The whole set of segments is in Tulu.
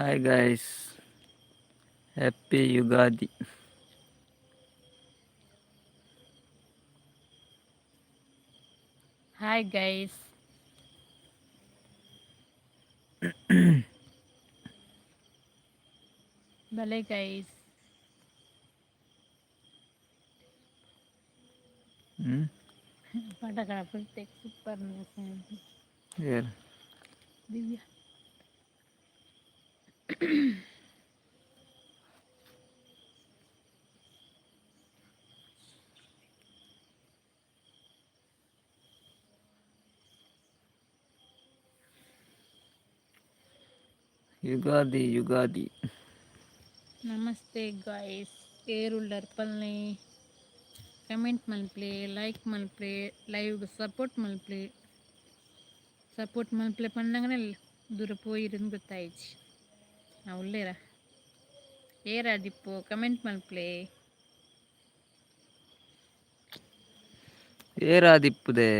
Hi guys, happy Ugadi. Hi guys. ಬಲೆ ಗೈಸ್. ಹ್ಞೂ. ಪಟಕಡ ಸೂಪರ್. ಏರ್? ದಿವ್ಯ. ಯುಗಾದಿ ಯುಗಾದಿ. ನಮಸ್ತೆ ಗಾಯ್ಸ್, ಏರುಲ್ಲರ್ ಪಲ್ನೆ. ಕಮೆಂಟ್ ಮಲ್ಪಲೆ, ಲೈಕ್ ಮಲ್ಪಲೆ, ಲೈವ್ ಸಪೋರ್ಟ್ ಮಲ್ಪಲೆ. ಸಪೋರ್ಟ್ ಮಲ್ಪಲೆ ಪನ್ನಗನೆ ದೂರ ಪೋಯಿರಂದು ಗೊತ್ತಾಯ್ತು. ನಾ ಉಲ್ಲೇರ ಏರಾದಿಪ್ಪು ಕಮೆಂಟ್ ಮಲ್ಪಲೆ. ಏರಾದಿಪ್ಪುದೆ?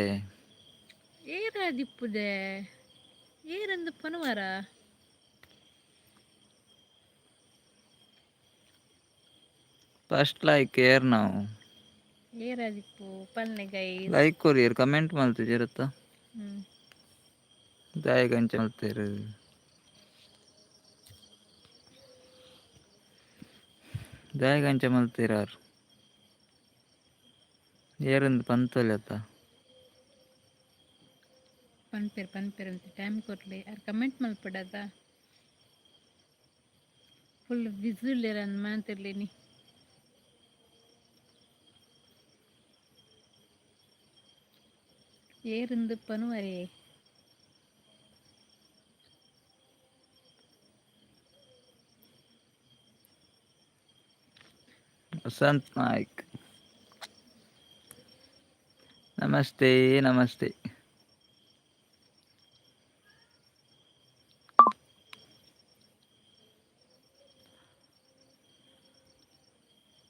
ಏರಾದಿಪ್ಪುದೆ, ಏರಂದು ಪನುವಾರ? ಫಸ್ಟ್ ಲೈಕ್ ಏರ್ ನಾವು? ಏರಾದಿಪ್ಪು ಪಲ್ನೆ ಗೈಸ್. ಲೈಕ್ ಕೊರಿಯರ್, ಕಮೆಂಟ್ ಮಲ್ತಿಜಿರತ್ತ? ಹ್ಞೂ. ದಾಯೆಗ್ ಅಂಚ ಮಲ್ತೆರ್? ದಾಯೆಗ್ ಅಂಚ ಮಲ್ತೆರಾರ್? ಏರಂದು ಪಂತೊಲೆತ. ಪನ್ಪೆರ್ ಪನ್ಪೆರ್ ಅಂತ ಟೈಮ್ ಕೊರ್ಲೆ. ಅರ್ ಕಮೆಂಟ್ ಮಲ್ಪಡದ, ಫುಲ್ ಬಿಸಿ ಉಲ್ಲೆರ್ ಅಂದ್ ಮಾಂತಿರ್ಲಿನಿ. ಏರಿಂದು ಪನುವರೇ? ವಸಂತ್ ನಾಯ್ಕ್, ನಮಸ್ತೆ ನಮಸ್ತೆ.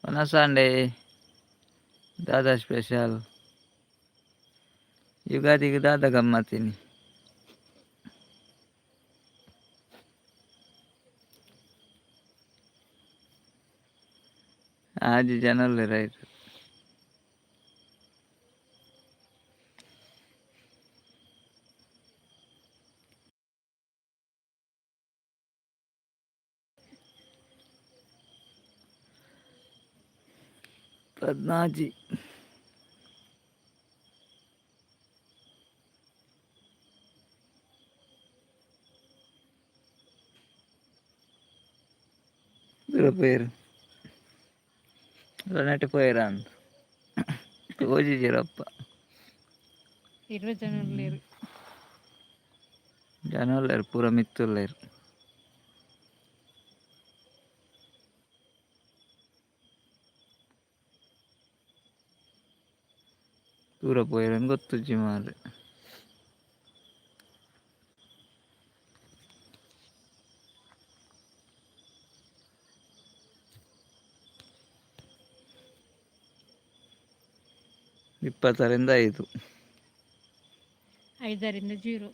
ವನಸಾಂಡೆ ದಾದಾ ಸ್ಪೆಷಲ್? ಯುಗಾದಿಗೆ ದಾದಾ ಗಮ್ಮತ್ತಿನಿ? ಆಜಿ ಜನ ಉಲ್ಲೆರ್ ಐಟ್. 16. ದೂರ ಪೋಯೆರ್ ನೆಟ್ ಪೋಯೆರ ಅಂದ್ ತೋಜಿಜೆರಪ್ಪ. 20 ಜನ ಉಲ್ಲೆರ್. ಜನ ಉಲ್ಲೆರ್, ಪೂರ ಮಿತ್ತ್ ಉಲ್ಲೆರ್. ದೂರ ಪೋಯೆರ್ ಗೊತ್ತುಜ್ಜಿ ಮಾರ್ರೆ. 20ರಿಂದ 5. 5ರಿಂದ 0.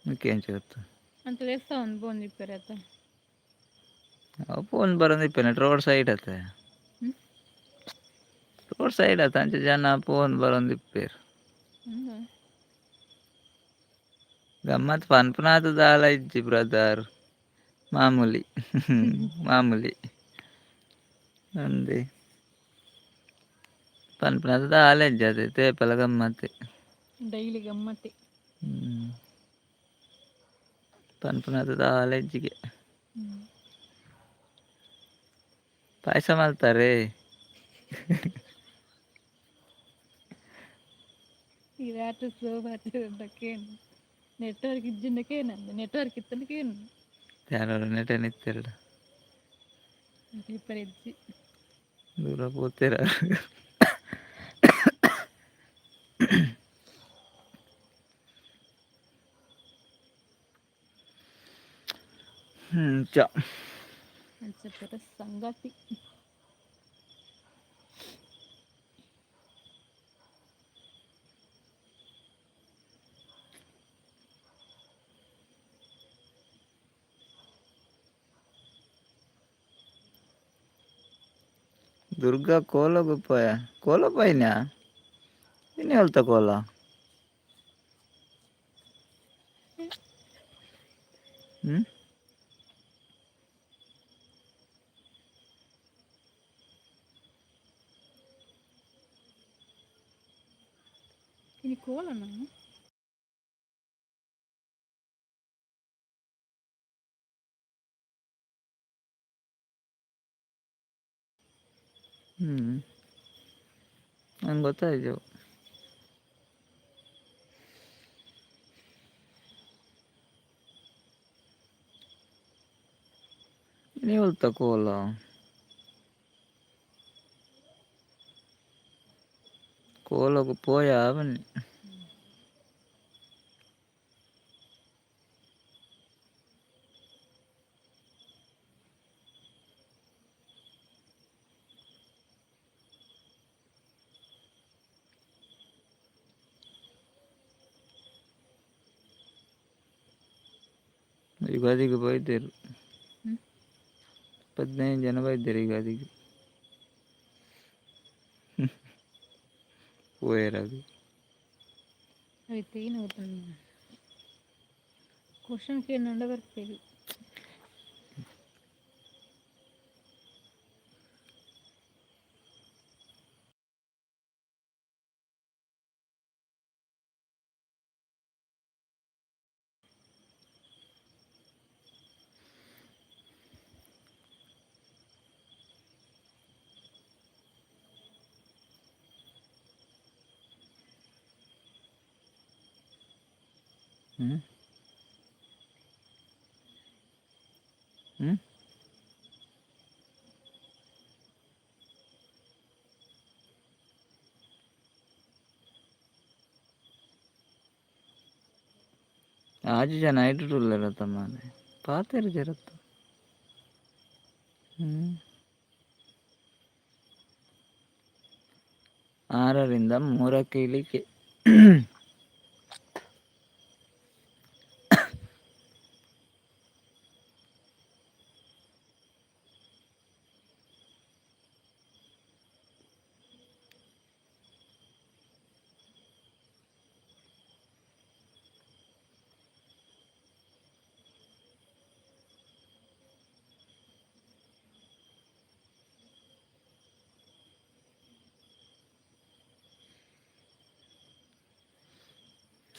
ನಿಕ್ಕ್ ಎಂಚ ಗೊತ್ತು? ಅಂತ ದೇವಸ್ಥಾನ ಒಂದು ಬೋಂದಿಪ್ಪೆರ್ ಅತ. ಅವು ಫೋನ್ ಬರೋಂದಿಪ್ಪೆನೆ ರೋಡ್ ಸೈಡ್ ಅತ್ತೆ. ಹ್ಞೂ. ರೋಡ್ ಸೈಡ್ ಅತ್ತ, ಅಂಚ ಜನ ಫೋನ್ ಬರೋಂದಿಪ್ಪೆರ್. ಹ್ಞೂ. ಗಮ್ಮತ್ ಪನ್ಪುನಾತ್ ದಾಲ ಇಜ್ಜಿ ಬ್ರದರ್, ಮಾಮೂಲಿ ಮಾಮೂಲಿ ಅಂದೆ. ಪನ್ಪುನಾತ್ ದಾಲ ಇಜ್ಜಿ ಅತೆ, ತೇಪಲ ಗಮ್ಮತ್ತೆ. ಡೈಲಿ ಗಮ್ಮತ್ತೆ. ಹ್ಮ್. ಪನ್ಪುನಾತ್ ದಾಲ ಇಜ್ಜಿಗೆ. ಹ್ಞೂ. ಪಾಯಸ ಮಲ್ತಾರೆ. ಈ ರಾತ್ರಿ ಸ್ಲೋ ಬರ್ತದೆ. ನೆಟ್ವರ್ಕ್ ಇಜ್ಜಿಂಡ ಕೇನಂದು, ನೆಟ್ವರ್ಕ್ ಇತ್ತಂಡ ಕೇನು. ಯಾರು ನೆಟೆ ನಿತ್ತೆರಡ? ಪೇಪರ್ ಇಜ್ಜಿ. ದೂರ ಪೋತೆರ. ಹ್ಮ್ ಚ. ಅಂಚ ಪೂರ ಸಂಗತಿ. ದುರ್ಗಾ ಕೋಲಗುಪ್ಪಾಯ ಕೋಲ ಪೈನ ಇನ್ನು ಹೇಳ್ತಾ ಕೋಲ. ಹ್ಞೂ. ಇನಿ ಕೋಲನ. ಹ್ಞೂ, ನಂಗೆ ಗೊತ್ತಾಯ್ತು. ನೀವು ತಕೋಲ್ಲ ಕೋಲಗು ಪೋಯ ಬನ್ನಿ. ಯುಗಾದಿಗೆ ಬೈದೇರು. 15 ಜನ ಬೈದೇರು ಯುಗಾದಿಗೆ ಪೋಯೆರ್. ಐತೆ ಏನು ಗೊತ್ತ ಕ್ವಶನ್ ಕೇಳಂಡ ಬರ್ತೀವಿ. ಹ್ಞೂ ಹ್ಞೂ. ಆಜಿ ಜನ ಐಟುಲ್ಲೆರ ಮಾರೆ ಪಾತೆರ್ ಜರತ್ತ. ಹ್ಞೂ, 6ರಿಂದ 3ಕ್ಕೆ ಇಳಿಕೆ.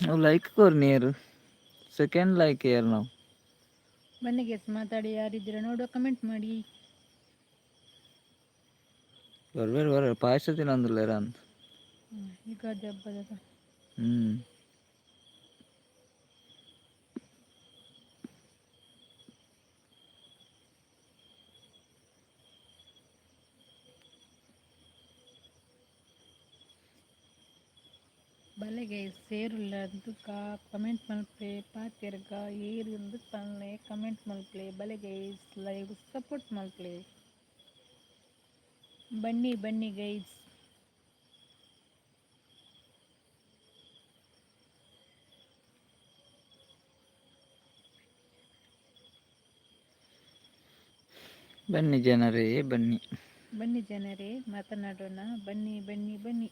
ನಾವು ಲೈಕ್ ಕೊರ್ ನೀರು ಸೆಕೆಂಡ್ ಲೈಕ್ ಏರ್ ನಾವು. ಬನ್ನಿ ಗೈಸ್, ಮಾತಾಡಿ. ಯಾರಿದ್ದೀರಾ ನೋಡುವ, ಕಮೆಂಟ್ ಮಾಡಿ. ಬರ್ಬೇರು ಬರ ಪಾಯಸ ತಿನ್ನೊಂದುಲ್ಲೇರ ಅಂತ. ಯುಗಾದಿ ಹಬ್ಬದ. ಹ್ಞೂ. ಬಲೆ ಗೈಸ್, ಸೇರುಲ್ಲ ತುಕ ಕಮೆಂಟ್ ಮಲ್ಪೆ, ಪಾತೆರ್ಗ ಏರು ಇಂದು ಪನ್ಲೆ, ಕಮೆಂಟ್ ಮಲ್ಪಲೆ. ಬಲೆ ಗೈಸ್, ಲೈವ್ ಸಪೋರ್ಟ್ ಮಲ್ಪಲೆ. ಬನ್ನಿ ಬನ್ನಿ ಗೈಸ್. ಬನ್ನಿ ಜನರೇ, ಬನ್ನಿ. ಬನ್ನಿ ಜನರೇ, ಮಾತನಾಡೋಣ ಬನ್ನಿ ಬನ್ನಿ ಬನ್ನಿ.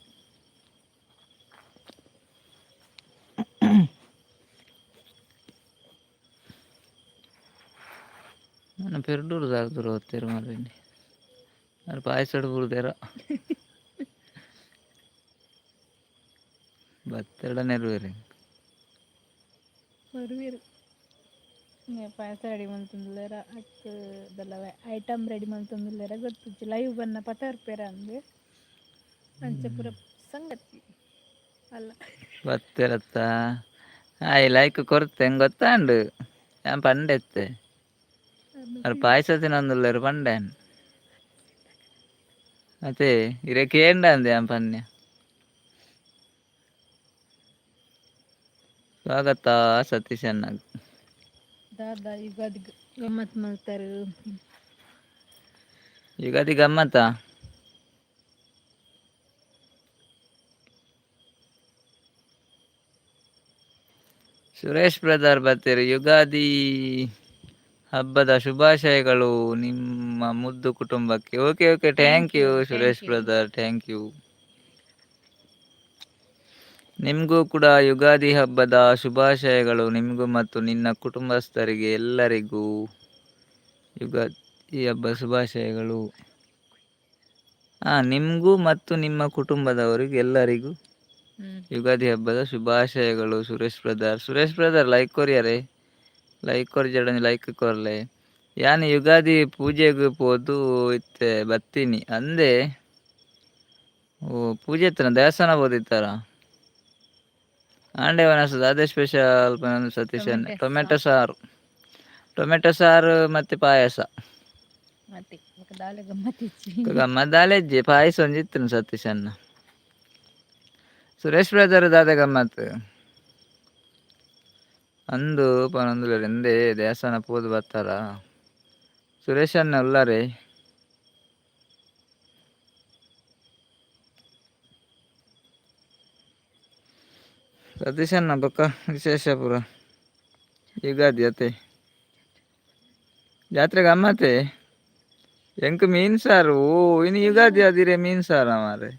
ನಾನು ಪೆರ್ಡೂರು ದಾರ್ದೂರು ಓದ್ತೇರು ಮಾರ್ರೆ. ನಾನು ಪಾಯಸ ಬೂರ್ದೇರ ಬತ್ತೆರಡ ನೆರವೇರಿ. ಬರುವೆರು. ಪಾಯಸ ರೆಡಿ ಮಂತೊಂದುಲ್ಲೆರ ಅತ್ತ್ ದಲ್ಲವೆ ಐಟಮ್ ರೆಡಿ ಮಂತೊಂದುಲ್ಲೆರ ಗೊತ್ತುಜ್ಜಿ. ಲೈವ್ ಬನ್ನ ಪತಾರ್ಪೆರ ಅಂದ್ ಅಂಚ ಪೂರ ಸಂಗತಿ ಅಲ್ಲ. ಬತ್ತೆರತ್ತ ಆಯ್ ಲೈಕ್ ಕೊರ್ತೆ ಹೆಂಗೆ ಗೊತ್ತಾಂಡು ಯಾನ್ ಪಂಡೆತ್ತೆ ಅರ್ ಪಾಯಸ ತಿನ್ನೊಂದುಲ್ಲೆರ್ ಪಂಡೆ ಅದೇ ಇರೆ ಕೇಂಡ ಅಂದೆ ಯಾನ್ ಪನ್ಯ. ಸ್ವಾಗತ ಸತೀಶ್ ಅಣ್ಣಗ್. ದಾದ ಯುಗಾದಿ ಗಮ್ಮತ್ ಮಲ್ತಾರು? ಯುಗಾದಿ ಗಮ್ಮತಾ? ಸುರೇಶ್ ಬ್ರದರ್ ಬತ್ತೆರ್. ಯುಗಾದಿ ಹಬ್ಬದ ಶುಭಾಶಯಗಳು ನಿಮ್ಮ ಮುದ್ದು ಕುಟುಂಬಕ್ಕೆ. Okay okay, thank thank you you, Suresh thank you. Brother, thank you. ನಿಮಗೂ ಕೂಡ ಯುಗಾದಿ ಹಬ್ಬದ ಶುಭಾಶಯಗಳು. ನಿಮಗೂ ಮತ್ತು ನಿನ್ನ ಕುಟುಂಬಸ್ಥರಿಗೆ ಎಲ್ಲರಿಗೂ ಯುಗಾದಿ ಹಬ್ಬ ಶುಭಾಶಯಗಳು. ಹಾಂ, ನಿಮಗೂ ಮತ್ತು ನಿಮ್ಮ ಕುಟುಂಬದವರಿಗೂ ಎಲ್ಲರಿಗೂ ಯುಗಾದಿ ಹಬ್ಬದ ಶುಭಾಶಯಗಳು Suresh brother. Suresh brother, like ಕೊರಿಯರೆ. ಲೈಕ್ ಕೊರ್ಜಡ, ಲೈಕ್ ಕೊರ್ಲೆ. ಯಾನ್ ಯುಗಾದಿ ಪೂಜೆಗೆ ಪೋದು ಇತ್ತೆ ಬತ್ತೀನಿ ಅಂದೆ. ಓ, ಪೂಜೆ ಇತ್ತನ ದೇವಸ್ಥಾನ ಪೋದಿತ್ತಾರ? ಆಂಡೆ ವನಸದ ಅದೇ ಸ್ಪೆಷಲ್ ಸತೀಶ್? ಟೊಮೆಟೊ. ಟೊಮೆಟೊ ಸಾರು, ಟೊಮೆಟೊ ಸಾರು ಮತ್ತೆ ಪಾಯಸ. ಮತ್ತೆ ಬೊಕ ದಾಲ ಗಮ್ಮತ್ ಇಜ್ಜಿ. ಗಮ್ಮತ್ ದಾಲೆಜ್ಜಿ, ಪಾಯಸ ಒಂಜಿ ಇತ್ತು ಸತೀಶ್ ಅನ್ನ. ಸುರೇಶ್ ಬ್ರದರ್, ದಾದ ಗಮ್ಮತ್ ಅಂದು ಪನೊಂದುಲ್ಲೆರ್. ಎಂದೇ ದೇವಸ್ಥಾನ ಪೋದು ಬತ್ತಾರ ಸುರೇಶ್ ಅಣ್ಣ? ಉಲ್ಲಾರೆ. ಸತೀಶ್ ಅಣ್ಣ, ಬೊಕ್ಕ ವಿಶೇಷ ಪೂರ ಯುಗಾದಿ ಅತೆ? ಜಾತ್ರೆ ಗಮ್ಮತ್ತೆ. ಎಂಕ್ ಮೀನ್ ಸಾರು. ಓ, ಇನ್ನು ಯುಗಾದಿ ಅದಿರೆ ಮೀನ್ ಸಾರ ಮಾರೆ.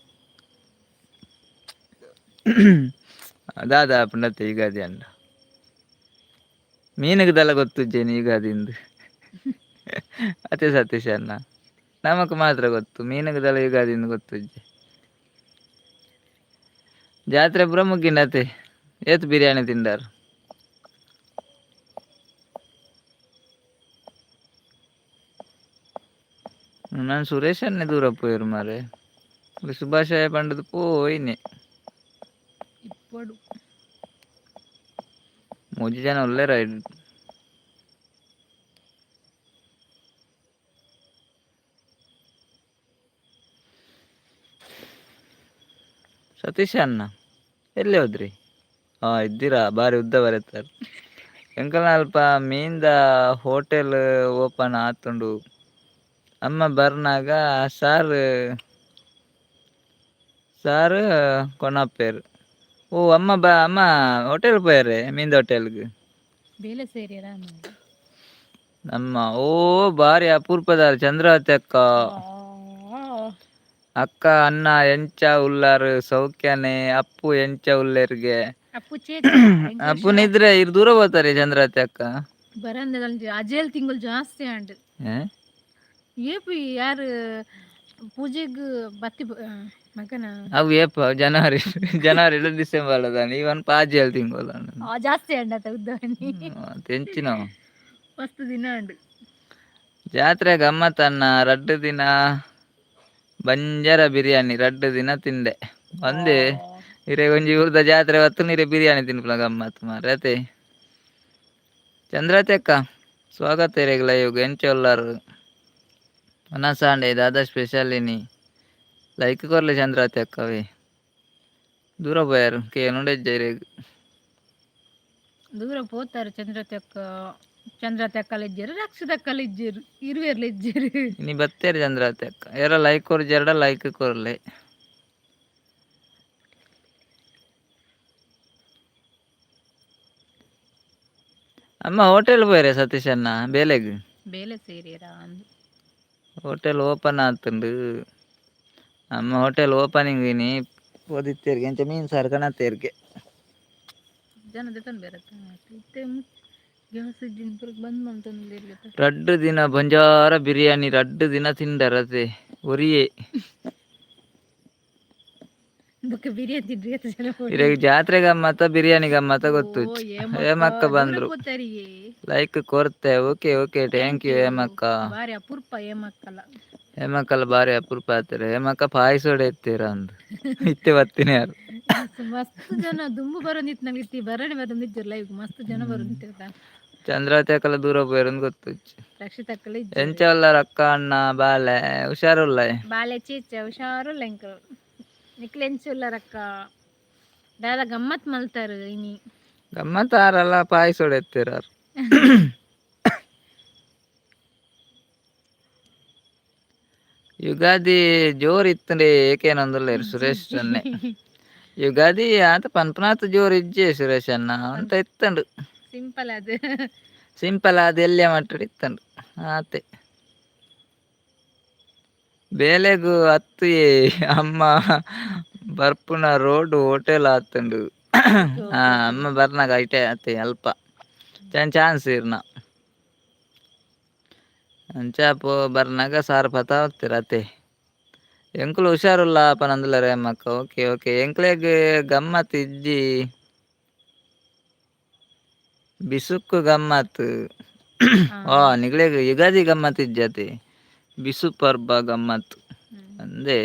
ದಾದ ಆಪುಂಡತ್ತೆ ಯುಗಾದಿ ಅಂಡ? ಮೀನುಗೆ ದಲ ಗೊತ್ತುಜ್ಜೇನಿ ಯುಗಾದಿಂದು ಅತೆ ಸತೀಶ್ ಅಣ್ಣ? ನಮಕ್ ಮಾತ್ರ ಗೊತ್ತು, ಮೀನುಗೆ ದಲ ಯುಗಾದಿಂದು ಗೊತ್ತುಜ್ಜೆ. ಜಾತ್ರೆ ಪೂರ ಮುಗ್ಗಿಂಡತೆ? ಏತ್ ಬಿರಿಯಾನಿ ತಿಂಡಾರು? ನಾನು ಸುರೇಶ್ ಅನ್ನೇ ದೂರ ಪೋಯರು ಮಾರೆ. ಶುಭಾಶಯ ಪಂಡದು ಪೋಯಿನಿ. ಇಪ್ಪೊಡು. ಮೂಜಿ ಜನ ಉಲ್ಲೆರ. ಸತೀಶ್ ಅಣ್ಣ, ಎಲ್ಲಿ ಹೋದ್ರಿ? ಹಾ, ಇದ್ದೀರಾ. ಬಾರಿ ಉದ್ದ ಬರೀತಾರೆ. ಎಂಕಲ್ನ ಅಲ್ಪ ಮೀನ್ದ ಹೋಟೆಲ್ ಓಪನ್ ಆತುಂಡು. ಅಮ್ಮ ಬರ್ನಾಗ ಸಾರ್ ಸಾರ್ ಕೊನಪ್ಪೇರು. ಓ, ಅಮ್ಮ ಬ ಅಮ್ಮ ಹೋಟೆಲ್ ಪೋಯರೆ ಮೀನ್ದ ಹೋಟೆಲ್ಗೆ? ಬೇಲೆ ಸೇರಿಯರ. ನಮ್ಮ ಓ ಬಾರಿ ಅಪರೂಪದಾರ್ ಚಂದ್ರಾವತಿ ಅಕ್ಕ. ಅಕ್ಕ, ಅಣ್ಣ ಎಂಚ ಉಲ್ಲಾರು? ಸೌಖ್ಯನೆ? ಅಪ್ಪು ಎಂಚ ಉಲ್ಲೇರ್ಗೆ? ಅಪ್ಪು. ಅಪ್ಪು ನಿದ್ರೆ ಇರ್ ದೂರ ಹೋಗ್ತಾರೆ ಚಂದ್ರಾವತಿ ಅಕ್ಕ. ಬರಂದೆ, ಅಜೇಲ್ ತಿಂಗಳು ಜಾಸ್ತಿ ಆಂಡ್. ಏ? ಏಪು ಯಾರು ಪೂಜೆಗ್ ಬತ್ತಿ ಮಗನ? ಅವು ಏಪ? ಜನವರಿ, ಜನವರಿ ಇಲ್ಲ ಡಿಸೆಂಬರ್ ಅದಾನೆ. ಇವನ್ ಪಾಜಿ ತಿಂಗಳು. ಆ, ಜಾಸ್ತಿ ಅಂಡತ ಉದ್ದವನಿ. ತೆಂಚಿನ. ಮಸ್ತ್ ದಿನ ಅಂಡ್. ಜಾತ್ರೆ ಗಮ್ಮತ್ತನ್ನ. ರಡ್ಡು ದಿನ ಬಂಜರ ಬಿರಿಯಾನಿ, ರಡ್ಡು ದಿನ ತಿಂದೆ. ಒಂದೇ ಇರೆ ಒಂಜಿ ಊರ್ದ ಜಾತ್ರೆ ಹೊತ್ತು ನೀರೆ ಬಿರಿಯಾನಿ ತಿನ್ಪುನ ಗಮ್ಮತ್ ಮಾರ್ರೆ ಅತೆ. ಚಂದ್ರತೆ ಅಕ್ಕ, ಸ್ವಾಗತ ಇರೆಗ್ ಲೈವ್. ಎಂಚ ಉಲ್ಲಾರು? ವನಸಾಂಡೆ ದಾದಾ ಸ್ಪೆಷಲ್ ಇನಿ? ಲೈಕ್ ಕೊರ್ಲೆ ಚಂದ್ರಾವತಿ ಅಕ್ಕವೇ. ದೂರ ಪೋಯಾರು ಕೇನುಂಡೆಜ್ಜ ಇರೆಗ್. ದೂರ ಪೋತಾರೆ ಚಂದ್ರತಕ್ಕ. ಚಂದ್ರತಕ್ಕಲ ಇಜ್ಜೆರು, ರಕ್ಷಿತಕ್ಕಲ ಇಜ್ಜೆರು, ಇರುವೆರ್ಲ ಇಜ್ಜೆರು. ಇನಿ ಬತ್ತೇರು ಚಂದ್ರಾವತಿ ಅಕ್ಕ. ಏರ ಲೈಕ್ ಕೊರ್ಜೆರಡ ಲೈಕ್ ಕೊರ್ಲೆ. ಅಮ್ಮ ಹೋಟೆಲ್ ಪೋಯರೆ ಸತೀಶ್ ಅಣ್ಣ ಬೇಲೆಗ್? ಬೇಲೆ ಸೇರಿಯರ ಅಂದು. ಹೋಟೆಲ್ ಓಪನ್ ಆತುಂಡು. ಅಮ್ಮ ಹೋಟೆಲ್ ಓಪನಿಂಗ್ ಇನಿ ಪೋದಿತ್ತೇರ್ಗೆ. ಎಂಚ ಮೀನ್ ಸಾರು ಕಣತ್ತೇರ್ಗೆ? ಜನ ದೆತೊಂದು ಬೇರತ್ತ ಇತ್ತೆ? ಗ್ಯಾಸ್ ಇಜ್ಜಿನ ಪೂರ ಬಂದ್ ಮಂತೊಂದು. ರಡ್ಡು ದಿನ ಬಂಜಾರ ಬಿರಿಯಾನಿ, ರಡ್ಡು ದಿನ ತಿಂದರತೆ ಒರಿಯೇ. ಬೊಕ್ಕ ಬಿರಿಯಾನಿ ತಿಂಡ್ರಿ ಜನ. ಇರೆಗ್ ಜಾತ್ರೆ ಗಮ್ಮತ್ತ ಬಿರಿಯಾನಿ ಗಮ್ಮತ್ತ ಗೊತ್ತು. ಹೇಮಕ್ಕ ಬಂದ್ರು. ಪೋತರಿಗೆ. ಲೈಕ್ ಕೊರ್ತೆ. ಓಕೆ ಓಕೆ, thank you ಹೇಮಕ್ಕ. ಬಾರಿ ಅಪೂರ್ಪ ಹೇಮಕ್ಕಲ. ಹೇಮಕ್ಕಲ್ಲ ಬಾರಿ ಅಪರೂಪ ಆತಾರೆ. ಹೇಮಕ್ಕ ಪಾಯಸೋಡೆ ಇತ್ತೀರ ಅಂದು ಇತ್ತೆ ಬತ್ತೀನಿ ಯಾರು. ಮಸ್ತ್ ಜನ ದುಂಬು ಬರೋದಿತ್ತು ನಂಗೆ. ಇತ್ತಿ ಬರಣೆ ಬರೋದಿಜ್ಜಲ್ಲ ಲೈವ್. ಮಸ್ತ್ ಜನ ಬರೋದಿತ್ತು. ಚಂದ್ರಾವತಿ ಅಕ್ಕಲ ದೂರ ಪೋಯರಂದು ಗೊತ್ತು. ರಕ್ಷಿತಕ್ಕಲ. ಎಂಚ ಉಲ್ಲಾರ ಅಕ್ಕ, ಅಣ್ಣ, ಬಾಲೆ? ಹುಷಾರುಲ್ಲ? ಬಾಲೆ ಚೀಚ ಹುಷಾರುಲ್ಲ ಎಂಕಲ್. ನಿಕ್ಲು ಎಂಚ ಉಲ್ಲರಕ್ಕ? ದಾದ ಗಮ್ಮತ್ ಮಲ್ತಾರು ಇನಿ? ಗಮ್ಮತ್ ಆರಲ್ಲ, ಪಾಯಸೋಡೆ ಎತ್ತೀರ. ಯುಗಾದಿ ಜೋರ್ ಇತ್ತಂಡೆ ಏಕೇನೊಂದುಲ್ಲೆರ್ ಸುರೇಶ್ ಅಣ್ಣೆ. ಯುಗಾದಿ ಆತ ಪನ್ಪನಾತ್ ಜೋರ್ ಇಜ್ಜೆ ಸುರೇಶ್ ಅಣ್ಣ ಅಂತ ಇತ್ತಂಡು. ಸಿಂಪಲ್ ಅದು. ಸಿಂಪಲ್ ಆದ್ ಎಲ್ಯ ಮಟ್ಟಡ್ ಇತ್ತಂಡು ಆತೆ. ಬೇಲೆಗು ಅತ್ತು ಅಮ್ಮ ಬರ್ಪುನ ರೋಡ್ ಹೋಟೆಲ್ ಆತುಂಡು. ಓಕೆ ಆ ಓಕೆ. ಅಮ್ಮ ಬರ್ನಾಗ ಐಟೆ ಅತ್ತೆ ಅಲ್ಪ ಚಾನ್ಸ್ ಇರ್ನ ಅಂಚ ಪೋ ಬರ್ನಾಗ ಸಾರ್ ಪತ ಹೋಗ್ತೀರ ಅತ್ತೆ. ಎಂಕುಲು ಹುಷಾರುಲ್ಲ ಪನಂದುಲ್ಲರೆ ಅಮ್ಮಕ್ಕ. ಓಕೆ ಓಕೆ ಎಂಕ್ಲೆಗ್ ಗಮ್ಮತ್ ಇಜ್ಜಿ, ಬಿಸುಕ್ಕು ಗಮ್ಮತ್. ಓ ನಿಗ್ಲೆಗ್ ಯುಗಾದಿ ಗಮ್ಮತ್ ಇಜ್ಜತೆ, ಬಿಸು ಪರ್ಬ ಗಮ್ಮತ್ ಅಂದೆ.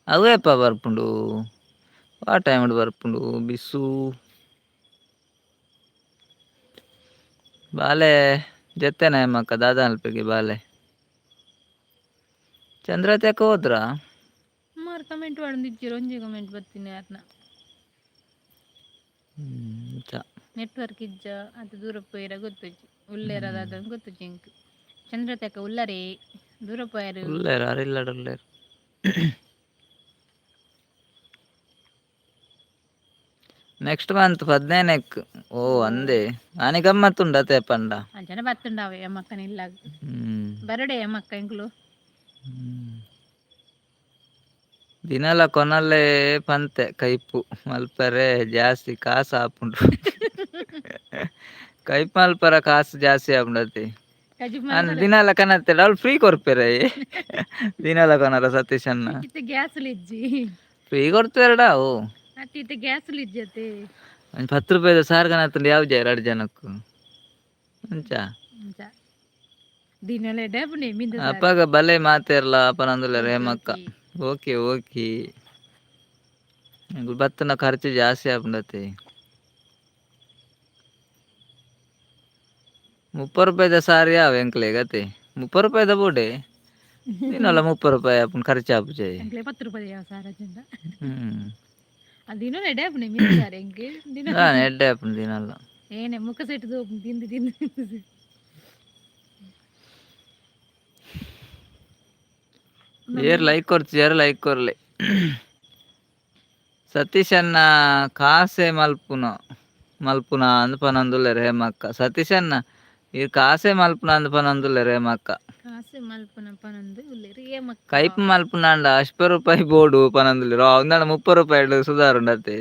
ಅವೇಪ ಬರ್ಪುಂಡು, ಆ ಟೈಮ್ ಬರ್ಪುಂಡು ಬಿಸು. ಬಾಲೆ ಜೆತ್ತೆನ ಅಮ್ಮಕ್ಕ ದಾದಾ ಅಲ್ಪಿಗೆ ಬಾಲೆ ಚಂದ್ರತ್ಯಾಕ ಹೋದ್ರಾ? ಮಾರ್ ಕಮೆಂಟ್ ಮಾಡೊಂದಿಜ್ಜೆರ್, ಒಂಜಿ ಕಮೆಂಟ್ ಬತ್ತಿನಿ ಯಾರ್ನ. ನೆಟ್ವರ್ಕ್ ಇಜ್ಜ ಅದು ದೂರ ಪೋಯೆರ ಗೊತ್ತುಜ್ಜಿ, ಉಲ್ಲೇರ ದಾದ ಗೊತ್ತುಜ್ಜಿ ಎಂಕ್. ಚಂದ್ರತೆಕ ಉಲ್ಲರೇ ದೂರ ಪೋಯೆರ್. ಉಲ್ಲೇರ್ ಅರಿಲ್ಲಡ್ ಉಲ್ಲೇರ್. ನೆಕ್ಸ್ಟ್ ಮಂತ್ 15ಕ್. ಓ ಅಂದೆ ಆನಿ ಗಮ್ಮತ್ ಉಂಡತೆ ಪಂಡ. ಅಂಚನೆ ಬತ್ತುಂಡಾವೆ ಅಮ್ಮಕ್ಕನ ಇಲ್ಲಾಗ. ಬರಡೆ ಅಮ್ಮಕ್ಕ ಎಂಕುಲು. ದಿನಲ ಕೊನಲೆ ಪಂತೆ ಕೈಪು ಮಲ್ಪರೆ ಜಾಸ್ತಿ ಕಾಸು ಆಪುಂಡು. ಕೈಪು ಮಲ್ಪರ ಕಾಸು ಜಾಸ್ತಿ ಆಪುಂಡತಿ. ದಿನಲ ಕನತ್ತೆ ಅವಳು ಫ್ರೀ ಕೊರ್ಪೆರೆ ದಿನಲ ಕೊನರ ಸತೀಶ್ ಅಣ್ಣ. ಇತ್ತೆ ಗ್ಯಾಸ್ ಇಜ್ಜಿ. ಫ್ರೀ ಕೊಡ್ತೇರಡ ಅವು. ಅತ್ತೆ ಇತ್ತೆ ಗ್ಯಾಸ್ ಇಜ್ಜತೆ. ಒಂಜಿ 10 ರೂಪಾಯಿದ ಸಾರು ಕನತ್ತಂಡ ಯಾವ ಜಯ 2 ಜನಕ್ಕೂ ಅಂಚ. ದಿನಲ ಎಡ್ಡೆ ಮಿಂದ. ಅಪ್ಪಗ ಬಲೆ ಮಾತೇರ್ಲ ಪನಂದುಲ್ಲ ರೇಮಕ್ಕ. ಓಕೆ ಓಕೆ ಬತ್ತನ ಖರ್ಚು ಜಾಸ್ತಿ ಆಪುಂಡತೆ. 30 ರೂಪಾಯಿದ ಸಾರು ಯಾವ ಎಂಕ್ಲೆಗ್ ಅತೆ. 30 ರೂಪಾಯಿದ ಬೋಡೆ ದಿನಲ 30 ರೂಪಾಯಿ ಆಪುಂಡು ಖರ್ಚು ಆಪುಜೆ. 10 ರೂಪಾಯಿ ಯಾವ ಸಾರು ಅಜ್ಜಂಡ. ದಿನಲ ಎಡ್ಡೆ ಆಪುಂಡು ಮಿಂದ ಸಾರು ಎಂಕ್. ಎಡ್ಡೆ ಆಪುಂಡು ದಿನಲ. ಏನೆ ಮುಖ ಸೆಟ್ ತಿಂದು ತಿಂದು. Hair like ಕೊರ್ತಿಜಾರ like ಕೊರ್ಲೆ. ಸತೀಶ್ ಅಣ್ಣ ಕಾಸೆ ಮಲ್ಪುನ ಮಲ್ಪುನ ಅಂದ್ ಪನೊಂದುಲ್ಲೆರ್ ಹೇಮಕ್ಕ. ಸತೀಶ್ ಅಣ್ಣ ಈರ್ ಕಾಸೆ ಮಲ್ಪುನ ಅಂದ್ ಪನೊಂದುಲ್ಲೆರ್ ಹೇಮಕ್ಕ. ಕಾಸೆ ಮಲ್ಪುನ ಪನೊಂದು ಉಲ್ಲೆರ್ ಹೇಮಕ್ಕ. ಕೈಪು ಮಲ್ಪುನಾಂಡ ಅಶ್ಪ ರೂಪಾಯಿ ಬೋಡು ಪನೊಂದುಲ್ಲೆರ್. ಉಂದಾಂಡ 30 ರೂಪಾಯಿ ಸುಧಾರುಂಡತೆ.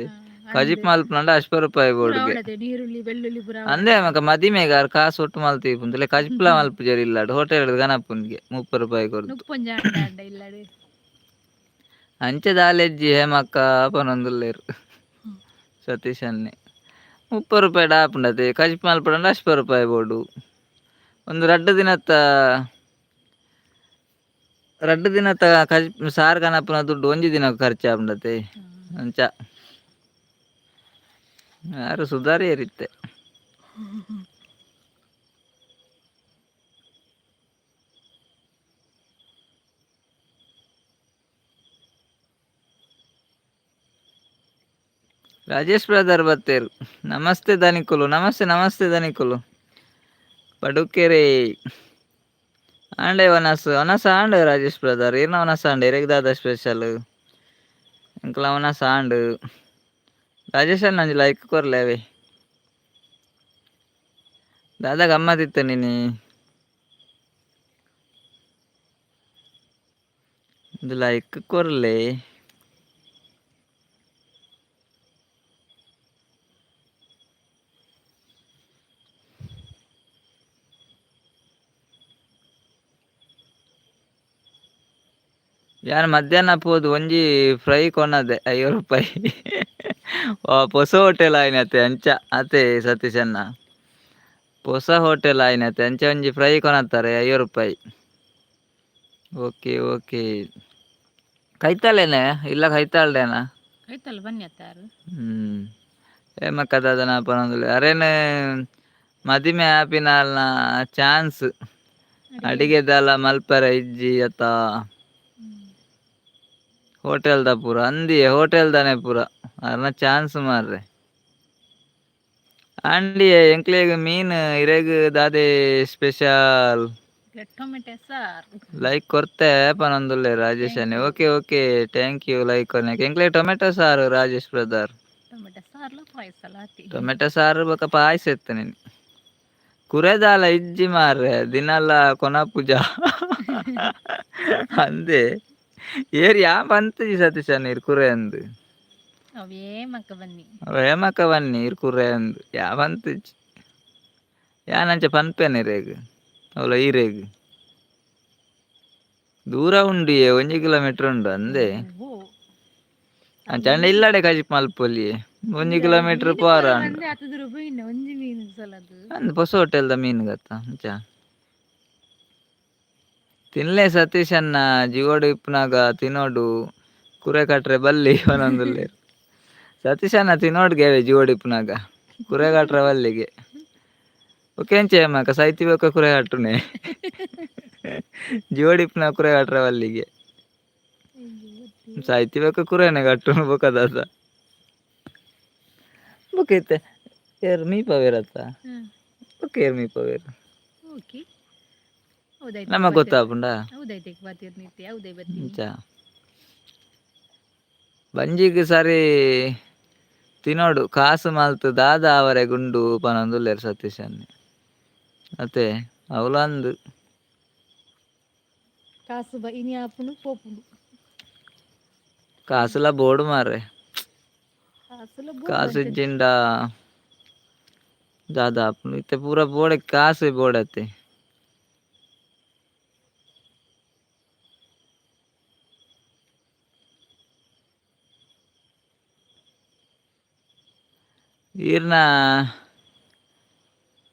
ಕಜಿಪ್ ಮಲ್ಪುನಾಂಡ ಅಶ್ಪ ರೂಪಾಯಿ ಬೋಡುಗೆ. ನೀರುಳ್ಳಿ ಬೆಳ್ಳುಳ್ಳಿ ಪೂರ. ಅಂದೆ ಮಕ್ಕ ಮದಿಮೆಗಾರ್ ಕಾಸು ಒಟ್ಟು ಮಲ್ತೀಪುಂತಲೆ ಕಜಿಪ್ಲ ಮಲ್ಪುಜೆರ್ ಇಲ್ಲಡ್ ಹೋಟೆಲ್ ಗನಪುನ್ಗೆ 30 ರೂಪಾಯಿ ಕೊರ್ದು. ಇಲ್ಲಡ್. ಅಂಚೆ ದಾಲೆಜ್ಜಿ ಹೇಮಕ್ಕ ಪನೊಂದುಲ್ಲೆರ್ ಸತೀಶ್ ಅಣ್ಣೆ. 30 ರೂಪಾಯಿ ಆಪುಂಡತೆ ಕಜಿಪ್ ಮಲ್ಪಡಂಡ ಅಶ್ಪ ರೂಪಾಯಿ ಬೋಡು. ಒಂದು 2 ದಿನತ್ತ 2 ದಿನತ್ತ ಕಜಿಪ್ ಸಾರು ಕನಪುನ ದುಡ್ಡು ಒಂಜಿ ದಿನ ಖರ್ಚು ಆಪುಂಡತೆ. ಅಂಚ ಯಾರು ಸುಧಾರಿಯರಿತ್ತೆ. ರಾಜೇಶ್ ಬ್ರದರ್ ಬತ್ತೇರು. ನಮಸ್ತೆ ಧನಿಕುಲು. ನಮಸ್ತೆ ನಮಸ್ತೆ ಧನಿಕುಲು. ಪಡುಕೆರೆ ಆಂಡೆ ವನಸ್ ವನಸ್ ಆಂಡ್ ರಾಜೇಶ್ ಬ್ರದರ್. ಈರ್ನ ವನಸ್ ಆಂಡ್. ಎರೆಗ್ ದಾದ ಸ್ಪೆಷಲ್? ಎಂಕ್ಲ ವನಸ್ ಆಂಡ್. ರಾಜೇಶ್ ಅಣ್ಣ ಒಂಜಿ ಲೈಕ್ ಕೊರ್ಲೆ ಅವೇ. ದಾದಾ ಗಮ್ಮತ್ತಿತ್ತು ನಿನ್ನೆ. ಒಂದು ಲೈಕ್ ಕೊರ್ಲೆ. ಯಾನ್ ಮಧ್ಯಾಹ್ನ ಪೋದು ಒಂಜಿ ಫ್ರೈ ಕೊನದೆ 50 ರೂಪಾಯಿ. ಪೊಸ ಹೋಟೆಲ್ ಆಯ್ನತೆ ಅಂಚ ಅತೆ ಸತೀಶ್ ಅಣ್ಣ. ಪೊಸ ಹೋಟೆಲ್ ಆಯ್ನತೆ ಅಂಚ ಒಂಜಿ ಫ್ರೈ ಕೊನತ್ತಾರೆ 50 ರೂಪಾಯಿ. ಓಕೆ ಓಕೆ ಕೈತಾಲೇನೆ ಇಲ್ಲ ಕೈತಾಲ್ಡೇನಾ? ಕೈತಲ್ ಬನ್ನಿ ಅತ್ತಾರು. ಏಮಕ್ಕ ದಾದನ ಪನೊಂದುಲ್ಲೆ. ಅರೇನು ಮದಿಮೆ ಆಪಿನಾಲ್ನ ಚಾನ್ಸ್ ಅಡಿಗೆದಾಲ ಮಲ್ಪರೆ ಇಜ್ಜಿ ಅತ್ತ. ಹೋಟೆಲ್ದ ಪೂರ ಅಂದಿಯೇ ಹೋಟೆಲ್ದಾನೆ ಪೂರ ಅರ್ನ ಚಾನ್ಸ್ ಮಾರ್ರೆ. ಆಂಡಿಯೇ ಎಂಕ್ಲೆಗ್ ಮೀನ್ ಇರೆಗ್ ದಾದೆ ಸ್ಪೆಷಲ್? ಟೊಮೆಟೊ ಸಾರು. ಲೈಕ್ ಕೊರ್ತೆ ಪನೊಂದುಲ್ಲೆ ರಾಜೇಶ್ ಅಣ್ಣೆ. Okay okay thank you like ಕೊರ್ನೆಕ್. ಎಂಕ್ಲೆಗ್ ಟೊಮೆಟೊ ಸಾರು ರಾಜೇಶ್ ಬ್ರದರ್. ಟೊಮೆಟೊ ಸಾರ್ಲ ಪಾಯಸ. ಟೊಮೆಟೊ ಸಾರು ಬೊಕ ಪಾಯಸ ಇತ್ತು ನಿನ್ನೆ. ಕುರೆದಾಲ ಇಜ್ಜಿ ಮಾರ್ರೆ ದಿನಲ ಕೊನಪುಜ ಅಂದೆ ಏರ್ ಯಾ ಪಂತುಜಿ ಸತೀಶ ನೀರು ಕುರೆ ಅಂದು. ಅವೇ ಮಕ್ಕ ಬನ್ನಿ. ಅವೇ ಮಕ್ಕ ಬನ್ನಿ ಇರ್ ಕುರೆ ಅಂದು ಯಾ ಪಂತುಜಿ ಯಾನಂಚ ಪನ್ಪೇನೆ ರೇಗ್ ಅವಲ ಈರೇಗ್ ದೂರ ಉಂಡಿಯೇ 1 ಕಿಲೋಮೀಟರ್ ಉಂಡು ಅಂದೆ. ಅಂಚ ಇಲ್ಲಡೆ ಕಜಿಪ್ ಮಲ್ಪೊಲಿ 1 ಕಿಲೋಮೀಟರ್ ಪೋರ ಅಂದ್ ಹೊಸ ಹೋಟೆಲ್ದ ಮೀನು ಗತ್ತ ಅಂಚ ತಿನ್ಲೆ ಸತೀಶನ್ನ ಜಿವೋಡು ಇಪ್ಪುನಾಗ ತಿನ್ನೋಡು ಕುರೆ ಕಟ್ರೆ ಬಲ್ಲಿ ಒಂದೊಂದುಲ್ಲೇರು ಸತೀಶನ್ನ ತಿನ್ನೋಡ್ಗೆ ಜಿವೋಡು ಇಪ್ಪುನಾಗ ಕುರೆ ಕಟ್ರೆ ಬಲ್ಲಿಗೆ ಓಕೆಂಚೆ ಅಮ್ಮಕ್ಕ ಸೈತಿ ಬೊಕ್ಕ ಕುರೆ ಕಟ್ಟುನೆ ಜಿವೋಡು ಇಪ್ಪುನಾಗ ಕುರೆ ಕಟ್ರೆ ಬಲ್ಲಿಗೆ ಸಾಯ್ತಿ ಬೊಕ್ಕ ಕುರೆನೆ ಕಟ್ಟುನು ಬೊಕ್ಕ ದಾದ ಬೊಕ್ಕ ಇತ್ತೆ ಏರ್ ಮೀಪವೇರತ್ತ ಬೊಕ್ಕ ಏರ್ ಮೀಪವೇರು ಓಕೆ ನಮ ಗೊತ್ತಾಪುಂಡ ಅಂಚ ಬಂಜಿಗ್ ಸರಿ ತಿನೋಡು ಕಾಸು ಮಲ್ತ್ ದಾದ ಆವರೆ ಗುಂಡು ಪನೊಂದುಲ್ಲೆರ್ ಸತೀಶನ್ನೆ ಅತೆ ಅವ್ಲು ಅಂದ್. ಕಾಸು ಬ ಇನಿ ಆಪುಂಡು ಪೋಪುಂಡು. ಕಾಸುಲ ಬೋಡು ಮಾರ್ರೆ. ಕಾಸುಲ ಕಾಸು ಇಜ್ಜಿಂಡ ದಾದ ಆಪುಂಡು ಇತ್ತೆ ಪೂರ ಬೋಡೆ ಕಾಸೇ ಬೋಡತ್ತೆ. ಈರ್ನ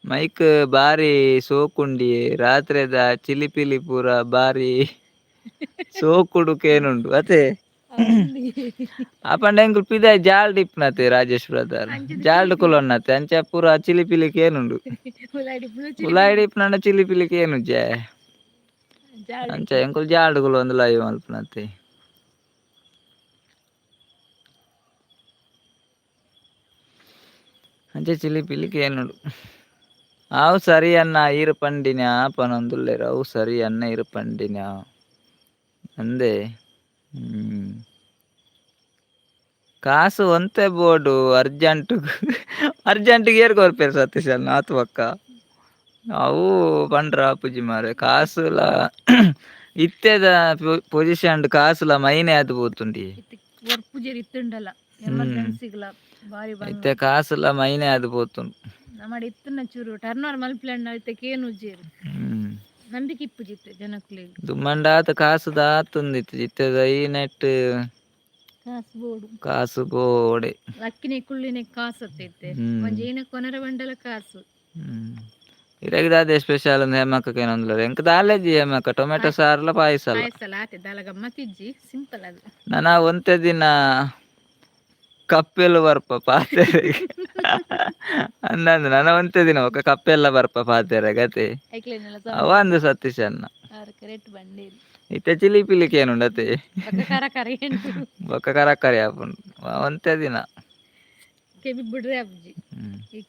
ಮೈಕ್ ಬಾರಿ ಸೋಕುಂಡಿ ರಾತ್ರೆದ ಚಿಲಿಪಿಲಿ ಪೂರ ಬಾರಿ ಸೋಕುಡು ಕೇನುಂಡು ಅತೆ. ಆಪಂಡ ಎಂಕುಲು ಪಿದಾಯಿ ಜಾಲ್ಡ್ ಇಪ್ಪುನತೆ ರಾಜೇಶ್ ಬ್ರದರ್ ಜಾಲ್ಡ್ ಕುಲೊನ್ನತೆ ಅಂಚ ಪೂರ ಚಿಲಿಪಿಲಿ ಕೇನುಂಡು ಉಲಾಯಿಡ್ ಇಪ್ಪುನಂಡ ಚಿಲಿಪಿಲಿ ಕೇನುಜೆ ಅಂಚ ಎಂಕುಲು ಜಾಲ್ಡ್ ಕುಲೊಂದು ಲೈವ್ ಮಲ್ಪುನತೆ. ಅಂಚ ಚಿಲಿಪಿಲಿ ಕೇನುಂಡು ಅವು ಸರಿ ಅಣ್ಣ ಈರು ಪಂಡಿನ ಪನೊಂದುಲ್ಲೆರ್ ಅವು ಸರಿ ಅಣ್ಣ ಈರು ಪಂಡಿನ ಅಂದೆ. ಕಾಸು ಒಂತೆ ಬೋಡು ಅರ್ಜೆಂಟ್ ಅರ್ಜೆಂಟ್ಗೆ ಏರ್ ಕೊರ್ಪೆರ್ ಸತೀಶ್ ಅಣ್ಣ ಆತ್ ಬೊಕ್ಕ ಅವು ಪಂಡ್ರ ಆಪುಜಿ ಮಾರ್ರೆ ಕಾಸುಲ ಇತ್ತೆದ ಪೊಸಿಷನ್ ಕಾಸುಲ ಮೈನೆ ಆದ್ ಪೋತುಂಡಿ. ಒರ್ಪುಜೆರ್ ಇತ್ತುಂಡಲ ಎಮರ್ಜೆನ್ಸಿಗ್ಲ ಬಾರಿ ಇತ್ತೆ ಕಾಸುಲ ಮೈನೆ ಆದ್ ಪೋತುಂಡು. ನಮ್ಮಡ ಇತ್ತಿನ ಚೂರು ಟರ್ನ್ ಓವರ್ ಮಲ್ಪುಲಂಡ ಇತ್ತೆ ಕೇನುಜೆರ್ ನಂಬಿಕೆ ಇಪ್ಪುಜಿತ್ತೆ ಜನಕುಲೆಗ್. ದುಮ್ಮಂಡಾತ ಕಾಸು ದಾತುಂದಿತ್ತು ಇತ್ತೆದ ಈ ನೆಟ್ ಕಾಸು ಬೋಡು ಕಾಸು ಬೋಡೆ. ಲಕ್ಕಿನೆ ಕುಳ್ಳಿನೆ ಕಾಸು ಅತ್ತ ಇತ್ತೆ ಒಂಜಿ ಏನ ಕೊನರ ಬಂಡಲ ಕಾಸು. ಇರೆಗ್ ದಾದೆ ಸ್ಪೆಷಲ್ ಅಂದ್ ಹೇಮಕ್ಕ ಕೇನೊಂದುಲ್ಲೆರ್ ಎಂಕ್ ದಾಲೇಜಿ ಹೇಮಕ್ಕ ಟೊಮೆಟೊ ಸಾರ್ಲ ಪಾಯಸಲ. ಪಾಯಸಲ ಆತೆ ದಾಲ ಗಮ್ಮತ್ ಇಜ್ಜಿ ಸಿಂಪಲ್ ಅದು. ನನ ಒಂತೆ ದಿನ ಕಪ್ಪೆಲು ಬರ್ಪ ಪಾತೆರೆಗ್ ಅಂದಂದು ನನ ಒಂತೆ ದಿನ ಬೊಕ್ಕ ಕಪ್ಪೆಲ್ಲ ಬರ್ಪ ಪಾತೆರೆಗ್ ಅತೆ ಅವ ಅಂದ್ ಸತೀಶ್ ಅಣ್ಣ. ಕರೆಕ್ಟ್ ಬಂಡೇರಿ. ಇತ್ತೆ ಚಿಲಿಪಿಲಿ ಕೇನುಂಡು ಅತೆ ಬೊಕ್ಕ ಕರ ಕರ ಬೊಕ್ಕ ಕರಕರಿ ಆಪುಂಡು ಒಂತೆ ದಿನ. ಕೆಬಿ ಬಿಡ್ರೆ ಆಪುಜಿ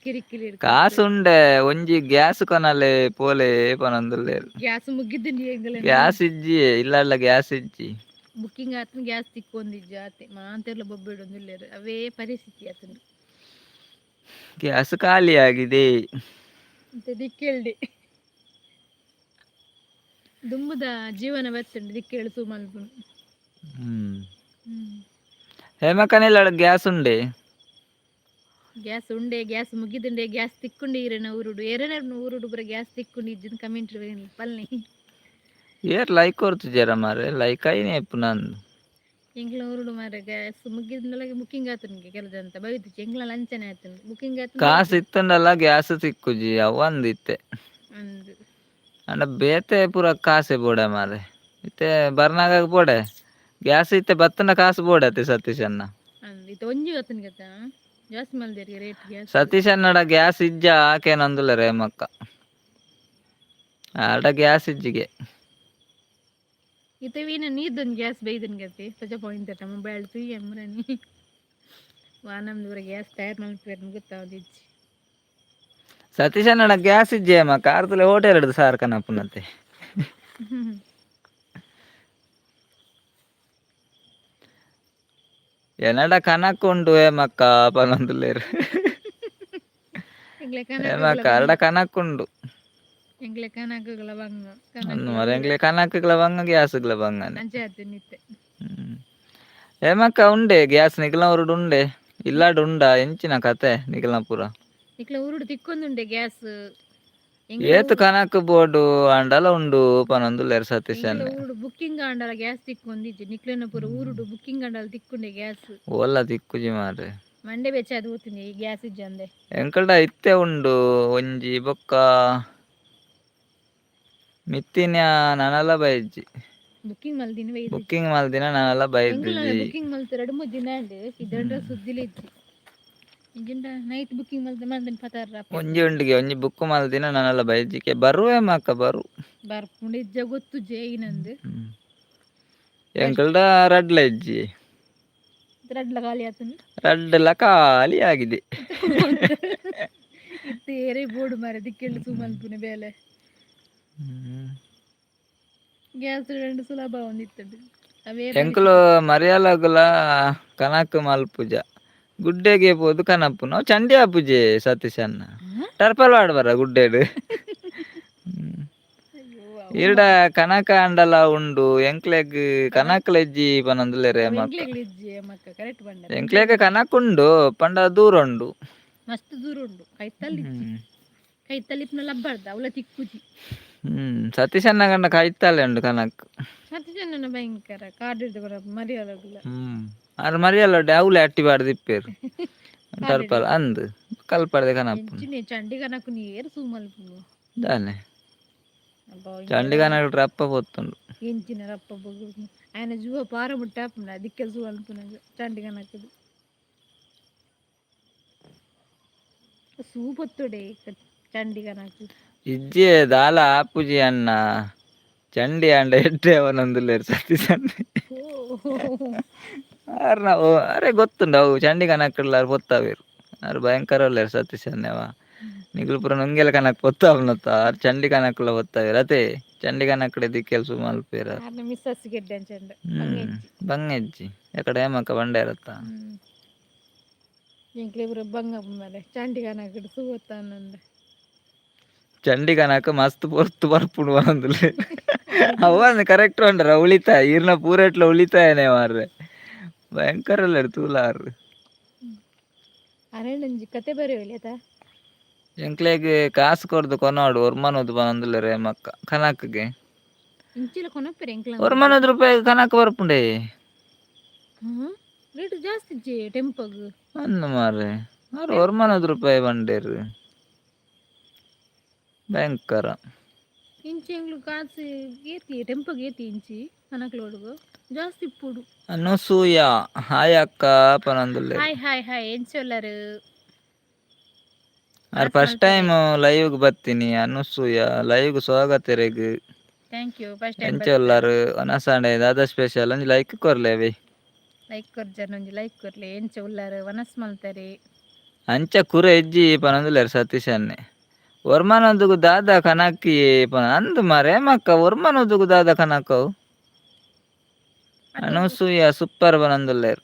ಕಿರಿಕಿರಿ. ಕಾಸು ಉಂಡೆ ಒಂಜಿ ಗ್ಯಾಸ್ ಕೊನಲೆ ಪೋಲೆ ಪನೊಂದುಲ್ಲೆರ್. ಗ್ಯಾಸ್ ಮುಗಿದ್ಂಡ್ ಎಂಗಲೆನ. ಗ್ಯಾಸ್ ಇಜ್ಜಿ ಇಲ್ಲಲ್ಲ ಗ್ಯಾಸ್ ಇಜ್ಜಿ. ಬುಕ್ಕಿಂಗ್ ಆತನ ಗ್ಯಾಸ್ ತಿಕ್ಕೊಂದಿಜ್ಜಿ ಆತೆ ಮಾತೆರ್ಲ ಬೊಬ್ಬೆಡೊಂದುಲ್ಲೆರ್ ಅವೇ ಪರಿಸ್ಥಿತಿ ಆತುಂಡು. ಗ್ಯಾಸ್ ಖಾಲಿ ಆಗಿದೆ. ಮತ್ತೆ ದಿಕ್ಕೆಲ್ಡೆ ದುಂಬುದ ಜೀವನ ಬತ್ತುಂಡು ದಿಕ್ಕೆಲ್ ಸೂ ಮಲ್ಪುನು. ಹೇಮಕ್ಕನ ಗ್ಯಾಸ್ ಉಂಡೆ. ಗ್ಯಾಸ್ ಉಂಡೆ ಗ್ಯಾಸ್ ಮುಗಿದುಂಡೆ ಗ್ಯಾಸ್ ತಿಕ್ಕೊಂಡೆ ಈರೆನ ಊರುಡು ಏರೆನ ಊರುಡು ಪೂರ ಗ್ಯಾಸ್ ತಿಕ್ಕೊಂಡು ಇಜ್ಜಿಂದ್ ಕಮೆಂಟ್ ಪಲ್ನಿ. ಏರ್ ಲೈಕ್ ಕೊರ್ತುಜೆರ ಮಾರ್ರೆ ಲೈಕ್ ಆಯಿನೆ ಇಪ್ಪುನಂದು. ಎಂಕ್ಲ ಊರುಡು ಮಾರ್ರೆ ಗ್ಯಾಸ್ ಮುಗಿದ್ನಲ ಬುಕ್ಕಿಂಗ್ ಆತುಂಡು ಕೆಲವು ಜನ ಬೈದುಜಿ ಎಂಕ್ಲ ಅಂಚನೆ ಆತುಂಡು ಬುಕ್ಕಿಂಗ್ ಆತುಂಡು. ಕಾಸು ಇತ್ತುಂಡಲ ಗ್ಯಾಸ್ ತಿಕ್ಕುಜಿ ಅವು ಅಂದ್ ಇತ್ತೆ. ಅಂದ್. ಅಂಡ ಬೇತೆ ಪೂರ ಕಾಸೆ ಬೋಡೆ ಮಾರ್ರೆ ಇತ್ತೆ ಬರ್ನಾಗ ಬೋಡೆ ಗ್ಯಾಸ್ ಇತ್ತೆ ಬತ್ತುಂಡ ಕಾಸು ಬೋಡೆ ಅತ್ತೆ ಸತೀಶ್ ಅಣ್ಣ. ಅಂದ್ ಇತ್ತೆ ಒಂಜಿ ಆತುಂಡು ಗತ ಜಾಸ್ತಿ ಮಲ್ದೆರ್ ರೇಟ್ ಗ್ಯಾಸ್. ಸತೀಶ್ ಅಣ್ಣಡ ಗ್ಯಾಸ್ ಇಜ್ಜ ಕೇನೊಂದುಲ್ಲೆರ್ ಹೇಮಕ್ಕ ಆಡ ಗ್ಯಾಸ್ ಇಜ್ಜಿಗೆ. ಇತ್ತೆ ವೀನ ನೀರ್ದೊಂದು ಗ್ಯಾಸ್ ಬೈದನ್ ಗತಿ ಸಜ ಪಾಯಿಂಟ್ ತಟ ಮೊಬೈಲ್ ತುಯ್ಯ ಮುರನಿ ವಾನಮ್ದು ಗ್ಯಾಸ್ ತಯಾರು ಮಲ್ಪುವೆರ್ ಗೊತ್ತಾವದಿಜ್ಜಿ. ಸತೀಶ್ ಅಣ್ಣಡ ಗ್ಯಾಸ್ ಇಜ್ಜಿ ಹೇಮಕ್ಕ ಆರ್ತಲೆ ಹೋಟೆಲ್ ಹಿಡ್ದು ಸಾರ್ ಕನಪುನತೆ. ಎನಡ ಕನಕ್ ಉಂಡು ಹೇಮಕ್ಕ ಪನೊಂದುಲ್ಲೆರ್. ಎಂಕ್ಲೆ ಏಮಕ್ಕ ಕನಕುಗಳ ಅರಡ ಕನಕುಂಡು. ಎಂಕ್ಲೆ ಕನಕುಗಳ ಬಂಗ. ಅಂದು ಕನಕುಲ ಮರ ಪೂರ ಎಂಕ್ಲೆ ಕನಕುಗಳ ಬಂಗ ಗ್ಯಾಸ್ಗಳ ಬಂಗನೆ. ಅಂಚೆ ಆತು ನಿತ್ತೆ. ಏಮಕ್ಕ ಉಂಡೆ ಗ್ಯಾಸ್ ನಿಕಲ ಊರುಡು ಉಂಡೆ ಇಲ್ಲಾಡು ಉಂಡ ಎಂಚಿನ ಕತೆ ನಿಕಲ್ನ ಪೂರ. ನಿಕ್ಲ ಊರುಡು ತಿಕ್ಕೊಂದುಂಡೆ ಗ್ಯಾಸ್ ಎಂಕ್ಲೆ ಏತ್ ಊರು ಕನಕ್ ಬೋಡು ಅಂಡಲ ಉಂಡು ಪನೊಂದುಲ್ಲೆರ್ ಸತೀಶ್ ಎಂಕ್ಲೆ ಅಣ್ಣೆ. ಊರುಡು ಬುಕ್ಕಿಂಗ್ ಆಂಡಲ ಗ್ಯಾಸ್ ತಿಕ್ಕೊಂದಿಜ್ಜಿ. ನಿಕ್ಲೆನ ಪೂರ ಊರುಡು ಬುಕ್ಕಿಂಗ್ ಆಂಡಲ ತಿಕ್ಕುಂಡೆ ಗ್ಯಾಸ್. ಓಲ್ಲ ತಿಕ್ಕುಜಿ ಮಾರ್ರೆ. ಮಂಡೆ ಬೆಚ್ಚ ಅದು ಹೋಗ್ತೀನಿ ಈ ಗ್ಯಾಸ್ ಇಜ್ಜಂದೆ. ಎಂಕಲ್ಡ ಇತ್ತೆ ಉಂಡು ಒಂಜಿ ಬೊಕ್ಕ ಮಿತ್ತಿನ ನನಲ ಬೈಜ್ಜಿ. ಬುಕ್ಕಿಂಗ್ ಮಲ್ದಿನ ಬೈದಿಜ್ಜಿ. ಬುಕ್ಕಿಂಗ್ ಮಲ್ದಿನ ನನಲ ಎಂಕ್ಲ ಬೈದಿಜ್ಜಿ. ಬುಕ್ಕಿಂಗ್ ಮಲ್ತ್ 2-3 ದಿನ ಆಂಡ್ ಇದಂಡ ಸುದ್ದಿಲ ಇಜ್ಜಿ. ಇಜ್ಜಿಂಡ ನೈಟ್ ಬುಕ್ಕಿಂಗ್ ಮಲ್ತ್ ಮಂದಿನ ಪತಾರ. ಒಂಜಿ ಉಂಡಿಗೆ ಒಂಜಿ ಬುಕ್ ಮಲ್ದಿನ ನನಲ ಬೈಜಿಕೆ ಬರುವೆ ಮಾಕ ಬರು. ಬರ್ಪುಂಡು ಇಜ್ಜ ಗೊತ್ತುಜ್ಜೆ ಈನಂದು. ಎಂಕಲ್ಡ ರಡ್ಲ ಇಜ್ಜಿ. ರಡ್ಲ ಖಾಲಿ ಆತುಂಡು. ರಡ್ಲ ಖಾಲಿ ಆಗಿದೆ. ಇತ್ತೆ ಏರೇ ಬೋಡು ಮಾರೆ ದಿಕ್ಕೆಲ್ಡ್ ಸೂ ಮಲ್ಪುನೆ ಬೇಲೆ. ಗ್ಯಾಸ್ రెండు ಸುಲಭ ಒಂದಿತ್ತುಂಡು ಅವೇ. ಎಂಕುಲು ಮರಿಯಲಗುಲ ಕನಕ್ ಮಲ್ಪುಜ ಗುಡ್ಡೆಗೆ ಪೋದು ಕನಪುನ ಅವು ಚಂಡಿ ಆಪುಜೆ ಸತೀಶ್ ಅಣ್ಣ. ಟರ್ಪಲ್ ವಾಡ್ಬಾರ ಗುಡ್ಡೆಡ್. ಈರ್ಡ ಕನಕ ಅಂಡಲ ಉಂಡು ಎಂಕ್ಲೆಗ್ ಕನಕ್ಲೆಜ್ಜಿ ಪನೊಂದುಲ್ಲೆರ್ ಮಕ್ಕ. ಎಂಕ್ಲೆಗ್ ಇಜ್ಜಿ ಮಕ್ಕ ಕರೆಕ್ಟ್ ಪಂಡ. ಎಂಕ್ಲೆಗ್ ಕನಕ್ ಉಂಡು ಪಂಡ ದೂರ ಉಂಡು. ಮಸ್ತ್ ದೂರ ಉಂಡು ಕೈತಲ್ ಇಜ್ಜಿ. ಕೈತಲ್ ಇಪ್ಪುನ ಲಬ್ಬರ್ದ ಅವ್ಲ ತಿಕ್ಕುಜಿ. ಸತೀಶ್ ಅಣ್ಣ ಗಂಡ ಕೈತಾಲೆ ಉಂಡು ಕನಕ್. ಸತೀಶಣ್ಣನ ಭಯಂಕರ ಕಾರ್ಡ್ ಹಿಡ್ದು ಮರಿಯಲಗುಲ. ಆರ್ ಮರಿಯಲೊಡ್ಡೆ ಅವ್ಲೆ ಅಟ್ಟಿ ಪಾಡ್ದು ಇಪ್ಪೆರ್ ಟರ್ಪಲ್ ಅಂದ್ ಕಲ್ಪಡ್ದೆ ಕನಪುನು. ಎಂಚಿನೆ ಚಂಡಿ ಕನಕು ನೀರು ಸೂ ಮಲ್ಪುನು. ದಾನೆ. ಅಬ್ಬಾ. ಚಂಡಿ ಕನಕ್ ರಪ್ಪ ಪೊತ್ತುಂಡು. ಎಂಚಿನ ರಪ್ಪ ಬೊಗು ಆಯನ ಜೂವ ಪಾರ ಮುಟ್ಟ ಆಪುಂಡು ಅದಕ್ಕೆ ಸೂ ಮಲ್ಪುನಗ ಚಂಡಿ ಕನಕದು ಸೂ ಪೊತ್ತುಡೆ ಚಂಡಿ ಕನಕು. ಇಜ್ಜೆ ದಾಲ ಆಪುಜಿ ಅಣ್ಣ ಚಂಡಿ ಅಂಡ ಎಡ್ಡೆ ಅವನೊಂದುಲ್ಲೆರ್ ಸತೀಶ್ ಅಣ್ಣೆ. ಆರ್ನ ಓ ಅರೆ ಗೊತ್ತುಂಡು ಅವು ಚಂಡಿ ಕನಕ್ಡ್ಲ ಪೊತ್ತಾವೇರು ಆರ್ ಭಯಂಕರ ಉಲ್ಲೆರ್ ಸತೀಶ್ ಅಣ್ಣವ. ನಿಕುಲು ಪೂರ ನುಂಗೆಲ ಕನಕ್ ಪೊತ್ತಾವನತ್ತ ಆರ್ ಚಂಡಿ ಕನಕ್ಲ ಪೊತ್ತಾವೇರು ಅತೆ ಚಂಡಿ ಕನಕ್ಡೆ ದಿಕ್ಕೆಲ್ ಸೂ ಮಲ್ಪೇರ್ ಆರ್. ಆರ್ನ ಮಿಸ್ಸಸ್ ಗೆಡ್ಡೆ ಅಂಚಂಡ. ಬಂಗೆಜ್ಜಿ ಎಕಡೆ ಏಮಕ್ಕ ಬಂಡೇರತ್ತ. ಎಂಕ್ಲೆ ಪೂರ ಬಂಗ ಮಾರೆ ಚಂಡಿ ಕನಕಡು ಸೂ ಗೊತ್ತಾನಂದ. ಚಂಡಿ ಕನಕ್ ಮಸ್ತ್ ಪೊರ್ತು ಬರ್ಪುಂಡು ಪನೊಂದುಲ್ಲೆರ್. ಅವ್ ಕರೆಕ್ಟ್ ಪಂಡರ ಉಳಿತಾಯ ಈರ್ನ ಪೂರೆಟ್ಲ ಉಳಿತಾಯನೇ ಮಾರ್ರೆ ಭಯಂಕರ ಉಲ್ಲೆರ್ ತೂಲ ಆರ್. ಅರೆಂಡೊಂಜಿ ಕತೆ ಬರೆಯೊಲಿ ಅತ. ಎಂಕ್ಲೆಗ್ ಕಾಸು ಕೊರ್ದು ಕೊನೊಡು ಒರ್ಮನೊದು ಪನೊಂದುಲ್ಲೆರ್ ಏಮಕ್ಕ ಕನಕ್ಗೆ. ಇಂಚಿಲ ಕೊನಪ್ಪೆರೆ ಎಂಕ್ಲ. ಒರ್ಮನೊದು ರೂಪಾಯಿ ಕನಕ್ ಬರ್ಪುಂಡೆ. ರೇಟ್ ಜಾಸ್ತಿ ಇಜ್ಜಿ ಟೆಂಪಗ್. ಅಂದ್ ಮಾರ್ರೆ ಆರ್ ಒರ್ಮನೊದು ರೂಪಾಯಿ ಪಂಡೇರ್ ಭಯಂಕರ. ಇಂಚಿ ಎಂಕ್ಲು ಕಾಸು ಏತಿ ಟೆಂಪಗ್ ಏತಿ ಇಂಚಿ ಕನಕ್ಲೋಡುಗು ಜಾಸ್ತಿ ಇಪ್ಪುಡು. ಅನುಸೂಯ ಹಾಯ್ ಅಕ್ಕ ಪನೊಂದುಲ್ಲೆರ್. ಹಾಯ್ ಹಾಯ್ ಹಾಯ್ ಎಂಚ ಉಲ್ಲರು. ಆರ್ ಫಸ್ಟ್ ಟೈಮ್ ಲೈವ್ ಬತ್ತೀನಿ ಅನುಸೂಯ ಲೈವ್ ಸ್ವಾಗತ ಇರೆಗ್. Thank you first time. ಎಂಚ ಉಲ್ಲರ್ ವನಸಾಂಡೆ ದಾದ ಸ್ಪೆಷಲ್ ಒಂಜಿ ಲೈಕ್ ಕೊರ್ಲೆವಿ. ಲೈಕ್ ಕೊರ್ಜರ್ ಒಂಜಿ ಲೈಕ್ ಕೊರ್ಲೆ ಎಂಚ ಉಲ್ಲರು ವನಸ್ ಮಲ್ತಾರೆ. ಅಂಚ ಕುರೆ ಇಜ್ಜಿ ಪನೊಂದುಲ್ಲೆರ್ ಸತೀಶ್ ಅಣ್ಣೆ. ಒರ್ಮನೊಂದುಗು ದಾದ ಕನಕ್ಕಿ ಪನ ಅಂದ್ ಮಾರ್ರೆ ಏಮಕ್ಕ ಒರ್ಮನೊಂದುಗು ದಾದ ಕನಕ್ ಅವು. ಅನುಸೂಯ ಸೂಪರ್ ಪನೊಂದುಲ್ಲೆರ್.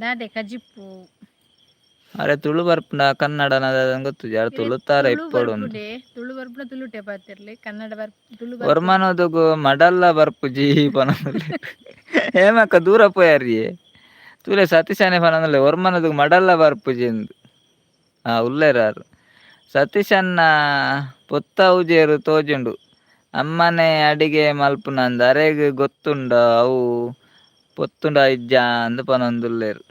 ದಾದೆ ಕಜಿಪ್ಪು. ಅರೆ ತುಳು ಬರ್ಪುಂಡ ಕನ್ನಡ ಗೊತ್ತುಜಿ ಆರ್ ತುಳುತಾರ ತುಳು ಇಪ್ಪೊಡು ಉಂದು. ಬರ್ಪುಂಡೆ ತುಳು ಬರ್ಪುಂಡ ತುಳುಟೆ ಪಾತೆರ್ಲೆ ಕನ್ನಡ ಬರ್ ತುಳು. ಒರ್ಮನೊದುಗು ಮಡಲ್ಲ ಬರ್ಪುಜಿ ಪನೊಂದುಲ್ಲೆರ್. ಏಮಕ್ಕ ದೂರ ಪೋಯರ್ಯೆ ತೂಲೆ ಸತೀಶ್ ಅಣ್ಣೆ ಪನೊಂದುಲ್ಲೆ ಒರ್ಮನೊದುಗು ಮಡಲ್ಲ ಬರ್ಪುಜಿ ಇಂದ್. ಹಾ ಉಲ್ಲೆರ್ ಆರ್ ಸತೀಶ್ ಅಣ್ಣ ಪೊತ್ತ ಉಜೇರು ತೋಜುಂಡು ಅಮ್ಮನೆ ಅಡಿಗೆ ಮಲ್ಪುನಂದ್ ಅರೆಗ್ ಗೊತ್ತುಂಡ ಅವು ಪೊತ್ತುಂಡ ಇಜ್ಜಾ ಅಂದ್ ಪನೊಂದುಲ್ಲೆರ್.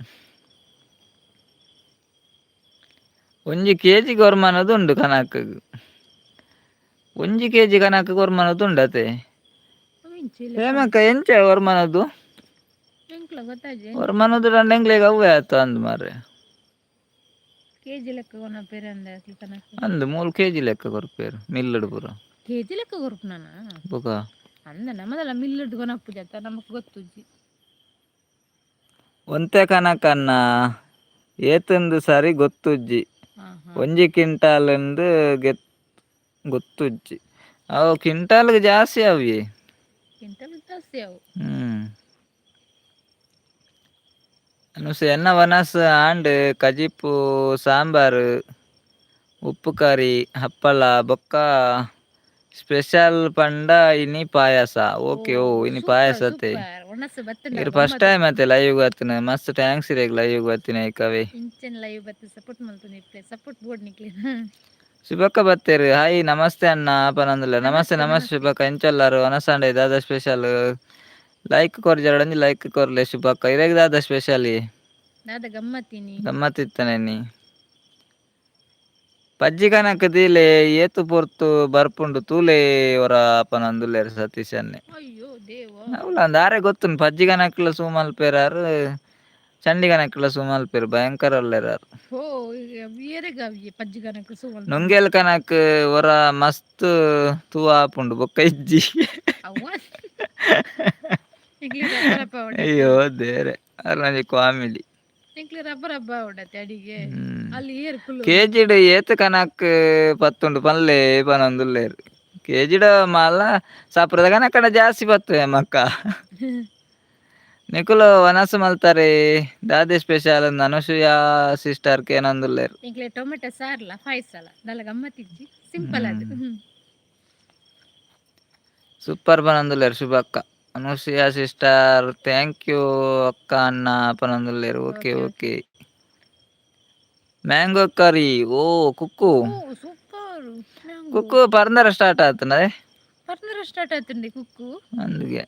ಒಂಜಿ ಕೆಜಿ ಒರ್ಮನದು ಉಂಡು ಕನಕ್ಗ್. ಒಂಜಿ ಕೆಜಿ ಕನಕ್ ಒರ್ಮನದು ಉಂಡು ಅತೆ. ಇಂಚಿ. ಹೇಮಕ್ಕ ಎಂಚ ಒರ್ಮನದು? ಎಂಕ್ಲ ಗೊತ್ತಾಜಿ. ಒರ್ಮನದು ಎಂಕ್ಲೆಗ್ ಅವ್ವೆ ಆತ ಅಂದ್ ಮಾರ್ರೆ. ಕೆಜಿ ಲೆಕ್ಕ ಕೊನಪೆರ್ ಅಂದೆ ಅಕ್ಲು ಕನಕ್. ಅಂದ್ ಮೂಲು ಕೆಜಿ ಲೆಕ್ಕ ಕೊರ್ಪೆರ್ ಮಿಲ್ಲುಡು ಪೂರ. ಕೆಜಿ ಲೆಕ್ಕ ಕೊರ್ಪುನನ. ಬೊಕ. ಅಂದ ನಮ್ಮದಲ್ಲ ಮಿಲ್ಲುಡ್ದು ಕೊನಪ್ಪುಜಿ ಅತ್ತ ನಮಕ್ ಗೊತ್ತುಜ್ಜಿ. ಒಂತೆ ಕನಕನ್ನ ಏತುಂದು ಸರಿ ಗೊತ್ತುಜ್ಜಿ. ಹಾ ಹಾ. ಒಂಜಿ ಕ್ವಿಂಟಾಲ್ ಇಂದ್ ಗೊತ್ತುಜ್ಜಿ ಅವು ಕ್ವಿಂಟಾಲ್ಗ್ ಜಾಸ್ತಿ ಅವಿ. ಕ್ವಿಂಟಲ್ ಜಾಸ್ತಿ ಅವು. ಅನುಸೆ ಎನ್ನ ವನಸ್ ಆಂಡ್ ಕಜಿಪು ಸಾಂಬಾರು ಉಪ್ಪು ಕರಿ ಹಪ್ಪಳ ಬೊಕ್ಕ ಸ್ಪೆಷಲ್ ಪಂಡ ಇನಿ ಪಾಯಸ. ಓ. ಓಕೆ, ಓ ಇನಿ ಸೂಪರ್. ಪಾಯಸ ಅತ್ತೆ. ಸೂಪರ್, ಒಣಸು ಬತ್ತಂಡ. ಇರ್ ಫಸ್ಟ್ ಟೈಮ್ ಅತ್ತೆ ಲೈವ್ ಬತ್ತಿನ. ಮಸ್ತ್ thanks ಇರೆಗ್ ಲೈವ್ ಬತ್ತಿನ ಕವೆ. ಇಂಚನ್ ಲೈವ್ ಬತ್ತಿ ಸಪೋರ್ಟ್ ಮಲ್ತು ನಿಪ್ಲೆ ಸಪೋರ್ಟ್ ಬೋರ್ಡ್ ನಿಕ್ಲೆ. ಶುಭಕ್ಕ ಬತ್ತೇರು. ಹಾಯ್, ನಮಸ್ತೆ ಅಣ್ಣ ಪನಂದುಲ್ಲ. ನಮಸ್ತೆ. ನಮಸ್ತೆ. ನಮಸ್ತೆ. ನಮಸ್ತೆ. ಶುಭಕ್ಕ, ಎಂಚಲ್ಲಾರು? ಅನಸಾಂಡೆ ದಾದ ಸ್ಪೆಷಲ್? ಲೈಕ್ ಕೊರ್ಜಾಡಂಜಿ ಲೈಕ್ ಕೊರ್ಲೆ. ಶುಭಕ್ಕ, ಇರೆಗ್ ದಾದ ಸ್ಪೆಷಲ್? ದಾದ ಗಮ್ಮತ್ತಿನಿ? ಗಮ್ಮತ್ತಿತ್ತನೆ ನೀ. ಪಜ್ಜಿ ಕನಕ್ ದೀಲೆ, ಏತು ಪೊರ್ತು ಬರ್ಪುಂಡು ತೂಲೆ ಒರ ಪನಂದುಲ್ಲೇರು ಸತೀಶ್ ಅನ್ನೆ. ಅಯ್ಯೋ ದೇವ. ಅವ್ಲ ಅಂದ್ ಆರೆ ಗೊತ್ತುಂಡು. ಪಜ್ಜಿ ಕನಕ್ಲ ಸೂ ಮಲ್ಪೆರಾರು, ಚಂಡಿ ಕನಕ್ಲ ಸೂ ಮಲ್ಪೆರು, ಭಯಂಕರ ಉಲ್ಲೆರಾರು. ಓ, ಏರೆಗ ಪಜ್ಜಿ ಕನಕ್ ಸೂ? ನುಂಗೆಲ್ ಕನಕ್ ಒರ ಮಸ್ತ್ ತೂ ಆಪುಂಡು, ಬೊಕ್ಕ ಇಜ್ಜಿ. ಅವ್ವ ನಿಕ್ಲೆ ರಬ್ಬ ರಬ್ಬ. ಅಯ್ಯೋ ದೇರೆ, ಅರ್ನಂಜಿ ಕಾಮಿಡಿ. ನಿಕ್ಲೆ ರಬ್ಬ ರಬ್ಬ ಉಡತ್ತೆ ಅಡಿಗೆ. ಅಲ್ಲಿ ಏರ್ ಕುಲ್ಲು. ಕೇಜಿಡ್ ಏತ್ ಕನಕ್ ಪತ್ತುಂಡು ಪನ್ಲೆ ಪನೊಂದುಲ್ಲೆರ್. ಕೇಜಿಡ ಮಾಲ ಸಾಪ್ರದ ಕನಕಡ ಜಾಸ್ತಿ ಪತ್ತುವೆ ಮಕ್ಕ. ನಿಕುಲು ವನಸು ಮಲ್ತಾರೆ, ದಾದೆ ಸ್ಪೆಷಲ್? ಅನುಸೂಯ ಸಿಸ್ಟರ್ ಕೇನೊಂದುಲ್ಲೆರ್. ನಿಕ್ಲೆ ಟೊಮೆಟೊ ಸಾರ್ಲ ಪಾಯ್ಸಲ ದಾಲ ಗಮ್ಮತ್ತಿಜ್ಜಿ, ಸಿಂಪಲ್ ಅದು. ಸೂಪರ್ ಪನೊಂದುಲ್ಲೆರ್ ಶುಭಕ್ಕ. ಅನುಸೂಯ sister, thank you ಅಕ್ಕ ಅಣ್ಣ ಪನೊಂದುಲ್ಲೆರ್. Okay. Okay. Okay, mango curry. ಓ ಕುಕ್ಕು. ಓ ಸೂಪರ್. ಕುಕ್ಕು ಪರಂದರ ಸ್ಟಾರ್ಟ್ ಆತನದೆ. ಪರ್ನರ ಸ್ಟಾರ್ಟ್ ಆತುಂಡಿ ಕುಕ್ಕು. అందుకే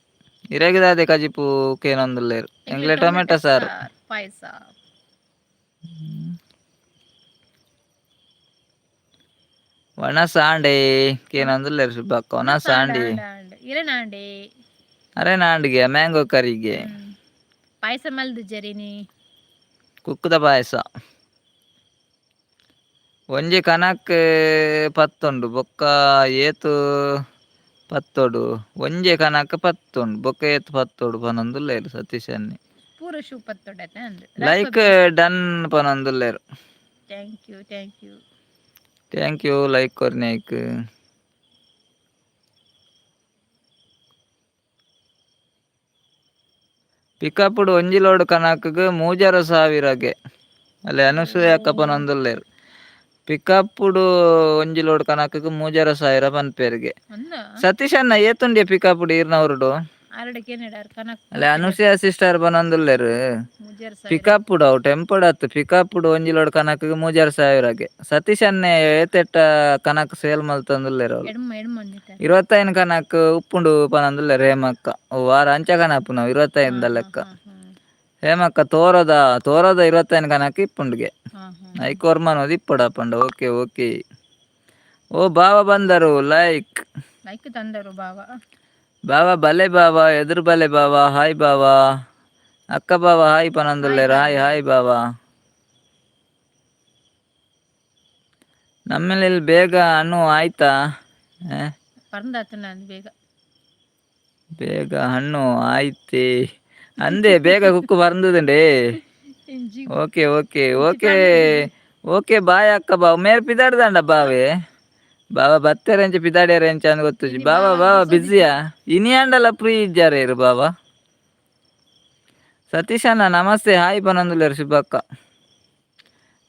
ಇರೆಗ್ ಕಜಿಪು ಕೇನೊಂದುಲ್ಲೆರ್. ಎಂಕ್ಲೆ ಟೊಮೆಟೊ ಸಾರು. ಪಾಯಸ. ವನಸ್ ಆಂಡೆ ಕೇನೊಂದುಲ್ಲೆರ್ ಶುಭಕ್ಕ. ವನಸ್ ಆಂಡಿ? ಇರನಾಂಡೆ. ಅರೆ ನಾಂಡಿಗೆ ಮ್ಯಾಂಗೋ ಕರಿಗೆ. ಪಾಯಸ ಮಲ್ದು ಜರಿನಿ. ಕುಕ್ಕುದ ಪಾಯಸ. ಒಂಜಿ ಕನಕ್ ಪತ್ತೊಂಡು ಬೊಕ್ಕ ಏತು ಪತ್ತೊಡು? ಒಂಜಿ ಕನಕ್ ಪತ್ತೊಂಡು ಬೊಕ್ಕ ಏತು ಪತ್ತೊಡು ಪನೊಂದುಲ್ಲೆರ್ ಸತೀಶ್ ಅನ್ನೆ. ಪೂರ ಶೂ ಪತ್ತೊಡತೆ ಅಂದ್. ಲೈಕ್ ಡನ್ ಪನೊಂದುಲ್ಲೆರ್. Thank you, thank you. Thank you like ಕೊರ್ನೇಕ್. ಪಿಕಪ್ಡ್ ಒಂಜಿ ಲೋಡ್ ಕನಕ್ಗ್ 3,500ಗೆ ಅಲ್ಲೇ ಅನುಸೂಯ ಅಕ್ಕ ಪನೊಂದುಲ್ಲೆರ್. ಪಿಕಪ್ಪುಡು ಒಂಜಿ ಲೋಡ್ ಕನಕ್ಗ್ 3,500 ಪನ್ಪೆರ್ಗೆ. ಅಂದ. ಸತೀಶ್ ಅಣ್ಣ, ಏತುಂಡಿಯ ಪಿಕಪ್ಪುಡು ಈರ್ನವರುಡು? ಆರಡ ಕೆನಡಾರ್ ಕನಕ್. ಅಲ್ಲೇ ಅನುಸೂಯ ಸಿಸ್ಟರ್ ಪನೊಂದುಲ್ಲೆರ್. 3,500. ಪಿಕಪ್ಪುಡು, ಅವು ಟೆಂಪೋಡ್ ಅತ್ತು, ಪಿಕಪ್ಪುಡು ಒಂಜಿ ಲೋಡ್ ಕನಕ್ಗ್ 3,500ಗೆ. ಸತೀಶ್ ಅಣ್ಣೆ ಏತೆಟ್ಟ ಕನಕ್ ಸೇಲ್ ಮಲ್ತೊಂದುಲ್ಲೆರ್ ಅವ್ಲು? ಎಡ್ಮ ಎಡ್ಮ ಒಂದಿತ್ತ. 25 ಕನಕ್ ಉಪ್ಪುಂಡು ಪನೊಂದುಲ್ಲೆರ್ ಹೇಮಕ್ಕ. ಓ ವಾರ ಅಂಚ ಕನಪುನವು 25ದ ಲೆಕ್ಕ. ಹೇಮಕ್ಕ ತೋರದ ತೋರದ 25 ಕನಕ್ ಇಪ್ಪುಂಡುಗೆ. ಐಕ್ ಒರ್ಮನೋದು ಇಪ್ಪೊಡಪ್ಪಂಡ. Okay okay. ಓ ಬಾವ ಬಂದರು, ಲೈಕ್. ಲೈಕ್ ತಂದರು ಬಾವ. ಬಾವ ಬಲೆ ಬಾವ, ಎದುರು ಬಲೆ ಬಾವ. ಹಾಯ್ ಬಾವ, ಅಕ್ಕ ಬಾವ ಹಾಯ್ ಪನೊಂದುಲ್ಲೆರ್. ಹಾಯ್ ಹಾಯ್ ಬಾವ. ನಮ್ಮಲ್ಲಿ ಇಲ್ಲಿ ಬೇಗ ಹಣ್ಣು ಆಯ್ತಾ? ಆ? ಪರಂದಾತು ನಾನು ಬೇಗ. ಬೇಗ ಹಣ್ಣು ಆಯ್ತೆ ಅಂದೆ, ಬೇಗ ಕುಕ್ಕು ಬಂದದಂಡೆ. ಇಂಜಿ. Okay okay okay okay, bye ಅಕ್ಕ. ಬಾವ ಮೇರ್ ಪಿದಾಡ್ದಂಡ ಬಾವೆ. ಬಾವ ಬತ್ತೆರೆಂಚ ಪಿದಾಡ್ಯಾರೆಂಚ ಅಂದ್ ಗೊತ್ತುಜಿ. ಬಾವ ಬಾವ ಬಿಸಿಯಾ? ಇನಿ ಆಂಡಲ ಫ್ರೀ ಇಜ್ಜಾರ ಇರು ಬಾವ. ಸತೀಶ್ ಅಣ್ಣ ನಮಸ್ತೆ, ಹಾಯ್ ಪನೊಂದುಲ್ಲೆರ್ ಶುಭಕ್ಕ.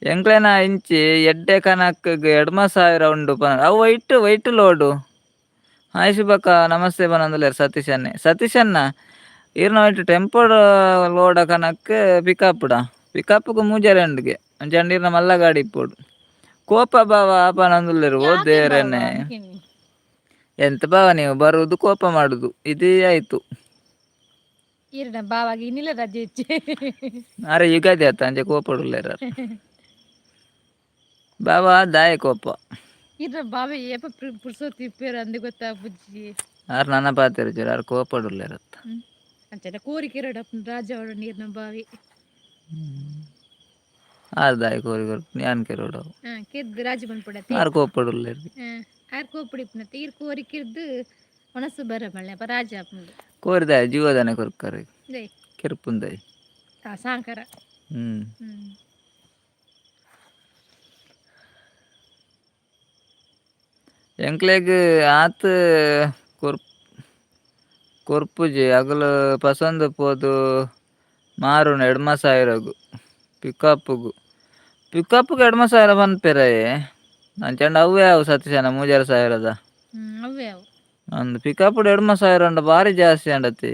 ಎಂಕ್ಲೆನ ಇಂಚಿ ಎಡ್ಡೆ ಕನಕ್ 5,500 ಉಂಡು ಪನ. ಅವು white white load. Hi ಶುಭಕ್ಕ, namaste ಪನೊಂದುಲ್ಲೆರ್ Satish ಅಣ್ಣೆ. Satish ಅಣ್ಣ, ಈರ್ನ ವೈಟ್ ಟೆಂಪೋ ಲೋಡ ಕನಕ್ ಪಿಕಪ್ಡ? ಪಿಕಪ್ಗೆ ಮೂಜರೆ ಉಂಡುಗೆ. ಅಂಚ ಈರ್ನ ಮಲ್ಲ ಗಾಡಿ ಇಪ್ಪೊಡು. ಕೋಪ ಬಾವ ಪನೊಂದುಲ್ಲೆರ್. ಓ ದೇವರನ್ನೇ, ಎಂತ ಬಾವ ನೀವು ಬರುವುದು, ಕೋಪ ಮಾಡುದು, ಇದೇ ಆಯ್ತು. ಈರ್ನ ಬಾವಾಗಿ ಇನ್ನಿಲ್ಲ ರಜೆ ಇಚ್ಚೆ. ಅರೆ ಯುಗಾದಿ ಆತ, ಅಂಚೆ ಕೋಪಡುಲ್ಲೆರ್ ಬಾವ. ದಾಯ ಕೋಪ? ಈರ್ನ ಬಾವ ಏಪ ಪುರ್ಸೊತ್ತು ಇಪ್ಪೇರು ಅಂದ್ ಗೊತ್ತಾ ಬುಜ್ಜಿ. ಆರ್ ನನ್ನ ಪಾತೆರ ಆರ್ ಕೋಪಡುಲ್ಲೆರ್ ಅತ್ತ. ಅಂಚನೆ ಕೋರಿ ಕೆರಡ ರಾಜ ಅವಳು ನೀರ್ನ ಬಾವಿ. ಆರ್ ದಾಯ ಕೋರಿ ಕೊರ್ಪು? ಯಾನ್ ಕೆರೋಡು? ಕೆದ್ದು ರಾಜಿ ಬಂದ್ಬಿಡತ್ತೆ. ಆರ್ ಕೋಪಡುಲ್ಲೆರ್. ಆರ್ ಕೋಪಡಿಪ್ಪನತ್ತೆ. ಈರ್ ಕೋರಿ ಕಿರ್ದು ಮನಸ್ಸು ಬರ ಮಳ್ಳೆ ಅಪ್ಪ ರಾಜ ಆಪುಂಡು. ಕೋರಿದಾಯ ಜೀವದಾನೆ ಕೊರ್ಕರೆ. ಜೈ. ಕೆರ್ಪುಂದಾಯ್. ಆ ಸಾಂಕರ. ಹ್ಮ್. ಹ್ಮ್. ಎಂಕ್ಲೆಗ್ ಆತ್ ಕೊರ್ಪುಜಿ, ಅಗಲು ಪಸಂದ್ ಪೋದು. ಮಾರುನ ಎಡ್ಮ ಸಾವಿರಗು ಪಿಕಪ್ಪುಗು ಪಿಕಪ್ಪುಗು 5000 ಪನ್ಪೆರಯೆ ಅಂಚಂಡ ಅವೇ ಅವು ಸತೀಶನ ಮೂಜಾರು ಸಾವಿರದ. ಅವೇ ಅವು. ಅಂದ್ ಪಿಕಪ್ 5000 ಅಂಡ ಭಾರಿ ಜಾಸ್ತಿ ಅಂಡತಿ.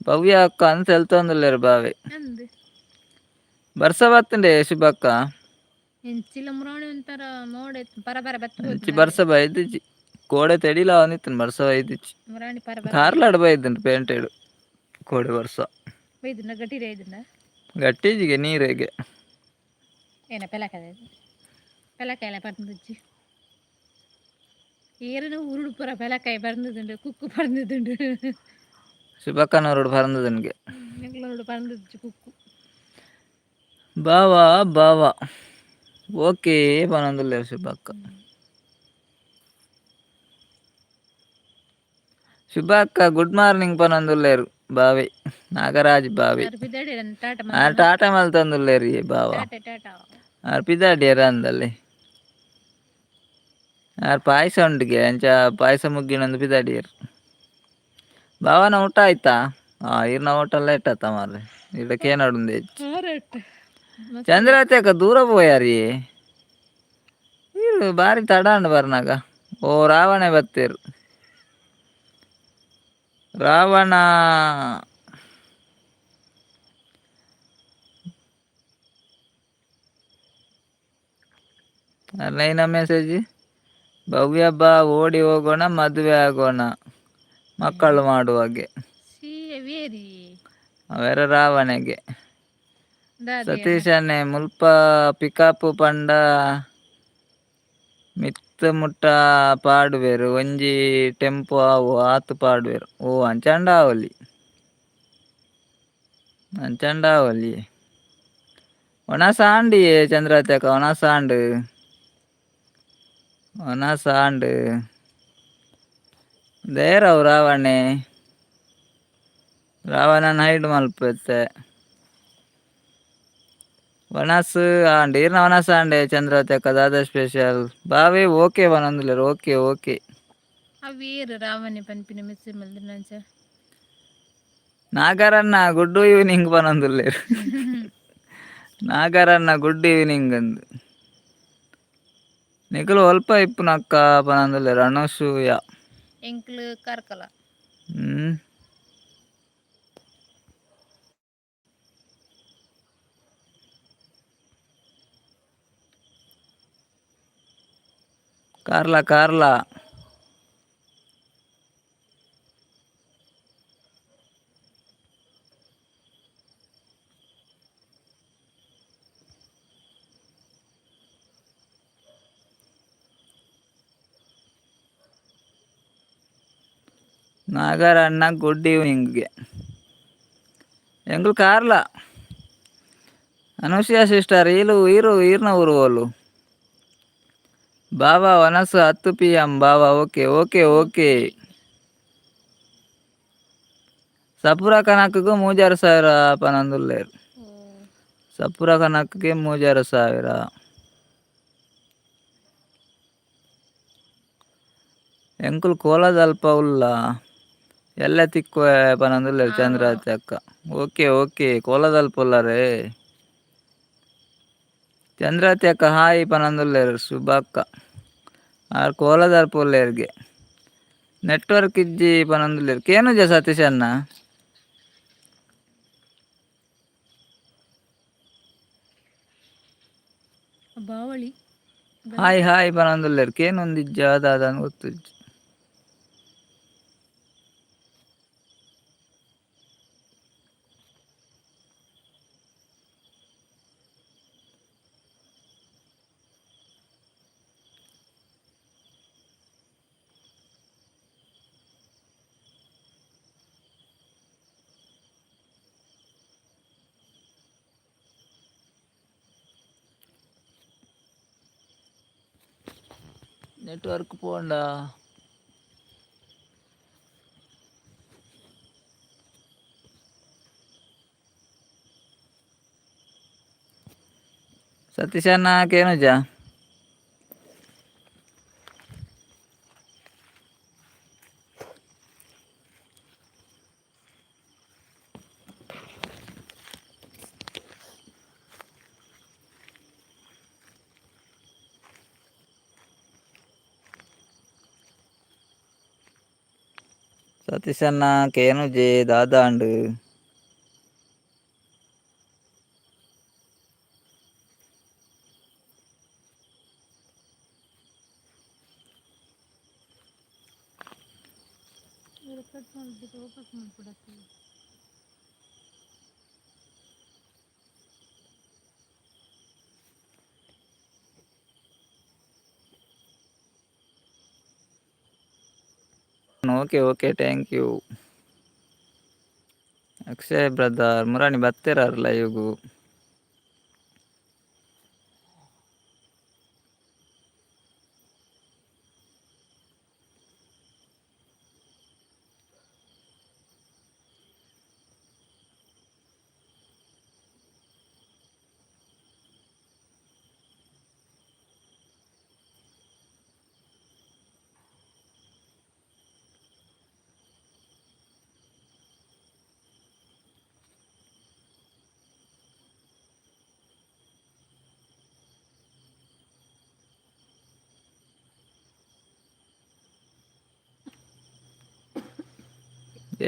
ಭವ್ಯ ಅಕ್ಕ ಅಂತ ತೆಲ್ತೊಂದುಲ್ಲೆರ್ ಬಾವೆ. ಅಂದ್. ಬರ್ಸ ಬತ್ತುಂಡೆ ಶುಭಕ್ಕ. ಎಂಚಿಲ ಮುರಾಣಿ ಒಂಥರ ಮೋಡ ಪರ ಪರ ಬತ್ತು. ಇಂಚಿ ಬರ್ಸ ಬೈದಿಜಿ ಕೋಡೆ ತೆಡಿಲ ಒಂದಿತ್ತುಂಡು ಬರ್ಸ ಬೈದಿಜಿ. ಮುರಾಣಿ ಪರ ಪರ. ಕಾರ್ಲಾಡ್ ಬೈದುಂಡು ಪೇಂಟೆಡ್ ಕೋಡೆ ಬರ್ಸ. ಬೈದುಂಡ ಗಟ್ಟಿ ಐದುಂಡ. ಗಟ್ಟಿಜಿಗೆ ನೀರೆಗೆ. ಏನ ಪೆಲಕದ ಪೆಲಕಾಯಲ ಪರ್ಂದುಜ್ಜಿ ಏರನ ಉರುಡು ಪೂರ ಪೆಲಕಾಯಿ ಪರ್ಂದುದುಂಡು ಕುಕ್ಕು ಪರ್ಂದುದುಂಡು. ಶುಭಕ್ಕನವರೋಡು ಪರಂದದನ್ಗೆ. ಎಂಕ್ಲನೋಡು ಪರ್ಂದುಜ್ಜಿ ಕುಕ್ಕು. ಬಾವಾ ಬಾವಾ ಓಕೆ ಪನೊಂದುಲ್ಲೆರ್ ಶುಭಕ್ಕ. ಶುಭಕ್ಕ ಗುಡ್ ಮಾರ್ನಿಂಗ್ ಪನೊಂದುಲ್ಲೆರ್ ಬಾವೆ ನಾಗರಾಜ್ ಬಾವೆ. ಆರ್ ಪಿದಾಡಿರನ್ ಟಾಟಾ. ಆರ್ ಟಾಟಾ ಮಲ್ತೊಂದುಲ್ಲೆರ್ ಬಾವ. ಟಾಟಾ ಟಾಟಾ. ಆರ್ ಪಿದಾಡಿಯರ ಅಂದಲ್ಲಿ ಆರ್ ಪಾಯಸ ಉಂಡುಗೆ ಅಂಚ ಪಾಯಸ ಮುಗ್ಗಿನೊಂದು ಪಿದಾಡಿಯರ್. ಬಾವನ ಊಟ ಆಯ್ತಾ? ಈರ್ನ ಹೋಟೆಲ್ ಲೇಟ್ ಮಾರ್ರೆ ಇಡ ಕೇನಡುಂದೆ. ಚಂದ್ರಾತಿ ಅಕ್ಕ ದೂರ ಪೋಯಾರಿ ಈರ್ ಬಾರಿ ತಡ ಅಂಡ್ ಬರ್ನಾಗ. ಓ ರಾವಣೆ ಬತ್ತೀರ್ ರಾವಣ. ಅರ್ನೈನ ಮೆಸೇಜ್ ಭವ್ಯ ಬಾ ಓಡಿ ಹೋಗೋಣ ಮದುವೆ ಆಗೋಣ ಮಕ್ಕಳು ಮಾಡುವಾಗೆ. ಅವೆರ ರಾವಣೆಗೆ. ಸತೀಶನೇ ಮುಲ್ಪ ಪಿಕಪ್ ಪಂಡ ಮಿತ್ತ್ ಮುಟ್ಟ ಪಾಡುವೆರ್ ಒಂಜಿ ಟೆಂಪೋ ಆವು ಆತ್ ಪಾಡುವೆರ್. ಓ ಅಂಚಾಂಡ ಆವೊಲಿ ಅಂಚಾಂಡ ಆವೊಲಿ. ಒಣಸ್ ಆಂಡಿಯೇ ಚಂದ್ರಾತ್ಯಕ ಒಣಸ್ ಆಂಡ್ ಒಣಸ್ ಆಂಡ್. ದೇರವು ರಾವಣೆ ರಾವಣನ ಹೈಡ್ ಮಲ್ಪೆತ್ತೆ. ಒಣಸ್ ಆಂಡ್ ಈರ್ನ ಒಣಸ್ ಆಂಡೆ ಚಂದ್ರಾತ್ಯಕ ದಾದ ಸ್ಪೆಷಲ್ ಬಾವೆ ಓಕೆ ಪನೊಂದುಲ್ಲೆರ್ ಓಕೆ ಓಕೆ. ಅವೇರು ರಾವಣೆ ಪನ್ಪಿನ ಮೆಸೇಜ್ ಮಲ್ದಿನಂಚ. ನಾಗರನ್ನ ಗುಡ್ ಈವ್ನಿಂಗ್ ಪನೊಂದುಲ್ಲೆರ್. ನಾಗರನ್ನ ಗುಡ್ ಈವ್ನಿಂಗ್ ಅಂದ್. ನಿಕುಲು ಒಲ್ಪ ಇಪ್ಪುನಕ್ಕ ಪನೊಂದುಲ್ಲೆರ್ ಅನಸೂಯ. ಎಂಕ್ಲು ಕಾರ್ಕಳ. ಕಾರ್ಲ ಕಾರ್ಲ. ನಾಗರಣ್ಣ ಗುಡ್ ಈವ್ನಿಂಗ್ಗೆ. ಎಂಕುಲು ಕಾರ್ಲ. ಅನುಷಿಯಾ ಸಿಸ್ಟರ್ ಈಲು ಈರು ಈರ್ನ ಊರು ಓಲು. ಬಾಬಾ ವನಸು 10 PM ಬಾಬಾ ಓಕೆ ಓಕೆ ಓಕೆ. ಸಪುರ ಕನಕ್ಗ್ 3500 ಪನೊಂದುಲ್ಲೆರ್. ಸಪುರ ಕನಕ್ಗೆ 3500. ಎಂಕುಲು ಕೋಲದಲ್ಪ ಉಲ್ಲ ಎಲ್ಲೆ ತಿಕ್ಕುವೆ ಪನೊಂದುಲ್ಲೆರ್ ಚಂದ್ರಾವತಿ ಅಕ್ಕ. Okay okay ಕೋಲದಲ್ಪ ಉಲ್ಲರೇ. ಚಂದ್ರಾವತಿ ಅಕ್ಕ ಹಾಯ್ ಪನೊಂದುಲ್ಲೆರ್ ಶುಭ ಅಕ್ಕ. ಆರ್ ಕೋಲದಲ್ಪ ಉಲ್ಲೆರ್ಗೆ. ನೆಟ್ವರ್ಕ್ ಇಜ್ಜಿ ಪನೊಂದುಲ್ಲೆರ್. ಕೇನುಜ ಸತೀಶ್ ಅಣ್ಣ. ಬಾವಳಿ. Hi hi ಪನೊಂದುಲ್ಲೆರ್. ಕೇನೊಂದಿಜ್ಜ ದಾದ ಗೊತ್ತುಜ್ಜಿ. ನೆಟ್ವರ್ಕ್ ಪೋಂಡ. ಸತೀಶ್ ಅಣ್ಣ ಕೇನುಜ. ಸತೀಶಣ್ಣ ಕೇನುಜೆ ದಾದಾಂಡ್. ಕಟ್ ಮಾಡ್ಬಿಟ್ಟು ವಾಪಸ್ ಮಾಡ್ಬಿಡತ್ತೆ. Okay okay, thank you Akshay brother. ಮುರಾಣಿ ಬತ್ತೆರಾರ್ ಲೈವ್ಗು.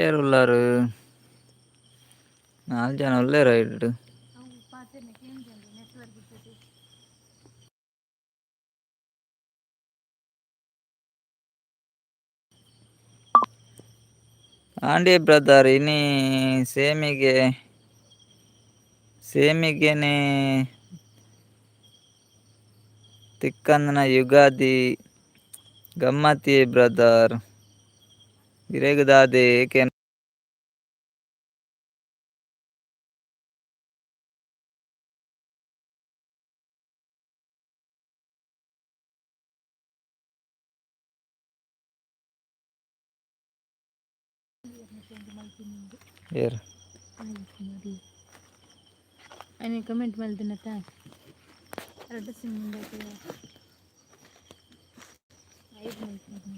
ಏರ್ ಉಲ್ಲಾರು? ನಾಲ್ ಜನ ಉಲ್ಲೇರ ಇಟ್ಟು. ಅವು ಪಾತೆರ್ನ ಕೇಂದ್ರ ನೆಟ್ವರ್ಕ್ ಇರ್ತದೆ. ಆಂಡಿ ಬ್ರದರ್, ಇನಿ ಸೇಮಿಗೆ ಸೇಮಿಗೆನೆ ತಿಕ್ಕಂದನ ಯುಗಾದಿ ಗಮ್ಮತ್ತಿಯೇ ಬ್ರದರ್. ಇರೆಗ್ ದಾದೆ ಏರ್? ಅಯ್ಯ, ಕಮೆಂಟ್ ಮಲ್ದಿನತ ರಡ್ಡ್ ಸಿಮ್ ಉಂಡೈತೆ ಐದು ಮಲ್ಪುನ.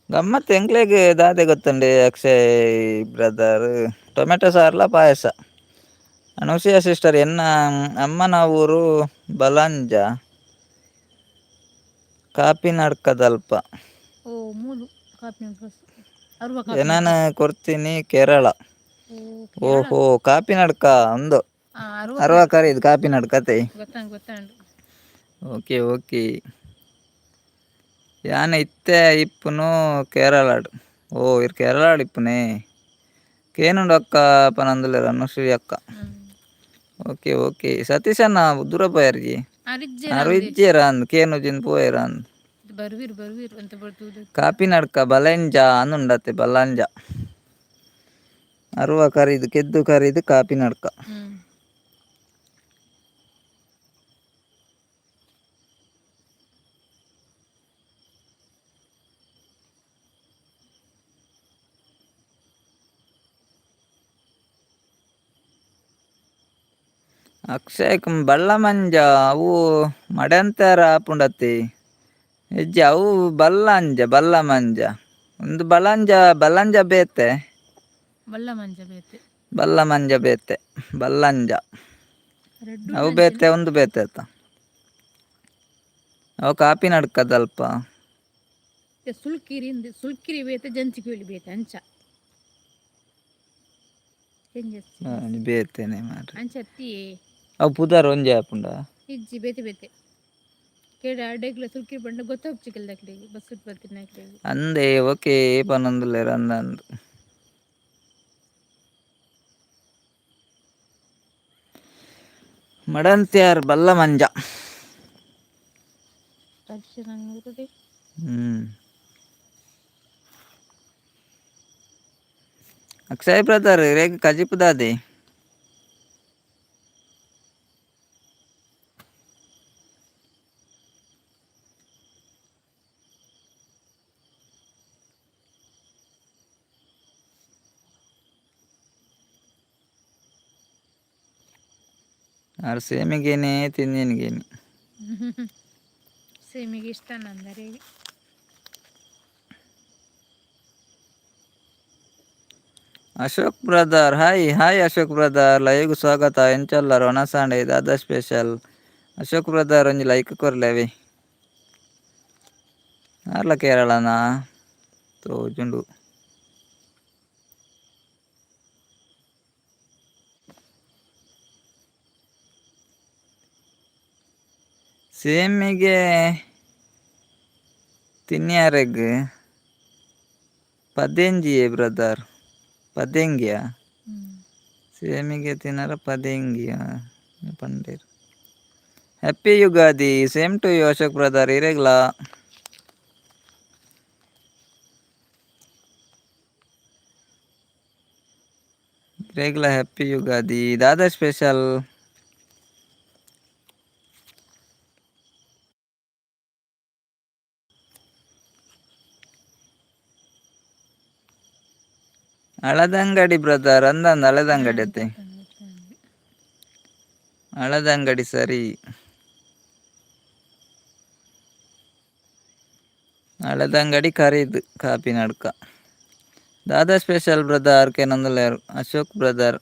ಗಮ್ಮತ್ ಎಂಕ್ಲೆಗ್ ದಾದೆ ಗೊತ್ತುಂಡೆ ಅಕ್ಷಯ್ ಬ್ರದರ್? ಟೊಮೆಟೊ ಸಾರ್ಲ ಪಾಯಸ. ಅನುಸೂಯ ಸಿಸ್ಟರ್, ಎನ್ನ ಅಮ್ಮನ ಊರು ಬಲಂಜ, ಕಾಪಿನಡ್ಕದಲ್ಪ. ಓ, ಮೂಲು ಕಾಪಿ ಅರುವ ಕಾಪಿ. ಎನನ್ ಕೊರ್ತಿನಿ ಕೇರಳ. ಓ, ಕೇರಳ. ಓಹೋ, ಕಾಪಿನಡ್ಕ ಅಂದು. ಅರುವ. ಅರುವ ಕರಿ ಇದು ಕಾಪಿನಡ್ಕ ಅತೆ? ಗೊತ್ತಾಂಡ್, ಗೊತ್ತಾಂಡ್. ಓಕೆ ಓಕೆ, ಯಾನ್ ಇತ್ತೆ ಇಪ್ಪುನು ಕೇರಳಡ್. ಓ, ಇರ್ ಕೇರಳಡ್ ಇಪ್ಪುನೆ. ಕೇನುಂಡು ಅಕ್ಕ ಪನಂದುಲ್ಲೆರ್ ಅನುಸೂಯ ಅಕ್ಕ. ಓಕೆ ಓಕೆ, ಸತೀಶಣ್ಣ ದೂರ ಪೋಯರ್ಜಿ. ಅರಿಜ್ಜೆರ್. ಅರು ಇಜ್ಜೆರ ಅಂದ್, ಕೇನುಜಿಂದ್ ಪೋಯೆರ್ ಅಂದ್. ಬರ್ವೀರ್ ಬರ್ವೀರ್ ಅಂತ ಬರ್ತದೆ. ಕಾಪಿನಡ್ಕ ಬಲಂಜ ಅಂದುಂಡತೆ, ಬಲಂಜ. ಅರುವ ಕರಿದು, ಕೆದ್ದು ಕರಿದು ಕಾಪಿನಡ್ಕ. ಅಕ್ಷಯ್, ಬಲ್ಲಮಂಜ ಅವು ಮಡಂತ್ಯಾರ ಆಪುಂಡತಿ? ಇಜ್ಜಿ, ಅವು ಬಲ್ಲಂಜ, ಬಲ್ಲಮಂಜ ಒಂದು ಬಲಂಜ, ಬಲಂಜ ಬೇತೆ. ಬಲ್ಲ ಮಂಜ ಬೇತೆ. ಬಲ್ಲಮಂಜ ಬೇತೆ, ಬಲ್ಲಂಜ. ರಡ್ಡು. ಅವು ಬೇತೆ, ಒಂದು ಬೇತೆ ಆತ. ಅವು ಕಾಪಿನಡ್ಕದಲ್ಪ. ಸುಲ್ಕಿರಿ, ಸುಲ್ಕಿರಿ ಬೇತೆ, ಜಂಚಿಕೋಳಿ ಬೇತೆ, ಅಂಚ ಚೇಂಜಸ್. ಬೇತೆನೆ ಮಾರ್ರೆ. ಅಂಚ ಅತ್ತಿ. ಅವು ಪುದರ್ ಒಂಜೆ ಆಪುಂಡ? ಇಜ್ಜಿ, ಬೇತೆ ಬೇತೆ. ಕೇಡ ಅಡೆಗ್ಲ ಸುಲ್ಕಿರಿ ಪಂಡ ಗೊತ್ತಾಪ್ಚಿಕಲ್ ದಕ್ಲೆಗ್, ಬಸ್ ಬತ್ತಿನಕ್ಲೆಗ್. ಅಂದೆ, ಓಕೆ ಪನೊಂದುಲ್ಲೆರ್, ಅಂದ ಅಂದ್. ಮಡಂತ್ಯಾರ್ ಬಲ್ಲಮಂಜ. ಅಕ್ಷಯ್ ಬ್ರದರ್, ರೇಗ್ ಕಜಿಪು ದಾದೆ? ಆರ್ ಸೇಮಿಗೇನೆ ತಿಂದಿನಿಗೇನಿ. ಸೇಮಿಗೆ ಇಷ್ಟ ನಂದರೆ. Ashok brother, hi hi Ashok brother, ಲೈವ್ಗ್ ಸ್ವಾಗತ. ಎಂಚೊಲ್ಲರ್? ವನಸಾಂಡ ದಾದ ಸ್ಪೆಷಲ್? Ashok brother ಒಂಜಿ ಲೈಕ್ ಕೊರ್ಲೆವೆ. ಆರ್ಲ ಕೇರಳನಾ ತೋಜುಂಡು. ಸೇಮಿಗೆ ತಿನ್ಯಾರೆಗ್ ಪದೆಂಜಿಯೇ ಬ್ರದರ್, ಪದೆಂಗಿಯ? ಸೇಮಿಗೆ ತಿನ್ನರ ಪದೆಂಗಿಯ ಪಂಡೇರ್. Happy Ugadi, same to you Ashok brother. ಇರೆಗ್ಲಾ ಇರೆಗ್ಲಾ happy Ugadi. ದಾದಾ ಸ್ಪೆಷಲ್? ಹಳದಂಗಡಿ ಬ್ರದರ್, ಅಂದಂದು ಹಳದಂಗಡಿ ಅತ್ತೆ. ಹಳದಂಗಡಿ ಸರಿ. ಹಳದಂಗಡಿ ಕರೀದು ಕಾಪಿ ನಡ್ಕ. ದಾದಾ ಸ್ಪೆಷಲ್ ಬ್ರದರ್ ಕೆನೊಂದುಲ್ಲೆರ್ ಅಶೋಕ್ ಬ್ರದರ್?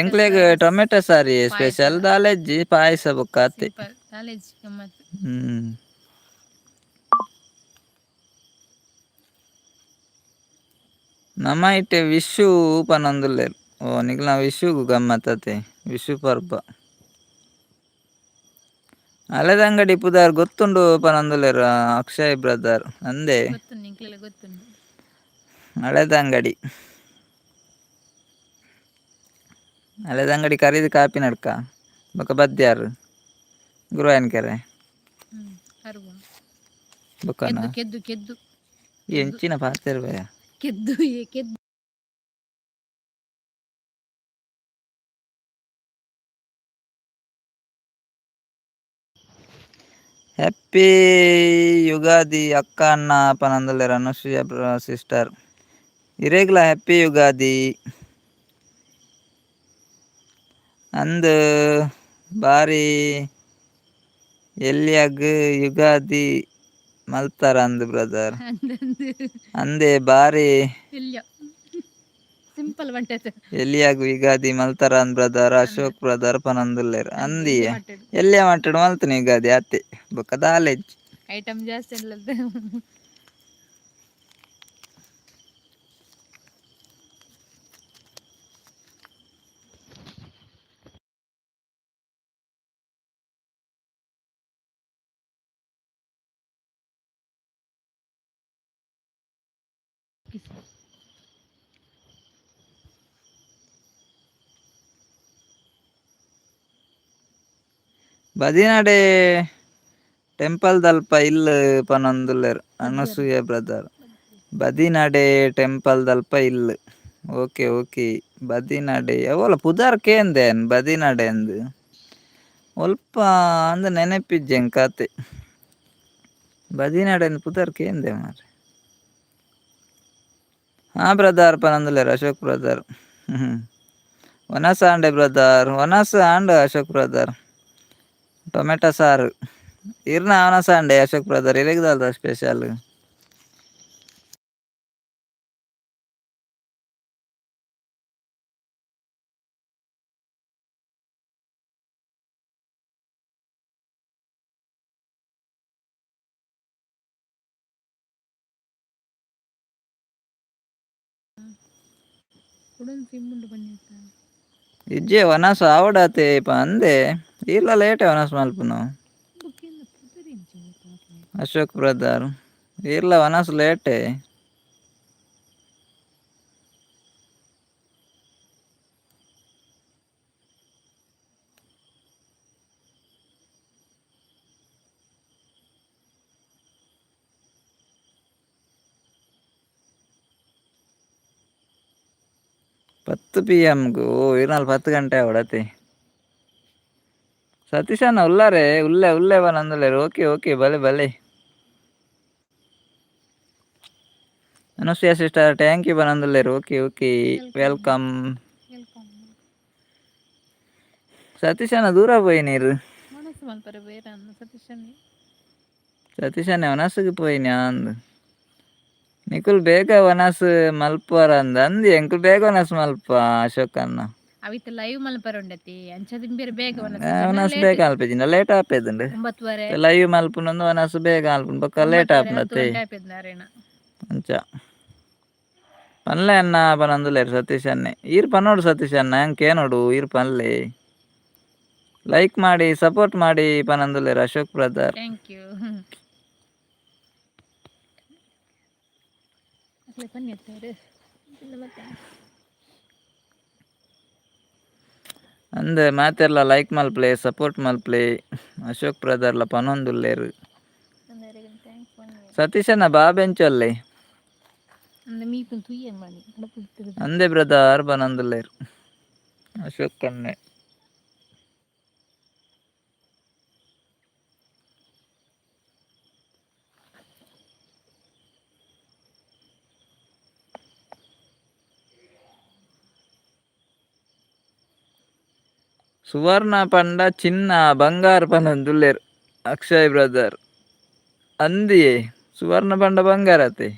ಎಂಕ್ಲೆಗ್ ಟೊಮೆಟೊ ಸಾರಿ ಸ್ಪೆಷಲ್, ದಾಲೆಜ್ಜಿ, ಪಾಯಸ ಬೊಕ್ಕ ಅತ್ತೆ. ನಮ ಇತ್ತೆ ವಿಶು ಪನೊಂದುಲ್ಲೆರ್. ಓ ನಿಕ್ಲ್ನ ವಿಶುಗು ಗಮ್ಮತ್ ವಿಶು ಪರ್ಬ. ಅಲೆದಂಗಡಿ ಪುದರ್ ಗೊತ್ತುಂಡು ಪನೊಂದುಲ್ಲೆರ್ ಅಕ್ಷಯ್ ಬ್ರದರ್. ಅಂದೆ ಹಳೆದಂಗಡಿ, ಹಳೆದಂಗಡಿ ಕರೀದು ಕಾಪಿ ನಡ್ಕ ಬೊಕ ಬದ್ಯಾರ್ ಗುರುವಾಯನಕೆರೆ ಬೊಕನ ಎಂಚಿನ ಪಾತೆರ್ ಬಯ. ಕೆದ್ದು ಕೆದ್ದು. ಹ್ಯಾಪಿ ಯುಗಾದಿ ಅಕ್ಕ ಅಣ್ಣ ಪನೊಂದುಲ್ಲೆರ್ ಅನುಸೂಯ ಸಿಸ್ಟರ್. ಇರೆಗ್ಲ ಹ್ಯಾಪಿ ಯುಗಾದಿ. ಅಂದ್ ಬಾರಿ ಎಲ್ಯಗ್ ಯುಗಾದಿ ಮಲ್ತಾರ ಅಂದ್ ಬ್ರದರ್. ಅಂದೆ ಬಾರಿ ಸಿಂಪಲ್ ಎಲ್ಯಾಗ್ ಯುಗಾದಿ ಮಲ್ತಾರ ಅಂದ್ ಬ್ರದರ್ ಅಶೋಕ್ ಬ್ರದರ್ ಪನೊಂದುಲ್ಲೆರ್. ಅಂದಿಯೇ ಎಲ್ಯ ಮಟ್ಟಡ್ ಮಲ್ತನೆ ಯುಗಾದಿ ಅತ್ತೆ, ಬೊಕ್ಕ ದಾಲೆಜ್ಜಿ. ಐಟಮ್ ಜಾಸ್ತಿ. ಬದಿನಾಡೆ ಟೆಂಪಲ್ ದಲ್ಪ ಇಲ್ಲ್ ಪನೊಂದುಲ್ಲೆರ್ ಅನಸೂಯ ಬ್ರದರ್. ಬದಿನಾಡೆ ಟೆಂಪಲ್ ದಲ್ಪ ಇಲ್ಲ್. ಓಕೆ ಓಕೆ ಬದಿನಾಡೆ ಅವಲ ಪುದರ್ ಕೇಂದೆ ಬದಿನಾಡೆ ಅಂದ್ ಒಲ್ಪ ಅಂದ್ ನೆನಪಿಜ್ಜಿ ಎಂಕ್ ಆತೆ. ಬದಿನಾಡೆ ಅಂದ್ ಪುದರ್ ಕೇಂದೆ ಮಾರ್ರೆ. ಹಾ ಬ್ರದರ್ ಪನೊಂದುಲ್ಲೆರ್ ಅಶೋಕ್ ಬ್ರದರ್. ವನಸ್ ಆಂಡೆ ಬ್ರದರ್? ವನಸ್ ಆಂಡ್ ಅಶೋಕ್ ಬ್ರದರ್. ಟೊಮೆಟೊ ಸಾರು. ಇರ್ನ ವನಸ್ ಆಂಡೆ ಅಶೋಕ್ ಬ್ರದರ್? ಇರೆಗ್ ದಾದ ಸ್ಪೆಷಲ್? ಇಜ್ಜೆ ವನಸ್ ಆವಡಾತೆ ಅಂದೆ. ಈರ್ಲ ಲೇಟೆ ವನಸ್ ಮಲ್ಪುನು ಅಶೋಕ್ ಬ್ರದರ್. ಈರ್ಲ ವನಸ್ ಲೇಟೆ. 10 ಪಿ.ಎಮ್‌ಗು ಇರ್ನಾಲ್ 10 ಗಂಟೆ ಆವಡತೆ. ಸತೀಶಣ್ಣ ಉಲ್ಲಾರೆ? ಉಲ್ಲೆ ಉಲ್ಲೆ ಪನೊಂದುಲ್ಲೆರ್. ಓಕೆ ಓಕೆ ಬಲೆ ಬಲೆ. Anasuya sister thank you ಪನೊಂದುಲ್ಲೆರ್. Okay okay welcome. ಸತೀಶಣ್ಣ ದೂರ ಪೋಯಿನೀರ್. ಸತೀಶಣ್ಣ ವನಸ್‌ಗ್ ಪೋಯಿನ್ಯಾ ಅಂದ್. ನಿಕುಲು ಬೇಗ ವನಸ್ ಮಲ್ಪುವರ ಅಂದ್. ಅಂದ್ ಎಂಕುಲು ಬೇಗ ವನಸ್ ಮಲ್ಪ ಅಶೋಕ್ ಅಣ್ಣ. ಅವಿತ್ ಲೈವ್ ಮಲ್ಪರುಂಡತಿ ಅಂಚ ಬೇರೆ ಬೇಗ. ವನಸ್ ಬೇಗ ಅಲ್ಪೇಜಿಂಡ ಲೇಟ್ ಆಪೇದುಂಡು. 9:30. ಲೈವ್ ಮಲ್ಪುನೊಂದು ವನಸ್ ಬೇಗ ಅಲ್ಪುಂಡು ಬೊಕ್ಕ ಲೇಟ್ ಆಪುಂಡತೆ. ಅಂಚ ಪನ್ಲೆ ಅನ್ನ ಪನೊಂದುಲ್ಲೆರ್ ಸತೀಶ್ ಅಣ್ಣೆ. ಈರ್ ಪನೋಡು ಸತೀಶ್ ಅಣ್ಣ, ಎಂಕ್ ಕೇನೋಡು, ಈರ್ ಪನ್ಲೆ. ಲೈಕ್ ಮಾಡಿ ಸಪೋರ್ಟ್ ಮಾಡಿ ಪನೊಂದುಲ್ಲೆರ್ ಅಶೋಕ್ brother. Thank you. ಪನ್ನಿ ಮತ್ತೆ. ಅಂದ್ ಮಾತೆರ್ಲ ಲೈಕ್ ಮಲ್ಪಲೆ, ಸಪೋರ್ಟ್ ಮಲ್ಪಲೆ, ಅಶೋಕ್ ಬ್ರದರ್ಲ ಪನೊಂದುಲ್ಲೆರ್. ಸತೀಶ್ ಅಣ್ಣ ಬಾ ಬೆಂಚೊಲ್ಲೆ. ಮೀಪುನ್ ತುಯ್ಯನ್ ಮಾಡಿ. ಅಂದೆ ಬ್ರದರ್ ಪನೊಂದುಲ್ಲೆರ್ ಅಶೋಕ್ ಅಣ್ಣೆ. ಸುವರ್ಣ ಪಂಡ ಚಿನ್ನ ಬಂಗಾರ ಪನೊಂದುಲ್ಲೆರ್ ಅಕ್ಷಯ್ ಬ್ರದರ್. ಅಂದಿಯೇ, ಸುವರ್ಣ ಪಂಡ ಬಂಗಾರತೆ.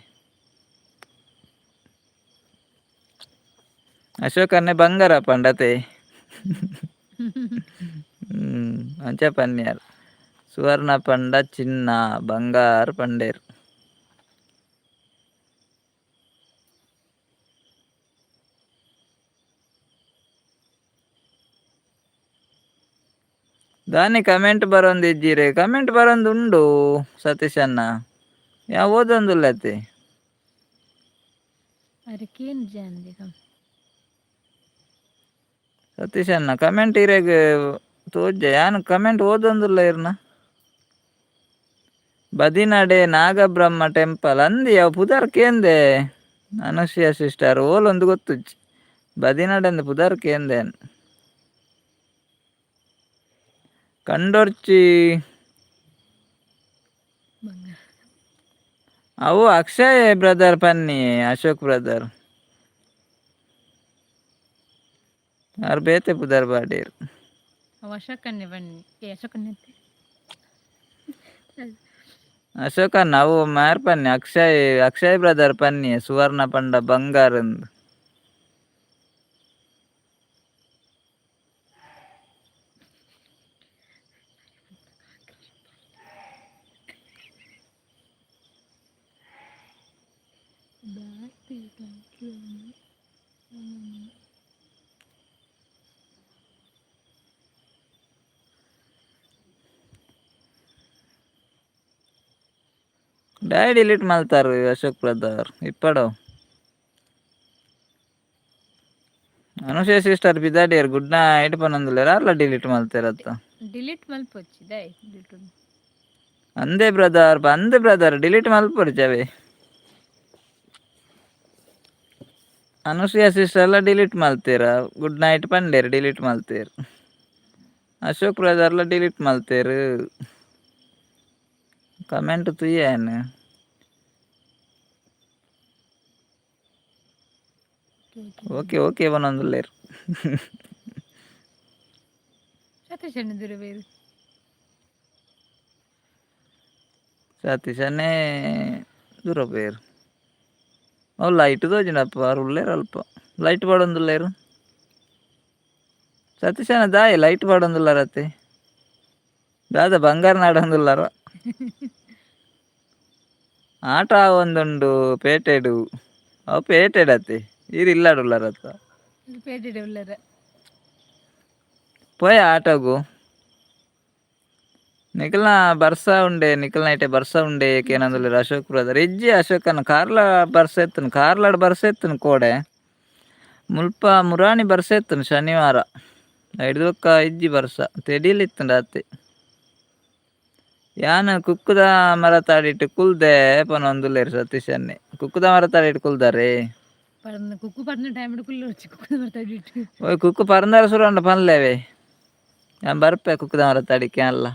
ಅಶೋಕ್ ಅಣ್ಣೆ ಬಂಗಾರ ಪಂಡತೆ. ಅಂಚ ಪನ್ಯಾರ್, ಸುವರ್ಣ ಪಂಡ ಚಿನ್ನ ಬಂಗಾರ ಪಂಡೇರ್. ದಾನಿ ಕಮೆಂಟ್ ಬರೋಂದಿಜ್ಜಿರೆ? ಕಮೆಂಟ್ ಬರೋಂದು ಉಂಡು ಸತೀಶ್ ಅಣ್ಣ, ಯಾ ಓದೊಂದುಲ್ಲತೆ. ಅರೆ ಜಾನ್ದಿ. ಸತೀಶ್ ಅಣ್ಣ, ಕಮೆಂಟ್ ಇರೆಗ್ ತೋಜ, ಯಾನ್ ಕಮೆಂಟ್ ಓದೊಂದುಲ್ಲ ಇರ್ನ. ಬದಿನಡೆ ನಾಗಬ್ರಹ್ಮ ಟೆಂಪಲ್ ಅಂದಿ, ಅವು ಪುದರ್ ಕೇಂದೆ ಅನುಷಿಯ ಸಿಸ್ಟರ್, ಓಲೊಂದು ಗೊತ್ತುಜ್ಜಿ. ಬದಿನಡೆ ಅಂದ್ ಪುದರ್ ಕೇಂದೆ. ಕಂಡೊರ್ಚಿ ಅವು ಅಕ್ಷಯ್ ಬ್ರದರ್ ಪನ್ನಿ. ಅಶೋಕ್ ಬ್ರದರ್ ಆರ್ ಬೇತೆ ಪುದರ್ ಪಾಡೇರ್. ಅಶೋಕನ್ನೇ ಬನ್ನಿ, ಏ ಅಶೋಕನ್ನೇ. ಅಶೋಕ ಅವು ಮಾರ್ ಪನ್ನಿ, ಅಕ್ಷಯ್, ಅಕ್ಷಯ್ ಬ್ರದರ್ ಪನ್ನಿ ಸುವರ್ಣ ಪಂಡ ಬಂಗಾರ. ದಾಯೆ ಡಿಲೀಟ್ ಮಲ್ತಾರು ಅಶೋಕ್ ಬ್ರದರ್ ಇಪ್ಪಡು. ಅನುಷ ಸಿಸ್ಟರ್ ಬಿದಾಡಿಯರ್ ಗುಡ್ ನೈಟ್ ಪನೊಂದುಲ್ಲೆರ್, ಆರ್ಲ ಡಿಲೀಟ್ ಮಲ್ತೆರತ್ತ. ಡಿಲೀಟ್ ಮಲ್ಪೊಚ್ಚಿ ದಾಯೆ ಡಿಲೀಟ್? ಅಂದೆ ಬ್ರದರ್, ಅಂದೆ ಬ್ರದರ್, ಡಿಲೀಟ್ ಮಲ್ಪೊಡ್ಚಿ. ಅನುಸೂಯ ಸಿಸ್ಟರ್ ಎಲ್ಲ ಡಿಲೀಟ್ ಮಲ್ತೇರ, ಗುಡ್ ನೈಟ್ ಪಂಡೇರ್ ಡಿಲೀಟ್ ಮಲ್ತೇರ್. ಅಶೋಕ್ ಬ್ರದರ್ಲ ಡಿಲೀಟ್ ಮಲ್ತೇರ್. ಕಮೆಂಟ್ ತುಯ್ಯನ್. ಓಕೆ ಓಕೆ ಪನೊಂದುಲ್ಲೆರ್. ಸತೀಶ್ ಅಣ್ಣ ದೂರ ಬೇರು. ಸತೀಶ್ ಅಣ್ಣೆ ದೂರ ಪೋಯೆರ್. ಅವು ಲೈಟ್ ತೋಜುಂಡಪ್ಪ, ಆರ್ ಉಲ್ಲೆರ್ ಅಲ್ಪ ಲೈಟ್ ಪಾಡೊಂದುಲ್ಲೆರ್. ಸತೀಶ್ ಅಣ್ಣ ದಾಯೆ ಲೈಟ್ ಪಾಡೊಂದುಲ್ಲಾರತ್ತೆ? ದಾದ ಬಂಗಾರ ನಾಡೊಂದುಲ್ಲಾರ? ಆಟ ಆವೊಂದುಂಡು ಪೇಟೆಡು, ಅವು ಪೇಟೆಡತ್ತೆ, ಈರ್ ಇಲ್ಲಾಡುಲ್ಲಾರತ್ತ. ಪೇಟೆಡೆ ಉಲ್ಲೆರ್. ಪೋಯ ಆಟೋಗು ನಿಕಲ್ನ ಬರ್ಸ ಉಂಡೆ, ನಿಕಲ್ನ ಐಟೆ ಬರ್ಸ ಉಂಡೆ ಕೇನೊಂದುಲ್ಲೆರ್ ಅಶೋಕ್ ಬ್ರದರ್. ಇಜ್ಜಿ ಅಶೋಕನ, ಕಾರ್ಲ ಬರ್ಸ ಇತ್ತುಂಡು, ಕಾರ್ಲಾಡ್ ಬರ್ಸ ಇತ್ತುಂಡು ಕೋಡೆ. ಮುಲ್ಪ ಮುರಾಣಿ ಬರ್ಸ ಇತ್ತುಂಡು ಶನಿವಾರ, ಐಡ್ದ್ ಬೊಕ್ಕ ಇಜ್ಜಿ ಬರ್ಸ, ತೆಡಿಲ್ ಇತ್ತುಂಡು ಆತೆ. ಯಾನ್ ಕುಕ್ಕುದ ಮರತಾಡಿಟ್ ಕುಲ್ದೆ ಪನೊಂದುಲ್ಲೆರ್ ಸತೀಶ್ ಅಣ್ಣೆ. ಕುಕ್ಕುದ ಮರತಾಡಿಟ್ ಕುಲ್ದಾರೆ? ಪರ್ಂದ್ ಕುಕ್ಕು ಪರ್ನ ಟೈಮ್ ಕುಲ್ಲೊಡ್ಚಿ ಕುಕ್ಕು ಮರತಾಡಿಟ್. ಓಯ್ ಕುಕ್ಕು ಪರಂದಾರ ಸುರು ಪನ್ಲೇವೆ, ಯಾನ್ ಬರ್ಪೆ ಕುಕ್ಕುದ ಮರತಾಡಿಕೆ ಅಲ್ಲ.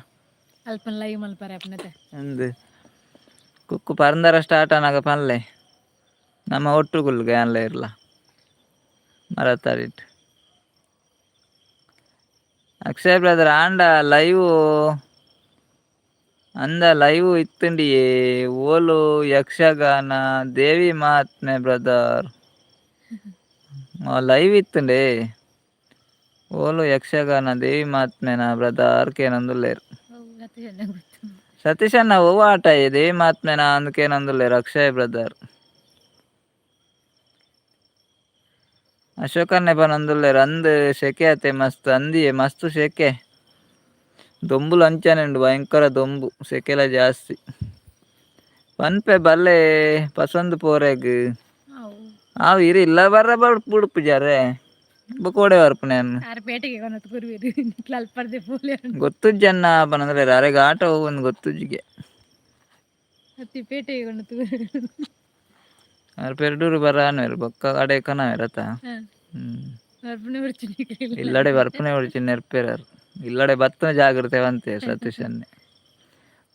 ಅಲ್ಪ ಲೈವ್ ಮಲ್ಪರೆ ಅಪ್ಪನತೆ. ಅಂದ್, ಕುಕ್ಕು ಪರಂದರ ಸ್ಟಾರ್ಟ್ ಆನಾಗ ಪನ್ಲೆ, ನಮ್ಮ ಒಟ್ಟುಗುಲ್ಗೆ ಅಲ್ಲ ಇರ್ಲ ಮರತಾಡಿಟ್. ಅಕ್ಷಯ್ ಬ್ರದರ್ ಆಂಡ ಲೈವ್ ಅಂದ ಲೈವ್ ಇತ್ತುಂಡಿಯೇ ಓಲು? ಯಕ್ಷಗಾನ ದೇವಿ ಮಹಾತ್ಮೆ ಬ್ರದರ್ ಲೈವ್ ಇತ್ತುಂಡೆ. ಓಲು ಯಕ್ಷಗಾನ ದೇವಿ ಮಹಾತ್ಮೆನ ಬ್ರದರ್ ಕೇನೊಂದುಲ್ಲೆರ್. ಅವು ಸತೀಶ್ ಗೊತ್ತು. ಸತೀಶ್ ಅಣ್ಣ, ಒವ್ವು ಆಟ ದೇವಿ ಮಹಾತ್ಮೆನ ಅಂದ್ ಕೇನೊಂದುಲ್ಲೆರ್ ಅಕ್ಷಯ್ ಬ್ರದರ್. ಅಶೋಕನ್ನೆ ಪನೊಂದುಲ್ಲೆರ್ ಅಂದ್ ಶೆಕೆ ಅತೆ ಮಸ್ತ್ ಅಂದಿಯೇ ಮಸ್ತ್ ಶೆಕೆ. ದೊಂಬುಲು ಅಂಚನೆ ಉಂಡು, ಭಯಂಕರ ದೊಂಬು, ಸೆಕೆಲ ಜಾಸ್ತಿ. ಪನ್ಪೆ ಬಲ್ಲೆ ಪಸೊಂದು ಪೋರೆಗ್. ಅವು. ಆವು ಇರು ಇಲ್ಲ ಬರ್ರ ಬುಡುಪು ಜಾರೆ ಬೊಕ ಓಡೆ ಬರ್ಪುನೆ ಅನ್ನು. ಆರ್ ಪೇಟೆಗೆ ಕೊನತ್ ಕೊರುವೆರ್ ನಿಕ್ಲ ಅಲ್ಪರ್ದೆ ಪೋಲೆ. ಗೊತ್ತುಜ್ಜನ್ನ ಪನಂದ್ರೆ ಅರೆಗ್ ಆಟ ಒಂದು ಗೊತ್ತುಜ್ಜಿಗೆ. ಅತ್ತಿ ಪೇಟೆಗೆ ಕೊನತ್ ಕೊರುವೆರ್. ಆರ್ ಪೆರ್ಡೂರು ಬರ ಅನ್ವೇರು ಬೊಕ್ಕ ಅಡೆ ಕನವೇರ್ ಅತ್ತ. ಬರ್ಪುನೆ ಬರ್ಚಿ ನಿಕ್ಲೆಗ್. ಇಲ್ಲಡೆ ಬರ್ಪುನೆ ಹೊಡಿಚಿ ನೆರ್ಪೇರಾರ್ ಇಲ್ಲಡೆ ಬತ್ತನ ಜಾಗ್ರತೆ వంತೆ ಸತೀಶ್ ಅನ್ನೆ.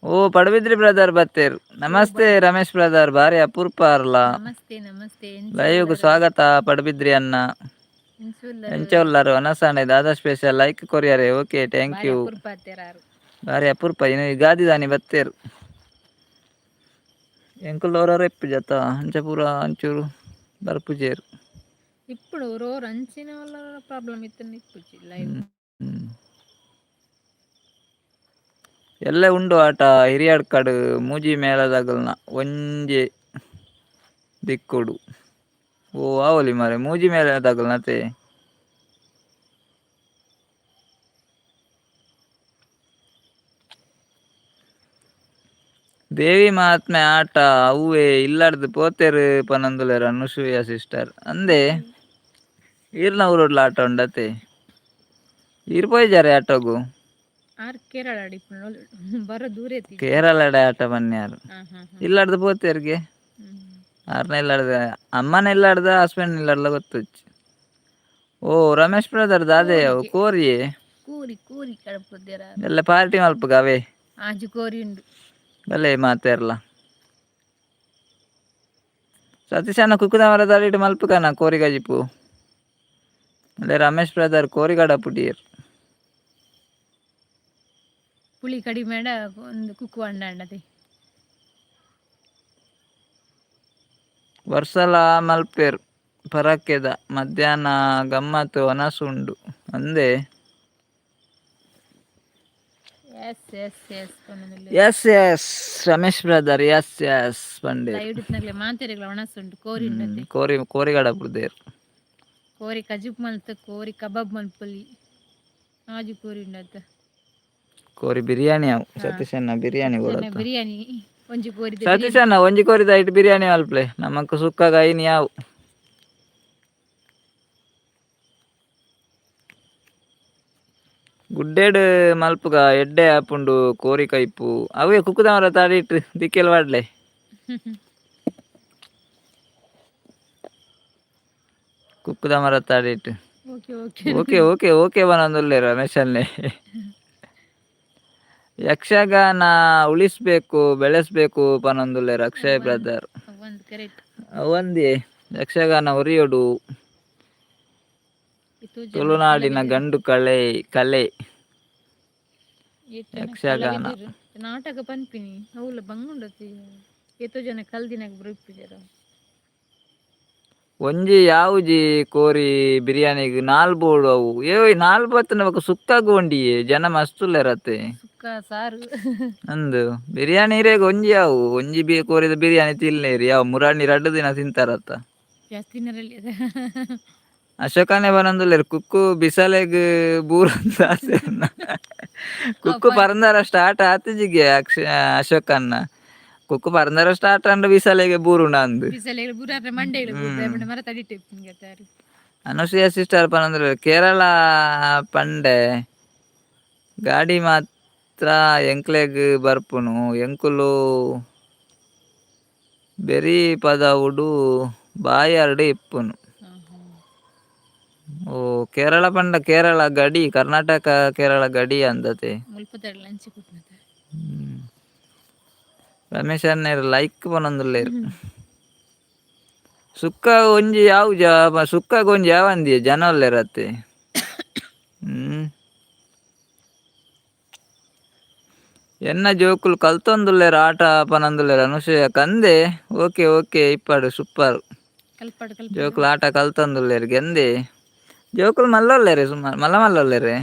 ಓ ಪಡುಬಿದ್ರಿ ಬ್ರದರ್ ಬತ್ತೇರ್. ನಮಸ್ತೆ ರಮೇಶ್ ಬ್ರದರ್, ಬಾರಿ ಅಪೂರ್ಪ ಅರ್ಲ. ನಮಸ್ತೆ ನಮಸ್ತೆ. ಲೈವ್ಗ್ ಸ್ವಾಗತ ಪಡುಬಿದ್ರಿ ಅನ್ನ. ಎಂಚ ಉಲ್ಲಾರು ಅನಸಾಣೆ ದಾದಾ ಸ್ಪೆಷಲ್ ಲೈಕ್ ಕೊರಿಯರೆ. Okay, thank you. ಅಪೂರ್ಪ. ಬಾರಿ ಅಪೂರ್ಪ ಇನ್ನು ಯುಗಾದಿ ದಾನಿ ಬತ್ತೇರು. ಎಂಕುಲು ಓರೋರ ಇಪ್ಪು ಜತ ಅಂಚ ಪೂರ ಅಂಚೂರು ಬರ್ಪುಜೇರು. ఇప్పుడు రోర్ అంచిన వల్ల ಪ್ರಾಬ್ಲಮ್ ಇತ್ತು ಇಪ್ಪುಜಿ ಲೈವ್. ಎಲ್ಲ ಉಂಡು ಆಟ ಹಿರಿಯಡ್ಕಡ್ ಮೂಜಿ ಮೇಳದಗಲ್ನ ಒಂಜಿ ದಿಕ್ಕುಡು. ಓ ಆವೊಲಿ ಮಾರೆ ಮೂಜಿ ಮೇಳದಗಲ್ನತೆ. ದೇವಿ ಮಹಾತ್ಮೆ ಆಟ ಅವ್ವೆ ಇಲ್ಲಡ್ದು ಪೋತೆರ್ ಪನೊಂದುಲ್ಲೆರ್ ಅನುಸೂಯ ಸಿಸ್ಟರ್. ಅಂದೆ ಈರ್ನ ಊರುಡ್ಲ ಆಟ ಉಂಡತೆ. ಈರ್ ಪೋಯಿಜಾರೆ ಆಟೋಗು? ಆರ್ ಕೇರಳ ಇಪ್ಪುಂಡು ಬರ ದೂರ ಐತಿ. ಕೇರಳಡೆ ಆಟ ಬನ್ಯಾರ್. ಹಾ ಹಾ ಹಾ. ಇಲ್ಲಡ್ದು ಪೋತೆರ್ಗೆ. ಆರ್ನ ಇಲ್ಲಡ್ದ ಅಮ್ಮನ ಇಲ್ಲಡ್ದ ಹಸ್ಬೆಂಡ್ ಇಲ್ಲಡ್ಲ ಗೊತ್ತುಜ್ಜಿ. ಓ ರಮೇಶ್ ಬ್ರದರ್ ದಾದೆ ಅವು ಕೋರಿಯೇ? ಕೂರಿ ಕೂರಿ ಕಡಪುದೇರ. ಎಲ್ಲ ಪಾರ್ಟಿ ಮಲ್ಪುಗ ಅವೇ. ಆಜಿ ಕೋರಿ ಉಂಡು. ಬಲ್ಲೆ ಮಾತೆರ್ಲ. ಸತೀಶಣ್ಣ ಕುಕ್ಕುದ ಮರದ ಅಡಿಟ್ ಮಲ್ಪುಗನ ಕೋರಿ ಕಜಿಪು. ಅಲ್ಲೇ ರಮೇಶ್ ಬ್ರದರ್ ಕೋರಿ ಕಡಪುಡಿಯರ್. ಪುಳಿ ಕಡಿಮೆ ಒಂದು ಕುಕ್ಕು ಅಂಡಂಡದೆ. ವರ್ಸಲ ಮಲ್ಪೆರ್ ಪರಕ್ಕೆದ ಮಧ್ಯಾಹ್ನ ಗಮ್ಮತ್ ವನಸ್ ಉಂಡು ಅಂದೆ. S S S. S S Ramesh brother, S S ಪಂಡೇರ್. Live ಇತ್ನಗ್ಲೆ ಮಾತೆರೆಗ್ಲ ಒಣಸ್ ಉಂಟು ಕೋರಿ ಉಂಡತೆ. ಕೋರಿ ಕೋರಿ ಕಡಪುಡ್ದೇರ್. ಕೋರಿ ಕಜಿಪ್ ಮಲ್ತ್ ಕೋರಿ ಕಬಾಬ್ ಮಲ್ಪೊಲಿ ಆಜಿ ಕೋರಿ ಉಂಡತ. ಕೋರಿ ಬಿರಿಯಾನಿ ಅವು ಸತೀಶಣ್ಣ ಬಿರಿಯಾನಿ ಕೊಡತ್ತ. ಬಿರಿಯಾನಿ ಒಂಜಿ ಕೋರಿ. ಸತೀಶಣ್ಣ ಒಂಜಿ ಕೋರಿದ ಐಟ್ ಬಿರಿಯಾನಿ ಮಲ್ಪಲೆ ನಮಕ್ ಸುಕ್ಕಗ ಐನಿ ಯಾವು. ಗುಡ್ಡೆಡ್ ಮಲ್ಪುಗ ಎಡ್ಡೆ ಆಪುಂಡು ಕೋರಿ ಕೈಪು. ಅವೇ ಕುಕ್ಕುದಮರ ತಾಡಿಟ್ಟು ದಿಕ್ಕೆಲ್ ವಾಡ್ಲೆ. ಕುಕ್ಕುದ ಮರ ತಾಡಿಟ್ಟು. Okay okay. Okay okay okay ಬನೊಂದುಲ್ಲೆ Ramesh ಅಣ್ಣೆ. Yakshagana ಉಳಿಸ್ಬೇಕು ಬೆಳೆಸ್ಬೇಕು ಪನೊಂದುಲ್ಲೆರ್ ಅಕ್ಷಯ್ ಬ್ರದರ್. ಒಂದು ಕರೆಕ್ಟ್. ಒಂದೇ ಯಕ್ಷಗಾನ ಒರಿಯೊಡು ತುಳುನಾಡಿನ ಗಂಡು ಕಲೆ ಕಲೆ ಯಕ್ಷಗಾನ. ನಾಟಕ ಪನ್ಪಿನಿ ಅವುಲ ಬಂಗುಂಡತಿ ಏತೋ ಜನ ಕಲ್ದಿನಾಗ ಬರುಪ್ಪುಜೆರ. ಒಂಜಿ ಯಾವುಜಿ ಕೋರಿ ಬಿರಿಯಾನಿಗ್ ನಾಲ್ ಬೋಡು ಅವು ಏಯ್ ನಾಲ್ ಬತ್ತನ ಬೊಕ ಸುಕ್ಕಾಗ್ ಒಂಡಿಯೇ ಜನ ಮಸ್ತ್ ಉಲ್ಲೆರತೆ. ಸುಕ್ಕ ಸಾರು. ಅಂದು ಬಿರಿಯಾನಿ ಇರೆಗ್ ಒಂಜಿ ಅವು ಒಂಜಿ ಬಿ ಕೋರಿದ ಬಿರಿಯಾನಿ ತಿನ್ನೇರಿ ಯಾವು ಮುರಾಣಿ ರಡ್ಡ್ ದಿನ ತಿಂತಾರತ್ತ. ಜಾಸ್ತಿ ತಿನ್ನರಲ್ಲಿ. ಅಶೋಕನೇ ಬರಂದುಲ್ಲೆರ್ ಕುಕ್ಕು ಬಿಸಲೆಗ್ ಬೂರಂದ ಕುಕ್ಕು ಪರಂದರ ಸ್ಟಾರ್ಟ್ ಆತಿಜಿಗೆ ಅಕ್ಷ ಅಶೋಕನ್ನ ಕುಕ್ಕು ಪರಂದರ ಸ್ಟಾರ್ಟ್ ಅಂಡ ಬಿಸಲೆಗೆ ಬೂರುಂಡ ಅಂದು. ಬಿಸಲೆಗ್ ಬೂರಾರ ಮಂಡೆಗ್ ಬೂರ ಮರ ತಡಿಟೆ ತಾರು. ಅನುಸೂಯ ಸಿಸ್ಟರ್ ಪನಂದ್ರೆ ಕೇರಳ ಪಂಡೆ ಗಾಡಿ ಮಾತ್ರ ಎಂಕ್ಲೆಗ್ ಬರ್ಪುನು ಎಂಕುಲು ಬೆರಿ ಪದವುಡು ಬಾಯಾರ್ಡ್ ಇಪ್ಪುನು. ಓ ಕೇರಳ ಪಂಡ ಕೇರಳ ಗಡಿ ಕರ್ನಾಟಕ ಕೇರಳ ಗಡಿ ಅಂದತೆ. ಮುಲ್ಪದ ಲಂಚ್ ಕೊಟ್ಟನತ. ರಮೇಶ್ ಅಣ್ಣೆರ್ ಲೈಕ್ ಪನೊಂದುಲ್ಲೆರ್. ಸುಕ್ಕ ಒಂಜಿ ಯಾವು ಸುಕ್ಕಗ್ ಒಂಜಿ ಯಾವಂದಿ ಜನ ಉಲ್ಲೆರತ್ತೆ. ಎನ್ನ ಜೋಕುಲು ಕಲ್ತೊಂದುಲ್ಲೆರ್ ಆಟ ಪನೊಂದುಲ್ಲೆರ್ ಅನುಸೂಯ ಕಂದೆ. ಓಕೆ ಓಕೆ ಇಪ್ಪಡು ಸೂಪರ್. ಕಲ್ಪಡ್ ಕಲ್ಪಡ್. ಜೋಕುಲು ಆಟ ಕಲ್ತೊಂದುಲ್ಲೆರ್ ಗೆಂದೆ. ಜೋಕುಲು ಮಲ್ಲೊಲ್ಲೆರೆ ಸುಮಾರು ಮಲ್ಲ ಮಲ್ಲೊಲ್ಲೆರೆ.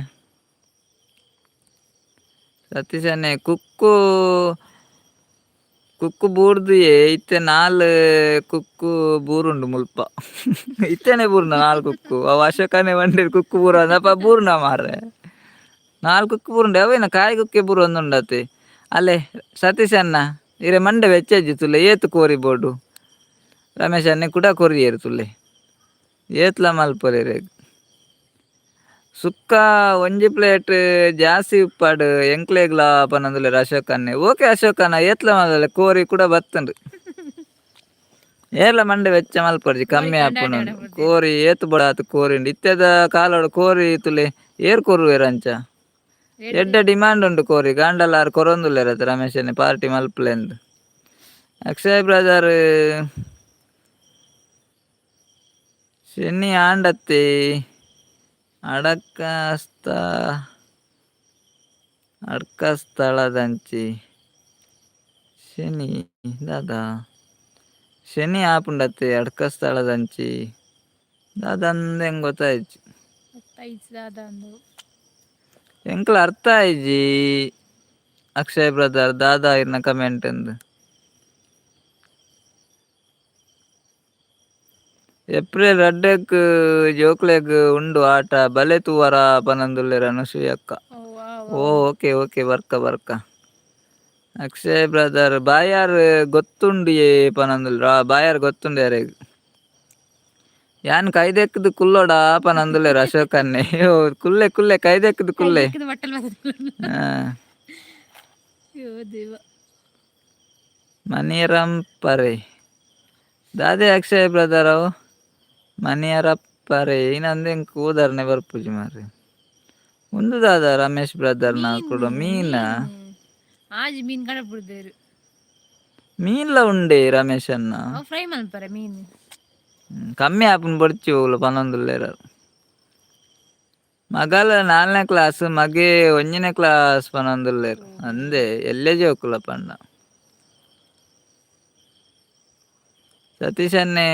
ಸತೀಶನ್ನೆ ಕುಕ್ಕು ಕುಕ್ಕು ಬೂರ್ದುಯೇ ಇತ್ತೆ ನಾಲ್ ಕುಕ್ಕು ಬೂರುಂಡು ಮುಲ್ಪ. ಇತ್ತೆನೆ ಬೂರ್ನ ನಾಲ್ ಕುಕ್ಕು ಅವು ಅಶೋಕನೇ ಬಂಡಿರ್ ಕುಕ್ಕು ಬೂರ ಅಪ್ಪ ಬೂರ್ನ ಮಾರ್ರೆ. ನಾಲ್ ಕುಕ್ಕು ಬೂರುಂಡೆ ಅವೇನ ಕಾಯಿ ಕುಕ್ಕೆ ಬೂರು ಒಂದುಂಡತೆ. ಅಲ್ಲೇ ಸತೀಶ್ ಅಣ್ಣ ಇರೆ ಮಂಡೆ ವೆಚ್ಚಜ್ಜಿ ತುಲೆ ಏತ್ ಕೋರಿ ಬೋಡು. ರಮೇಶ್ ಅಣ್ಣೆ ಕೂಡ ಕೊರಿಯೇರು ತುಲೆ ಏತ್ಲ ಮಲ್ಪೊಲಿರೆಗ್. ಸುಕ್ಕ ಒಂಜಿ ಪ್ಲೇಟ್ ಜಾಸ್ತಿ ಉಪ್ಪಾಡು ಎಂಕ್ಲೆಗ್ಲಾ ಪನೊಂದುಲ್ಲೆರ್ ಅಶೋಕ್ ಅಣ್ಣೆ. ಓಕೆ ಅಶೋಕ್ ಅಣ್ಣ ಏತ್ಲ ಮಲ್ಪೊಲಿ ಕೋರಿ ಕೂಡ ಬತ್ತುಂಡು. ಏರ್ಲ ಮಂಡೆ ವೆಚ್ಚ ಮಲ್ಪೊರ್ಚಿ ಕಮ್ಮಿ ಆಪುಂಡು. ಕೋರಿ ಏತ್ ಬೋಡಾತ್ ಕೋರಿ ಉಂಡು ಇತ್ತೆದ ಕಾಲೋಡು ಕೋರಿ ತುಲೆ ಏರ್ ಕೊರುವೆರ್ ಅಂಚ. ಎಡ್ಡೆ ಡಿಮಾಂಡ್ ಉಂಡು ಕೋರಿ ಗಾಂಡಲಾರ್ ಕೊರೊಂದುಲ್ಲೆರ್ ರಮೇಶ್ ಪಾರ್ಟಿ ಮಲ್ಪುಲೆಂದು. ಅಕ್ಷಯ್ ಬ್ರದರ್ ಶನಿ ಆಂಡತ್ತಿ ಅಡಕಸ್ತ ಅಡ್ಕ ಸ್ಥಳದಂಚಿ ಶನಿ ದಾದಾ ಶನಿ ಆಪುಂಡತ್ತೆ ಅಡ್ಕ ಸ್ಥಳದಂಚಿ ದಾದ ಅಂದ್ ಎಂಕ್ ಗೊತ್ತಾಯ್ಜಿ. ದಾದ ಅಂದು. ಎಂಕ್ಲ ಅರ್ಥ ಆಯ್ಜಿ ಅಕ್ಷಯ್ ಬ್ರದರ್ ದಾದಾ ಇರ್ನ ಕಮೆಂಟ್ ಅಂದ್. ಏಪ್ರಿಲ್ ರಡ್ಡೆಗ್ ಜೋಕ್ಲೆಗ್ ಉಂಡು ಆಟ ಬಲೆ ತೂವರ ಪನೊಂದುಲ್ಲೆರ್ ಅನಸೂಯ ಅಕ್ಕ. ಓ ಓಕೆ ಓಕೆ ಬರ್ಕ ಬರ್ಕ. ಅಕ್ಷಯ್ ಬ್ರದರ್ ಬಾಯಾರ್ ಗೊತ್ತುಂಡಿಯೇ ಪನೊಂದುಲ್ಲೆರ್ ಬಾಯಾರ್ ಗೊತ್ತುಂಡು ಯಾರೆಗ್. ಯಾನ್ ಕೈದೆಕ್ದ್ ಕುಲ್ಲೋಡ ಪನೊಂದುಲ್ಲೆರ್ ಅಶೋಕ್ ಅಣ್ಣೆ. ಕುಲ್ಲೆ ಕುಲ್ಲೆ ಕೈದೆಕ್ದ್ ಕುಲ್ಲೆ. ಮನಿಯರಂ ಪರೆ ದಾದೆ ಅಕ್ಷಯ್ ಬ್ರದರ್ ಅವು ಮನಿಯರಪ್ಪರೆ ಇನ್ನಂದು ಎಂಕ್ ಊದರ್ನೆ ಬರ್ಪುಜಿ ಮಾರ್ರೆ. ಉಂದು ದಾದ ರಮೇಶ್ ಬ್ರದರ್ ನ ಕುಡ ಮೀನ. ಆಜಿ ಮೀನ್ ಕಡಪುಡ್ದೇರು. ಮೀನ್ಲ ಉಂಡೆ ರಮೇಶ್ ಅಣ್ಣ. ಫ್ರೈ ಮಲ್ಪರೆ ಮೀನ್. ಕಮ್ಮಿ ಆಪುಂಡು ಬೊಡ್ಚಿ ಓಲು ಪನೊಂದುಲ್ಲೆರ್. ಮಗಲ್ ನಾಲ್ನೇ ಕ್ಲಾಸ್ ಮಗೆ ಒಂಜಿನೇ ಕ್ಲಾಸ್ ಪನೊಂದುಲ್ಲೆರ್ ಅಂದೆ ಎಲ್ಲೆ ಜೋಕುಲ ಪಂಡ. ಸತೀಶ್ ಅಣ್ಣೆ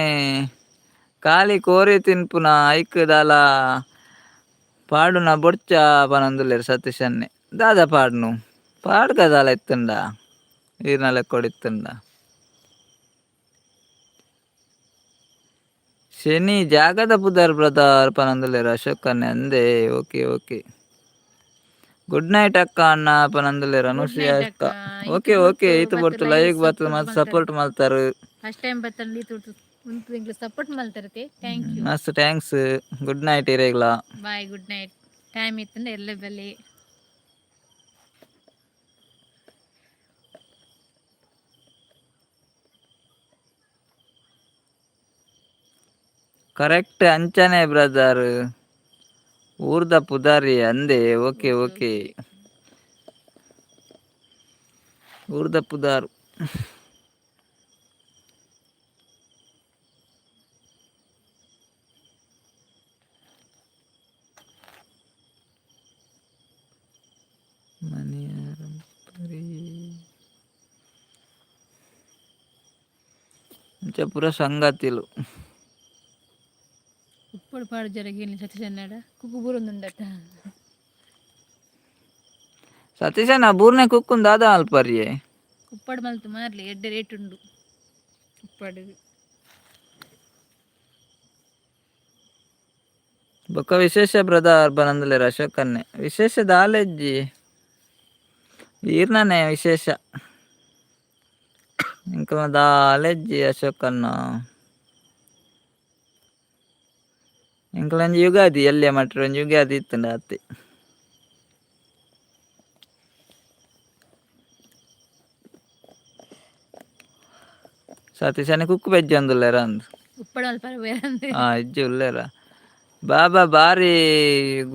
ಖಾಲಿ ಕೋರಿ ತಿನ್ಪುನ ಐಕ್ ದಾಲ ಪಾಡುನ ಬೊಡ್ಚ ಪನೊಂದುಲ್ಲೆರ್ ಸತೀಶ್ ಅಣ್ಣೆ. ದಾದ ಪಾಡ್ನು ಪಾಡ್ಗ ದಾಲ ಇತ್ತುಂಡ ಈರ್ನ ಲೆಕ್ಕೊಡು ಇತ್ತುಂಡ. ಶನಿ ಜಾಗದ ಪುದರ್ ಬ್ರದರ್ ಪನೊಂದುಲ್ಲೆರ್ ಅಶೋಕ್ ಅಣ್ಣೆ ಅಂದೆ ಓಕೆ ಓಕೆ. ಗುಡ್ ನೈಟ್ ಅಕ್ಕ ಅಣ್ಣ ಪನೊಂದುಲ್ಲೆರ್ ಅನುಷಿಯಾ ಅಕ್ಕ. ಓಕೆ ಓಕೆ ಈತ್ ಬೊರ್ತು ಲೈವ್ ಬತ್ತ್ ಮಸ್ತ್ ಸಪೋರ್ಟ್ ಮಲ್ತಾರು. ಫಸ್ಟ್ ಟೈಮ್ ಬತ್ತಂಡ ಈತ್ ಉಂತು ಎಂಕ್ಲೆ ಸಪೋರ್ಟ್ ಮಲ್ತಾರತೆ thank you. ಮಸ್ತ್ thanks good night ಇರೆಗ್ಲಾ. Bye good night. ಟೈಮ್ ಇತ್ತಂಡ ಎಲ್ಲೆ ಬಲ್ಲಿ. ಕರೆಕ್ಟ್ ಅಂಚನೆ ಬ್ರದರ್ ಊರ್ದ ಪುದರಿ ಅಂದೆ ಓಕೆ ಓಕೆ. ಊರ್ದ ಪುದರ್. ಅಂಚ ಪೂರ ಸಂಗತಿಲು. ಉಪ್ಪುಡು ಪಾಡು ಜರಗೇನಿ ಸತೀಶ್ ಅಣ್ಣಡ ಕುಕ್ಕು ಬೂರೊಂದುಂಡತ್ತ. ಸತೀಶಣ್ಣ ಬೂರ್ನೆ ಕುಕ್ಕುನ್ ದಾದ ಮಲ್ಪರ್ಯೆ. ಉಪ್ಪಡ್ ಮಲ್ತ್ ಮಾರ್ಲಿ ಎಡ್ಡೆ ರೇಟ್ ಉಂಡು ಉಪ್ಪಡ್. ಬೊಕ್ಕ ವಿಶೇಷ ಬ್ರದರ್ ಪನೊಂದುಲ್ಲೆರ್ ಅಶೋಕ್ ಅಣ್ಣೆ. ವಿಶೇಷ ದಾಲೆಜ್ಜಿ ಈರ್ನನೆ ವಿಶೇಷ. ಎಂಕಲ್ನ ದಾಲೆಜ್ಜಿ ಅಶೋಕ್ ಅಣ್ಣ. ಎಂಕಲೊಂಜಿ ಯುಗಾದಿ ಎಲ್ಯ ಮಟ್ರ್ ಒಂಜಿ ಯುಗಾದಿ ಇತ್ತುಂಡ ಅತ್ತೆ. ಸತೀಶ್ ಅಣ್ಣೆ ಕುಕ್ಕು ಬೆಜ್ಜೊಂದುಲ್ಲೆರ್ ಅಂದ್. ಇಜ್ಜಿ ಉಲ್ಲೆರ. ಬಾಬಾ ಬಾರಿ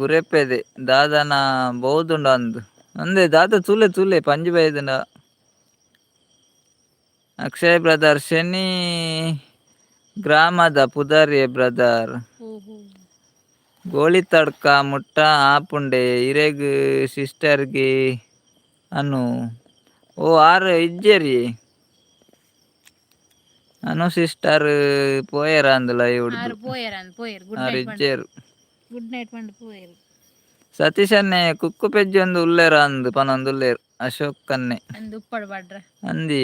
ಗುರೆಪ್ಪೆದೆ ದಾದನ ಬೋದುಂಡು ಅಂದ್. ಅಂದೆ ದಾದ ತೂಲೆ ತೂಲೆ ಪಂಜಿ ಬೈದುಂಡ. ಅಕ್ಷಯ್ ಬ್ರದರ್ ಶನಿ ಗ್ರಾಮದ ಪುದರ್ಯೆ ಬ್ರದರ್. ಗೋಳಿತಡ್ಕ ಮುಟ್ಟ ಆಪುಂಡೆ ಇರೆಗ್ ಸಿಸ್ಟರ್ಗೆ ಅನು. ಓ ಆರ್ ಇಜ್ಜೆರಿ ಅನು ಸಿಸ್ಟರ್ ಪೋಯೆರ ಅಂದ್ ಲೈವ್ ಆರ್ ಪೋಯೆರ್ ಅಂದ್ ಪೋಯೆರ್. ಗುಡ್ ಆರ್ ನೈಟ್ ಇಜ್ಜೆರ್. ಗುಡ್ ನೈಟ್ ಪಂಡ ಪೋಯೆರ್. ಸತೀಶನ್ನೇ ಕುಕ್ಕು ಪೆಜ್ಜೊಂದು ಉಲ್ಲೇರ ಅಂದ್ ಪನೊಂದು ಉಲ್ಲೇರ್ ಅಶೋಕ್ ಅನ್ನೆ. ಅಂದ್ ಉಪ್ಪಡ್ ಪಾಡ್ರ. ಅಂದಿ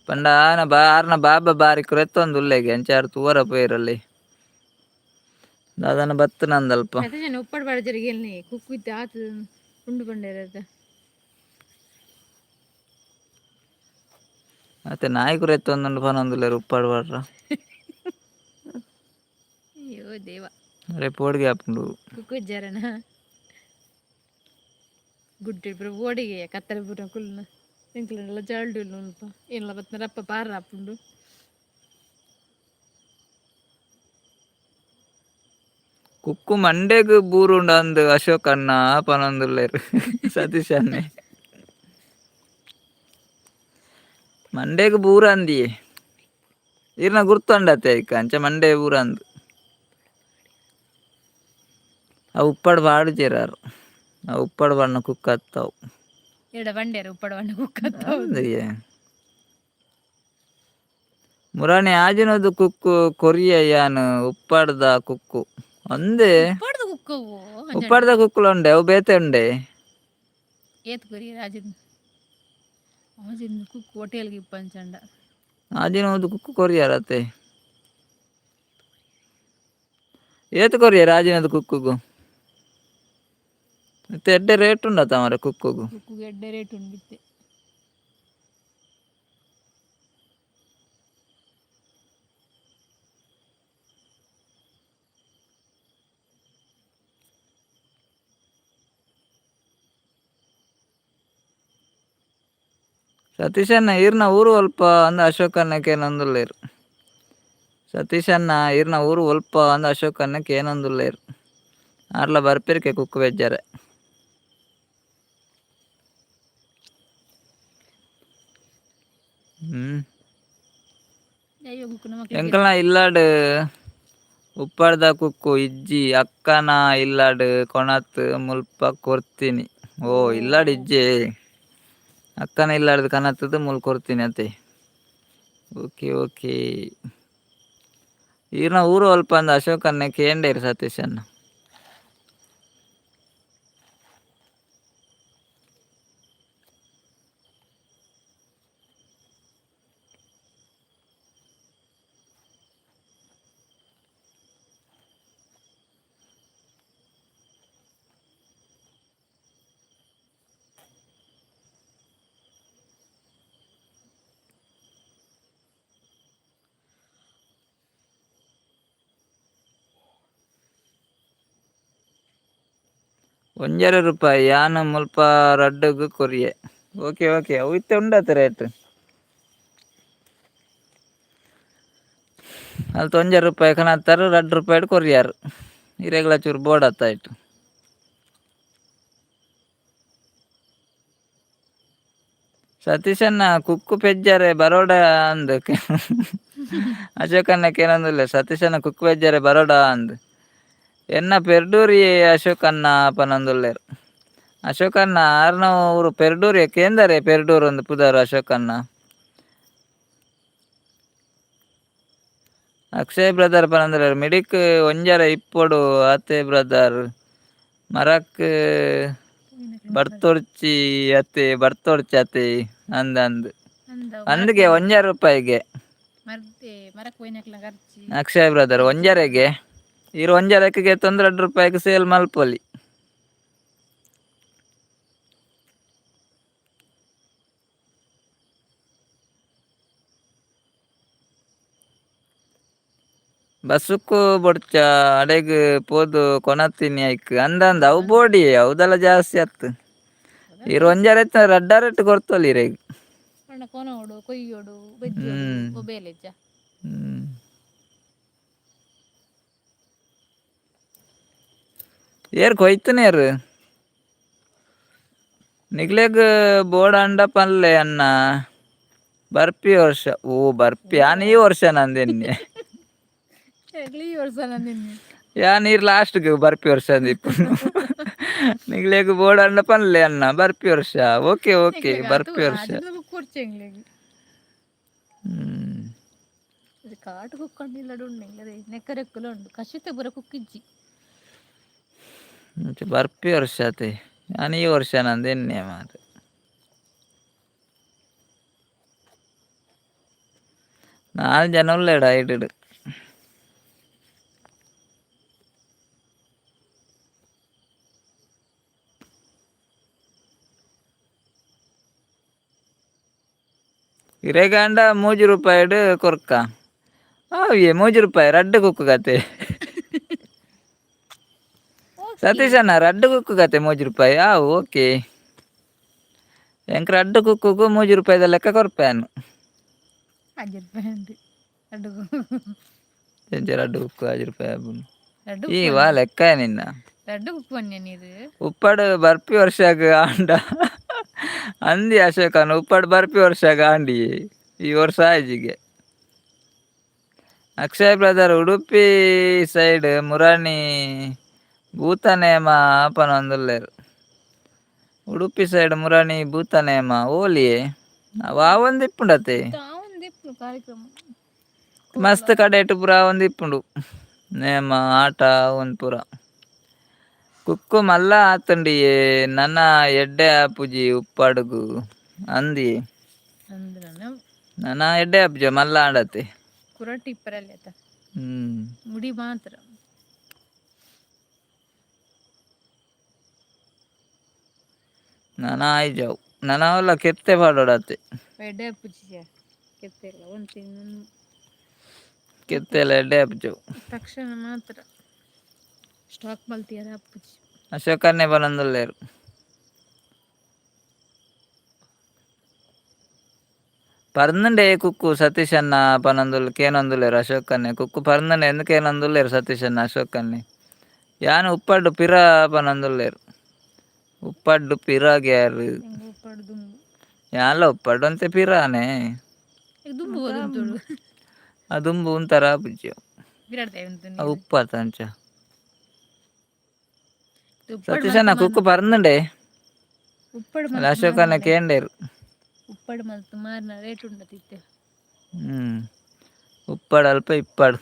ಪಂಡ ಆನ ಬಾ ಆರ್ನ ಬಾಬಾ ಬಾರಿ ಕುರೆತ್ತೊಂದು ಉಲ್ಲೆಗೆ ಅಂಚ ಆರ್ ತೂವರ ಪೋಯೆರಲ್ಲಿ. ದಾದನ ಬತ್ತನಂದಲ್ಪ. ಸತೀಶನ್ ಉಪ್ಪಡ್ ಪಾಡ್ಜರಿಗೆ ಎಲ್ಲಿ ಕುಕ್ಕು ಇತ್ತೆ ಆತ್ ಉಂಡು ಪಂಡೇರ್. ಮತ್ತೆ ನಾಯಿ ಕುರೆತ್ತೊಂದುಂಡು ಪನೊಂದುಲ್ಲೇರ್ ಉಪ್ಪಡ್ ಪಾಡ್ರ. ಅಯ್ಯೋ ದೇವ. ಅರೆ ಪೋಡಿಗೆ ಆಪುಂಡು. ಕುಕ್ಕು ಇಜ್ಜಾರನ ಗುಡ್ಡೆ ಪೂರ ಓಡಿಗೆ ಕತ್ತಲೆ ಪೂರ ಕುಲ್ಲುನ ಎಂಕ್ಲೆನೆಲ್ಲ ಜಾಲ್ಡು ಉಲ್ಪ ಏನ್ಲ ಬತ್ತನ ರಪ್ಪ ಪಾರ ಆಪುಂಡು. ಕುಕ್ಕು ಮಂಡೆಗ್ ಬೂರುಂಡು ಅಂದ್ ಅಶೋಕ್ ಅಣ್ಣ ಪನೊಂದುಲ್ಲೇರ್ ಸತೀಶ್ ಅಣ್ಣೆ. ಮಂಡೆಗ್ ಬೂರಂದಿಯೇ ಈರ್ನ ಗುರ್ತುಂಡತೆ ಐಕ್ ಅಂಚ ಮಂಡೆ ಬೂರಂದ್. ಅವು ಉಪ್ಪಡ್ ಪಾಡುಜೆರ್ ಆರ್. ಅವು ಉಪ್ಪಡ್ ಪಾಡ್ನ ಕುಕ್ಕು ಅತ್ತವು. ಎಡ ಬಂಡೇರು ಉಪ್ಪಡ ಬಂಡೆ ಕುಕ್ಕ. ಅಂದಿಯೇ. ಮುರಾನಿ ಆಜಿನದು ಕುಕ್ಕು ಕೊರಿಯ ಯಾನ್ ಉಪ್ಪಡ್ದ ಕುಕ್ಕು ಅಂದೆ. ಉಪ್ಪಡ್ದ ಕುಕ್ಕವು? ಉಪ್ಪಡ್ದ ಕುಕ್ಕುಲ ಉಂಡೆ, ಅವು ಬೇತೆ ಉಂಡೆ. ಏತ್ ಕೊರಿ ರಾಜಿನ್ ಆಜಿನ ಕುಕ್ಕು ಹೋಟೆಲ್ಗೆ ಇಪ್ಪಂಚಂಡ. ಆಜಿನದು ಕುಕ್ಕು ಕೊರಿಯರತೆ. ಏತ್ ಕೊರಿಯರ್ ಆಜಿನದು ಕುಕ್ಕುಗು? ಮತ್ತೆ ಎಡ್ಡೆ ರೇಟ್ ಉಂಡತ ಮಾರ್ರೆ ಕುಕ್ಕುಗು. ಕುಕ್ಕುಗೆ ಎಡ್ಡೆ ರೇಟ್ ಉಂಡು ಇತ್ತೆ. ಸತೀಶಣ್ಣ ಈರ್ನ ಊರು ಒಲ್ಪ ಅಂದ್ ಅಶೋಕಣ್ಣ ಕೇನೊಂದುಲ್ಲೇರ್. ಸತೀಶಣ್ಣ ಈರ್ನ ಊರು ಒಲ್ಪ ಅಂದ್ ಅಶೋಕಣ್ಣ ಕೇನೊಂದುಲ್ಲೇರ್. ಆರ್ಲ ಬರ್ಪೆರ್ಕೆ ಕುಕ್ಕು ಬೆಜ್ಜಾರೆ. ಹ್ಮ್. ಅಯ್ಯೋ ಕುಕ್ಕು ನಮಕ್. ಎಂಕಲ್ನ ಇಲ್ಲಡ್ ಉಪ್ಪಡ್ದ ಕುಕ್ಕು ಇಜ್ಜಿ, ಅಕ್ಕನ ಇಲ್ಲಡ್ ಕೊನತ್ ಮುಲ್ಪ ಕೊರ್ತಿನಿ. ಓ ಇಲ್ಲಡ್ ಇಜ್ಜೆ, ಅಕ್ಕನ ಇಲ್ಲಡ್ದ್ ಕನತ್ದ್ ಮೂಲು ಕೊರ್ತಿನಿ ಅತೆ. Okay okay. ಈರ್ನ ಊರು ಒಲ್ಪ ಅಂದ್ ಅಶೋಕಣ್ಣೆ ಕೇಂಡೇರ್ ಸತೀಶಣ್ಣ. ಒಂಜರೆ ರೂಪಾಯಿ ಯಾನ್ ಮುಲ್ಪ ರಡ್ಡುಗು ಕೊರಿಯೆ. ಓಕೆ ಓಕೆ, ಅವು ಇತ್ತೆ ಉಂಡತೆ ರೇಟ್. ಅಲ್ತ ಒಂಜರೆ ರೂಪಾಯಿ ಕನತ್ತಾರು, ರಡ್ಡು ರೂಪಾಯಿಡ್ ಕೊರಿಯಾರ್. ಇರೆಗ್ಲ ಚೂರು ಬೋಡತ್ತ ಆಯ್ತು. ಸತೀಶಣ್ಣ ಕುಕ್ಕು ಪೆಜ್ಜರೆ ಬರೋಡ ಅಂದ್ ಅಶೋಕಣ್ಣ ಕೇನೊಂದುಲ್ಲೆ. ಸತೀಶಣ್ಣ ಕುಕ್ಕು ಪೆಜ್ಜರೆ ಬರೋಡ ಅಂದ್. ಎನ್ನ ಪೆರ್ಡೂರಿ ಅಶೋಕಣ್ಣ ಪನೊಂದುಲ್ಲೆರ್. ಅಶೋಕಣ್ಣ ಆರ್ನ ಊರು ಪೆರ್ಡೂರಿ ಕೇಂದರೆ ಪೆರ್ಡೂರು ಒಂದು ಪುದರ್ ಅಶೋಕಣ್ಣ. ಅಕ್ಷಯ್ ಬ್ರದರ್ ಪನೊಂದುಲ್ಲೆರ್ ಮಿಡಿಕ್ ಒಂಜರೆ ಇಪ್ಪೊಡು ಆತೆ ಬ್ರದರ್. ಮರಕ್ ಬರ್ತೊಡ್ಚಿ ಅತೆ ಬರ್ತೊಡ್ಚಿ ಅತೆ ಅಂದ್ ಅಂದ್. ಅಂದ್ಗೆ ಒಂಜರೆ ರೂಪಾಯಿಗೆ. ಅಕ್ಷಯ್ ಬ್ರದರ್ ಒಂಜರೆಗೆ ಈರ್ ಒಂಜರೆಕ್ಕೆ ತೊಂದ್ರೆ 2 ರೂಪಾಯಿಗೆ ಸೇಲ್ ಮಲ್ಪೊಲಿ. ಬಸ್ಸುಕ್ಕು ಬೊಡ್ಚ ಅಡೆಗ್ ಪೋದು ಕೊನತ್ತಿನಿ ಐಕ್ ಅಂದಂದ್. ಅವು ಬೋಡಿ ಅವುದೆಲ್ಲ ಜಾಸ್ತಿ ಅತ್ತು. ಈರ್ ಒಂಜರೆ ರಡ್ಡರೆಟ್ ಕೊರ್ತೊಲಿ ಇರೆಗ್. ಪಂಡ ಕೊನೊಡು ಕೊಯ್ಯೋಡು ಬೆಜ್ಜೋಡು. ಒಬೇಲೆಜ್ಜ. ಹ್ಮ್. ಏರ್ ಕೊಯ್ತನೇರು ನಿಗ್ಲೆಗ್ ಬೋಡಂಡ ಪನ್ಲೆ ಅಣ್ಣ. ಬರ್ಪಿ ವರ್ಷ. ಓ ಬರ್ಪಿ ಯಾನ್ ಈ ವರ್ಷ ನಂದೆನ್ನೆ. ಈ ವರ್ಷ ನಂದಿನಿ. ಯಾನ್ ಈರ್ ಲಾಸ್ಟ್ಗೆ ಬರ್ಪಿ ವರ್ಷ ಅಂದಿಪ್ಪುನು. ನಿಗ್ಲೆಗ್ ಬೋಡಂಡ ಪನ್ಲೆ ಅಣ್ಣ ಬರ್ಪಿ ವರ್ಷ. ಓಕೆ ಓಕೆ, ಬರ್ಪಿ ವರ್ಷ. ಕೊರ್ಚೆಂಗ್ಲೆಗ್. ಹ್ಮ್. ಕಾಟು ಕುಕ್ಕಂಡು ಇಲ್ಲಡ್ ಉಂಡು ಎಂಕ್ಲದ ನೆಕ್ಕರೆಕ್ಕುಲ ಉಂಡು ಕಶಿತ ಪೂರ ಕುಕ್ಕಿಜ್ಜಿ. ಇಂಚ ಬರ್ಪಿ ವರ್ಷ ಆತೆ. ಯಾನ್ ಈ ವರ್ಷ ನಂದು ಎನ್ನೆ ಮಾರ್ರೆ. ನಾಲ್ ಜನ ಉಲ್ಲೆಡ ಐಟುಡು. ಇರೆಗಾಂಡ ಮೂಜಿ ರೂಪಾಯಿಡ್ ಕೊರ್ಕ. ಆವ್ಯೆ ಮೂಜಿ ರೂಪಾಯಿ ರಡ್ಡ್ ಕುಕ್ಕು ಕತೆ. ಸತೀಶಣ್ಣ ರಡ್ಡ್ ಕುಕ್ಕು ಕತೆ ಮೂಜಿ ರೂಪಾಯಿ. ಆವು ಓಕೆ. ಎಂಕ್ ರಡ್ಡ್ ಕುಕ್ಕುಗು ಮೂಜಿ ರೂಪಾಯಿದ ಲೆಕ್ಕ ಕೊರ್ಪೇನು. ಅಜ್ಜಿ ರೂಪಾಯಿ ಅಂದು ರಡ್ಡು. ಎಂಚ ರಡ್ಡ್ ಕುಕ್ಕು ಆಜಿ ರೂಪಾಯಿ ಆಪುಂಡು? ರಡ್ಡು. ಈ ವಾ ಲೆಕ್ಕ ನಿನ್ನ. ರಡ್ಡು ಕುಕ್ಕು ಬನ್ನಿ ನೀರು. ಉಪ್ಪಾಡು ಬರ್ಪಿ ವರ್ಷಗ್ ಆಂಡ ಅಂದಿ ಅಶೋಕನ, ಉಪ್ಪಾಡು ಬರ್ಪಿ ವರ್ಷಗ್ ಆಂಡಿ, ಈ ವರ್ಷ ಆಯ್ಜಿಗೆ. ಅಕ್ಷಯ್ ಬ್ರದರ್, ಉಡುಪಿ ಸೈಡ್ ಮುರಾಣಿ ಭೂತನೇಮ ಪನೊಂದುಲ್ಲೆರ್. ಉಡುಪಿ ಸೈಡ್ ಮುರಾಣಿ ಭೂತನೇಮ ಓಲಿಯೇ ಅವು ಇಪ್ಪುಂಡತೆ. ತಾವೊಂದು ಕಾರ್ಯಕ್ರಮ. ಮಸ್ತ್ ಕಡೆಟ್ ಪೂರ ಆವೊಂದು ಇಪ್ಪುಂಡು ನೇಮ ಆಟ ಒಂದ್ ಪೂರ. ಕುಕ್ಕು ಮಲ್ಲ ಆತುಂಡಿಯೇ, ನನ ಎಡ್ಡೆ ಆಪುಜಿ ಉಪ್ಪಾಡುಗು ಅಂದಿ. ಅಂದ್ರನ. ನನ ಎಡ್ಡೆ ಆಪುಜಿ ಮಲ್ಲ ಆಂಡತೆ. ಕುರಟಿ ಇಪ್ಪರಲ್ಲಿ ಆತ. ಮುಡಿ ಮಾತ್ರ. ನನ ಆಯ್ಜಾವು ನನ ಅವಲ್ಲ ಕೆತ್ತೆ ಪಾಡೋಡತೆ. ಎಡ್ಡೆ ಆಪುಜಿ ಕೆತ್ತೆಲ್ಲ ಒಂದು ತಿಂಗಳು. ಕೆತ್ತೆಲ್ಲ ಎಡ್ಡೆ ಆಪುಜವು. ತಕ್ಷಣ ಮಾತ್ರ ಸ್ಟಾಕ್ ಮಲ್ತಿಯರ ಆಪುಜಿ. ಅಶೋಕನ್ನೇ ಬನೊಂದುಲ್ಲೆರ್. ಪರ್ಂದುಂಡೆ ಕುಕ್ಕು ಸತೀಶಣ್ಣ ಪನೊಂದುಲ್ ಕೇನೊಂದುಲ್ಲೆರ್. ಅಶೋಕನ್ನೆ ಕುಕ್ಕು ಪರ್ಂದುಂಡೆ ಎಂದು ಕೇನೊಂದುಲ್ಲೆರ್ ಸತೀಶಣ್ಣ. ಅಶೋಕನ್ನೆ ಯಾನ್ ಉಪ್ಪಡ್ಡು ಪಿರ ಪನೊಂದುಲ್ಲೆರ್. ಉಪ್ಪಡ್ಡು ಪಿರ ಗ್ಯಾರ್. ಎಂಕ್ ಉಪ್ಪಡ್ ದುಂಬು. ಯಾನ್ಲ ಉಪ್ಪಡ್ಡು ಒಂತೆ ಪಿರಾನೆ. ಈಗ ದುಂಬು ಉಂತುಡು. ಆ ದುಂಬು ಉಂತರ ಆಪುಜಿ ಅವು. ಬಿರಾಡ್ತಾ ಉಂತು. ಅವು ಉಪ್ಪಾತ ಅಂಚ. ಉಪ್ಪಡ್ ಸತೀಶಣ್ಣ ಕುಕ್ಕು ಪರ್ಂದುಂಡೆ. ಉಪ್ಪಡ್ ಅಲ್ಲ ಅಶೋಕನ್ನೆ ಕೇಂಡೇರು. ಉಪ್ಪಡ್ ಮಲ್ತ್ ಮಾರ್ನ ರೇಟ್ ಉಂಡತಿತ್ತೆ. ಉಪ್ಪಡ್ ಅಲ್ಪ ಇಪ್ಪಡ್.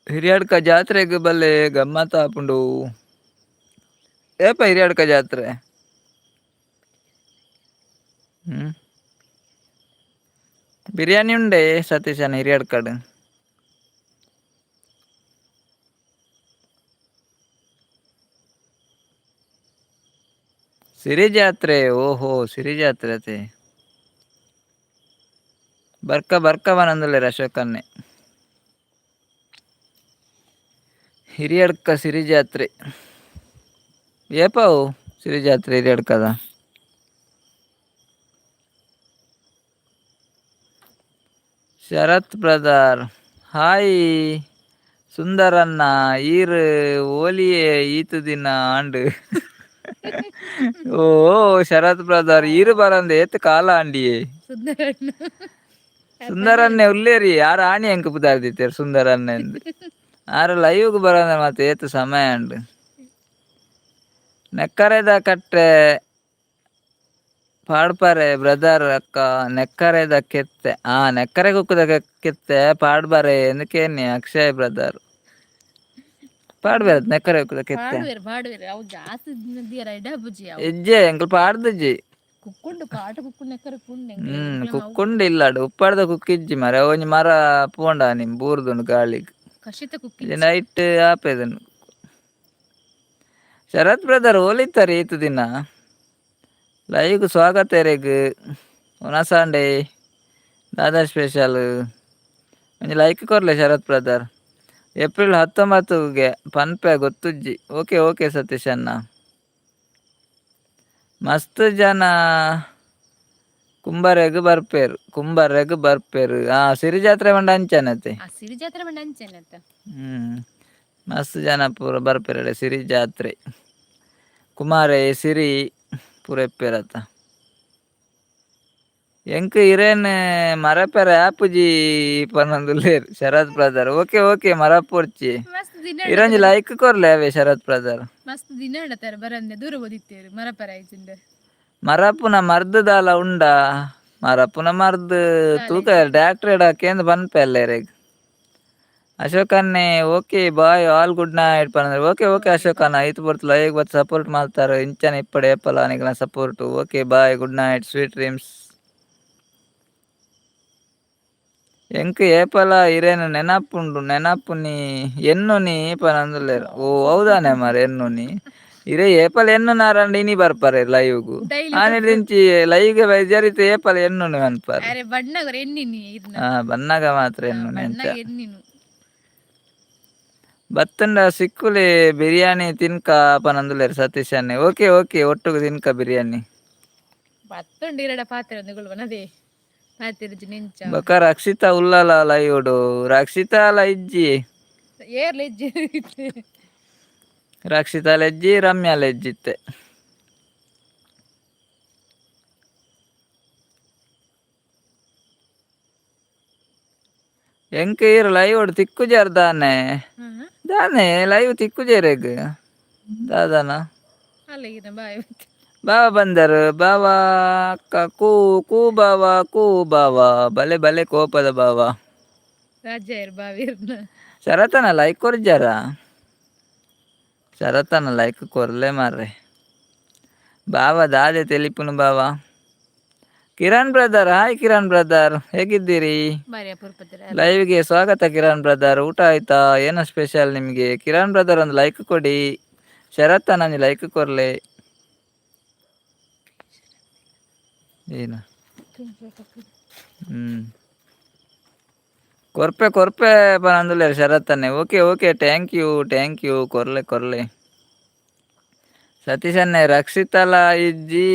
ಹಿರಿಯಡ್ಕ ಜಾತ್ರೆಗ್ ಬಲ್ಲೆ ಗಮ್ಮತ್ ಆಪುಂಡು. ಏಪ ಹಿರಿಯಡ್ಕ ಜಾತ್ರೆ? ಬಿರಿಯಾನಿ ಉಂಡೆ ಸತೀಶನ ಹಿರಿಯಡ್ಕಡ್. ಸಿರಿ ಜಾತ್ರೆ. ಓಹೋ, ಸಿರಿ ಜಾತ್ರೆ ಅತೆ. ಬರ್ಕ ಬರ್ಕ ಬನಂದುಲ್ಲೆರ್ ಅಶೋಕನ್ನೆ. ಹಿರಿಯಡ್ಕ ಸಿರಿ ಜಾತ್ರೆ ಏಪವು ಸಿರಿ ಜಾತ್ರೆ ಹಿರಿಯಡ್ಕದ? Sharath brother hi. ಸುಂದರನ್ನ ಈರ್ ಓಲಿಯೇ ಈತ್ ದಿನ ಆಂಡ್. ಓ ಶರತ್ ಬ್ರದರ್, ಈರು ಬರಂದೆ ಏತ್ ಕಾಲ ಆಂಡಿಯೇ. ಸುಂದರಣ್ಣ. ಸುಂದರನ್ನೇ ಉಲ್ಲೇರಿ ಯಾರು ಆಣಿ ಎಂಕ್ ಪುದಾರ್ದಿತ್ತೆರ್ ಸುಂದರನ್ನೆ ಅಂದ್. ಆರ್ ಲೈವ್ಗ್ ಬರಂದೆ ಮಾತ ಏತ್ ಸಮಯ ಆಂಡ್. ನೆಕ್ಕರೆದ ಕಟ್ಟೆ ಪಾಡ್ಪರೆ ಬ್ರದರ್ ಅಕ್ಕ. ನೆಕ್ಕರೆದ ಕೆತ್ತೆ, ಆ ನೆಕ್ಕರೆ ಕುಕ್ಕುದ ಕೆತ್ತೆ ಪಾಡ್ಬಾರೆ ಎಂದ್ ಕೇನ್ನೆ ಅಕ್ಷಯ್ ಬ್ರದರ್. ಪಾಡ್ಬಾರೆ ನೆಕ್ಕರೆ ಕುಕ್ಕುದ ಕೆತ್ತೆ. ಪಾಡುವೆರ್ ಪಾಡುವೆರ್, ಅವು ಜಾಸ್ತಿ ದಿನ ಎಡ್ಡೆ ಆಪುಜಿ ಅವು. ಇಜ್ಜೆ, ಎಂಕುಲು ಪಾಡ್ದಿಜ್ಜಿ. ಕುಕ್ಕುಂಡು ಕಾಟ ಕುಕ್ಕು ನೆಕ್ಕರೆ ಕುಂಡು. ಕುಕ್ಕುಂಡು ಇಲ್ಲಡ್ ಉಪ್ಪಾಡ್ದ ಕುಕ್ಕಿಜ್ಜಿ ಮರ ಒಂಜಿ ಮರ ಪೋಂಡ ನಿಮ್ ಬೂರ್ದುಂಡು ಗಾಳಿಗ್. ಕಶಿತ ಕುಕ್ಕಿ. ನೈಟ್ ಆಪೆದನು. ಶರತ್ ಬ್ರದರ್ ಓಲಿತ್ತಾರೆ ಈತ್ ದಿನ? ಲೈವ್ಗ್ ಸ್ವಾಗತ ಎರೆಗ್. ಒನಸಾಂಡೆ ದಾದಾ ಸ್ಪೆಷಲ್? ಒಂಜಿ ಲೈಕ್ ಕೊರ್ಲೆ ಶರತ್ ಬ್ರದರ್. ಏಪ್ರಿಲ್ 19ಗೆ ಪನ್ಪೆ ಗೊತ್ತುಜ್ಜಿ. ಓಕೆ ಓಕೆ ಸತೀಶ್ ಅಣ್ಣ. ಮಸ್ತ್ ಜನ ಕುಂಬರೆಗ್ ಬರ್ಪೇರು, ಕುಂಬರೆಗ್ ಬರ್ಪೇರು. ಆ ಸಿರಿ ಜಾತ್ರೆ ಪಂಡ ಅಂಚನತೆ. ಆ ಸಿರಿ ಜಾತ್ರೆ ಪಂಡ ಅಂಚನೆ. ಮಸ್ತ್ ಜನ ಪೂರ ಬರ್ಪೇರು ಸಿರಿ ಜಾತ್ರೆ. ಕುಮಾರೆ ಸಿರಿ ಪೂರ ಇಪ್ಪೇರತ್ತ. ಎಂಕ್ ಇರೇನ್ ಮರಪೆರೆ ಆಪುಜಿ ಪನೊಂದುಲ್ಲೆರ್ ಶರತ್ brother. Okay okay ಮರಪೊರ್ಚಿ. ಮಸ್ತ್ ದಿನ. ಇರೊಂಜಿ ಲೈಕ್ ಕೊರ್ಲೆ ಅವೇ ಶರತ್ ಬ್ರದರ್. ಮಸ್ತ್ ದಿನ ಉಂಡತ್ತಾರೆ ಬರಂದೆ ದೂರ ಓದಿತ್ತೇರು ಮರಪೆರೆ ಆಯ್ತಿಂದ. ಮರಪುನ ಮರ್ದ್ ದಾಲ ಉಂಡಾ? ಮರಪುನ ಮರ್ದ್ ತೂಕ ಡಾಕ್ಟ್ರೇಡ ಕೇಂದ್ ಪನ್ಪೆ ಎಲ್ಲೆರೆಗ್. ಅಶೋಕನ್ನೇ okay bye all good night ಪನಂದ್ರೆ. Okay okay ಅಶೋಕಣ್ಣ, ಈತ್ ಪೊರ್ತು ಲೈವ್ ಬತ್ತ್ ಸಪೋರ್ಟ್ ಮಲ್ತಾರ್ ಇಂಚನೆ ಇಪ್ಪಡೆ ಏಪಲ ನಿಕ್ಲೆನ support. Okay bye, good night, sweet dreams. ಎಂಕ್ ಏಪಲ ಇರೇನ ನೆನಪುಂಡು ನೆನಪುನಿ ಎನ್ನುನಿ ಪನೊಂದುಲ್ಲೆರ್. ಓ ಹೌದಾನೆ ಮಾರ್ರೆ, ಎನ್ನುನಿ ಇರೆ ಏಪಲ ಎನ್ನುನಾರಂಡ ಇನಿ ಬರ್ಪರೆ ಲೈವ್ಗು. ಡೈಲಿ. ಆನಿಡ್ದಿಂಚಿ ಲೈವ್ಗೆ ಬೈಜರಿತ್ ಏಪಲ ಎನ್ನುನಿ ಪನ್ಪರ್. ಅರೆ ಬಣ್ಣಗರ ಎನ್ನಿನಿ ಇರ್ನ. ಹಾ, ಬನ್ನಗ ಮಾತ್ರ ಎನ್ನುನಿ ಅಂಚ. ಬಣ್ಣಗ ಎನ್ನಿನು. ಬತ್ತುಂಡ ಸಿಕ್ಕುಲೆ ಬಿರಿಯಾನಿ ತಿನ್ಕ ಪನೊಂದುಲ್ಲೆರ್ ಸತೀಶ್ ಅಣ್ಣೆ. ಓಕೆ ಓಕೆ, ಒಟ್ಟುಗು ತಿನ್ಕ ಬಿರಿಯಾನಿ. ಬತ್ತುಂಡು ಇರಡ ಪಾತ್ರೆ ಒಂದು ಗುಳ್ವನದೇ ಪಾತ್ರೆ ನೆಂಚ. ಬೊಕ ರಕ್ಷಿತಾ ಉಲ್ಲಲ ಲೈವ್ಡು? ರಕ್ಷಿತಾ ಇಜ್ಜಿ. ಏರ್ಲ ಇಜ್ಜಿ. ರಕ್ಷಿತಾ ಲೆಜ್ಜಿ, ರಮ್ಯಾ ಲೆಜ್ಜಿತ್ತೆ. ಎಂಕ್ ಈರ್ ಲೈವ್ ತಿಕ್ಕುಜಾರ್ ದಾನೆ? ದಾನೆ ಲೈವ್ ತಿಕ್ಕುಜೆರೆಗ್ ದಾದಾನ? ಅಲ್ಲ ಈಗಿನ ಬಾಯ್. ಬಾವ ಬಂದರು ಬಾವ ಅಕ್ಕ ಕೂ ಕೂ ಬಾವ ಕೂ ಬಾವ ಬಲೆ ಬಲೆ ಕೋಪದ ಬಾವ. ರಾಜ್ಯ ಇರ್ ಬಾವಿರ್ನ. ಶರತನ ಲೈಕ್ ಕೊರ್ಜಾರ? ಶರತನ ಲೈಕ್ ಕೊರ್ಲೆ ಮಾರ್ರೆ. ಬಾವ ದಾದೆ ತೆಲಿಪುನು ಬಾವ. Kiran brother, hi Kiran brother, ಹೇಗಿದ್ದೀರಿ? ಬಾರಿ ಅಪರೂಪದ. ಲೈವ್ಗೆ ಸ್ವಾಗತ ಕಿರಣ್ ಬ್ರದರ್. ಊಟ ಆಯ್ತಾ? ಏನು ಸ್ಪೆಷಲ್ ನಿಮಗೆ? ಕಿರಣ್ ಬ್ರದರ್ ಒಂದು ಲೈಕ್ ಕೊಡಿ. ಶರತ್ ನಂಜಿ ಲೈಕ್ ಕೊರ್ಲೆ. ಏನು ಕೊರ್ಪೆ ಕೊರ್ಪೆ ಪನೊಂದುಲ್ಲೆರ್ Sharath ಅಣ್ಣೆ. Okay okay, thank you thank you, ಕೊರ್ಲೆ ಕೊರ್ಲೆ. Satish ಅಣ್ಣೆ ರಕ್ಷಿತಲ ಇಜ್ಜಿ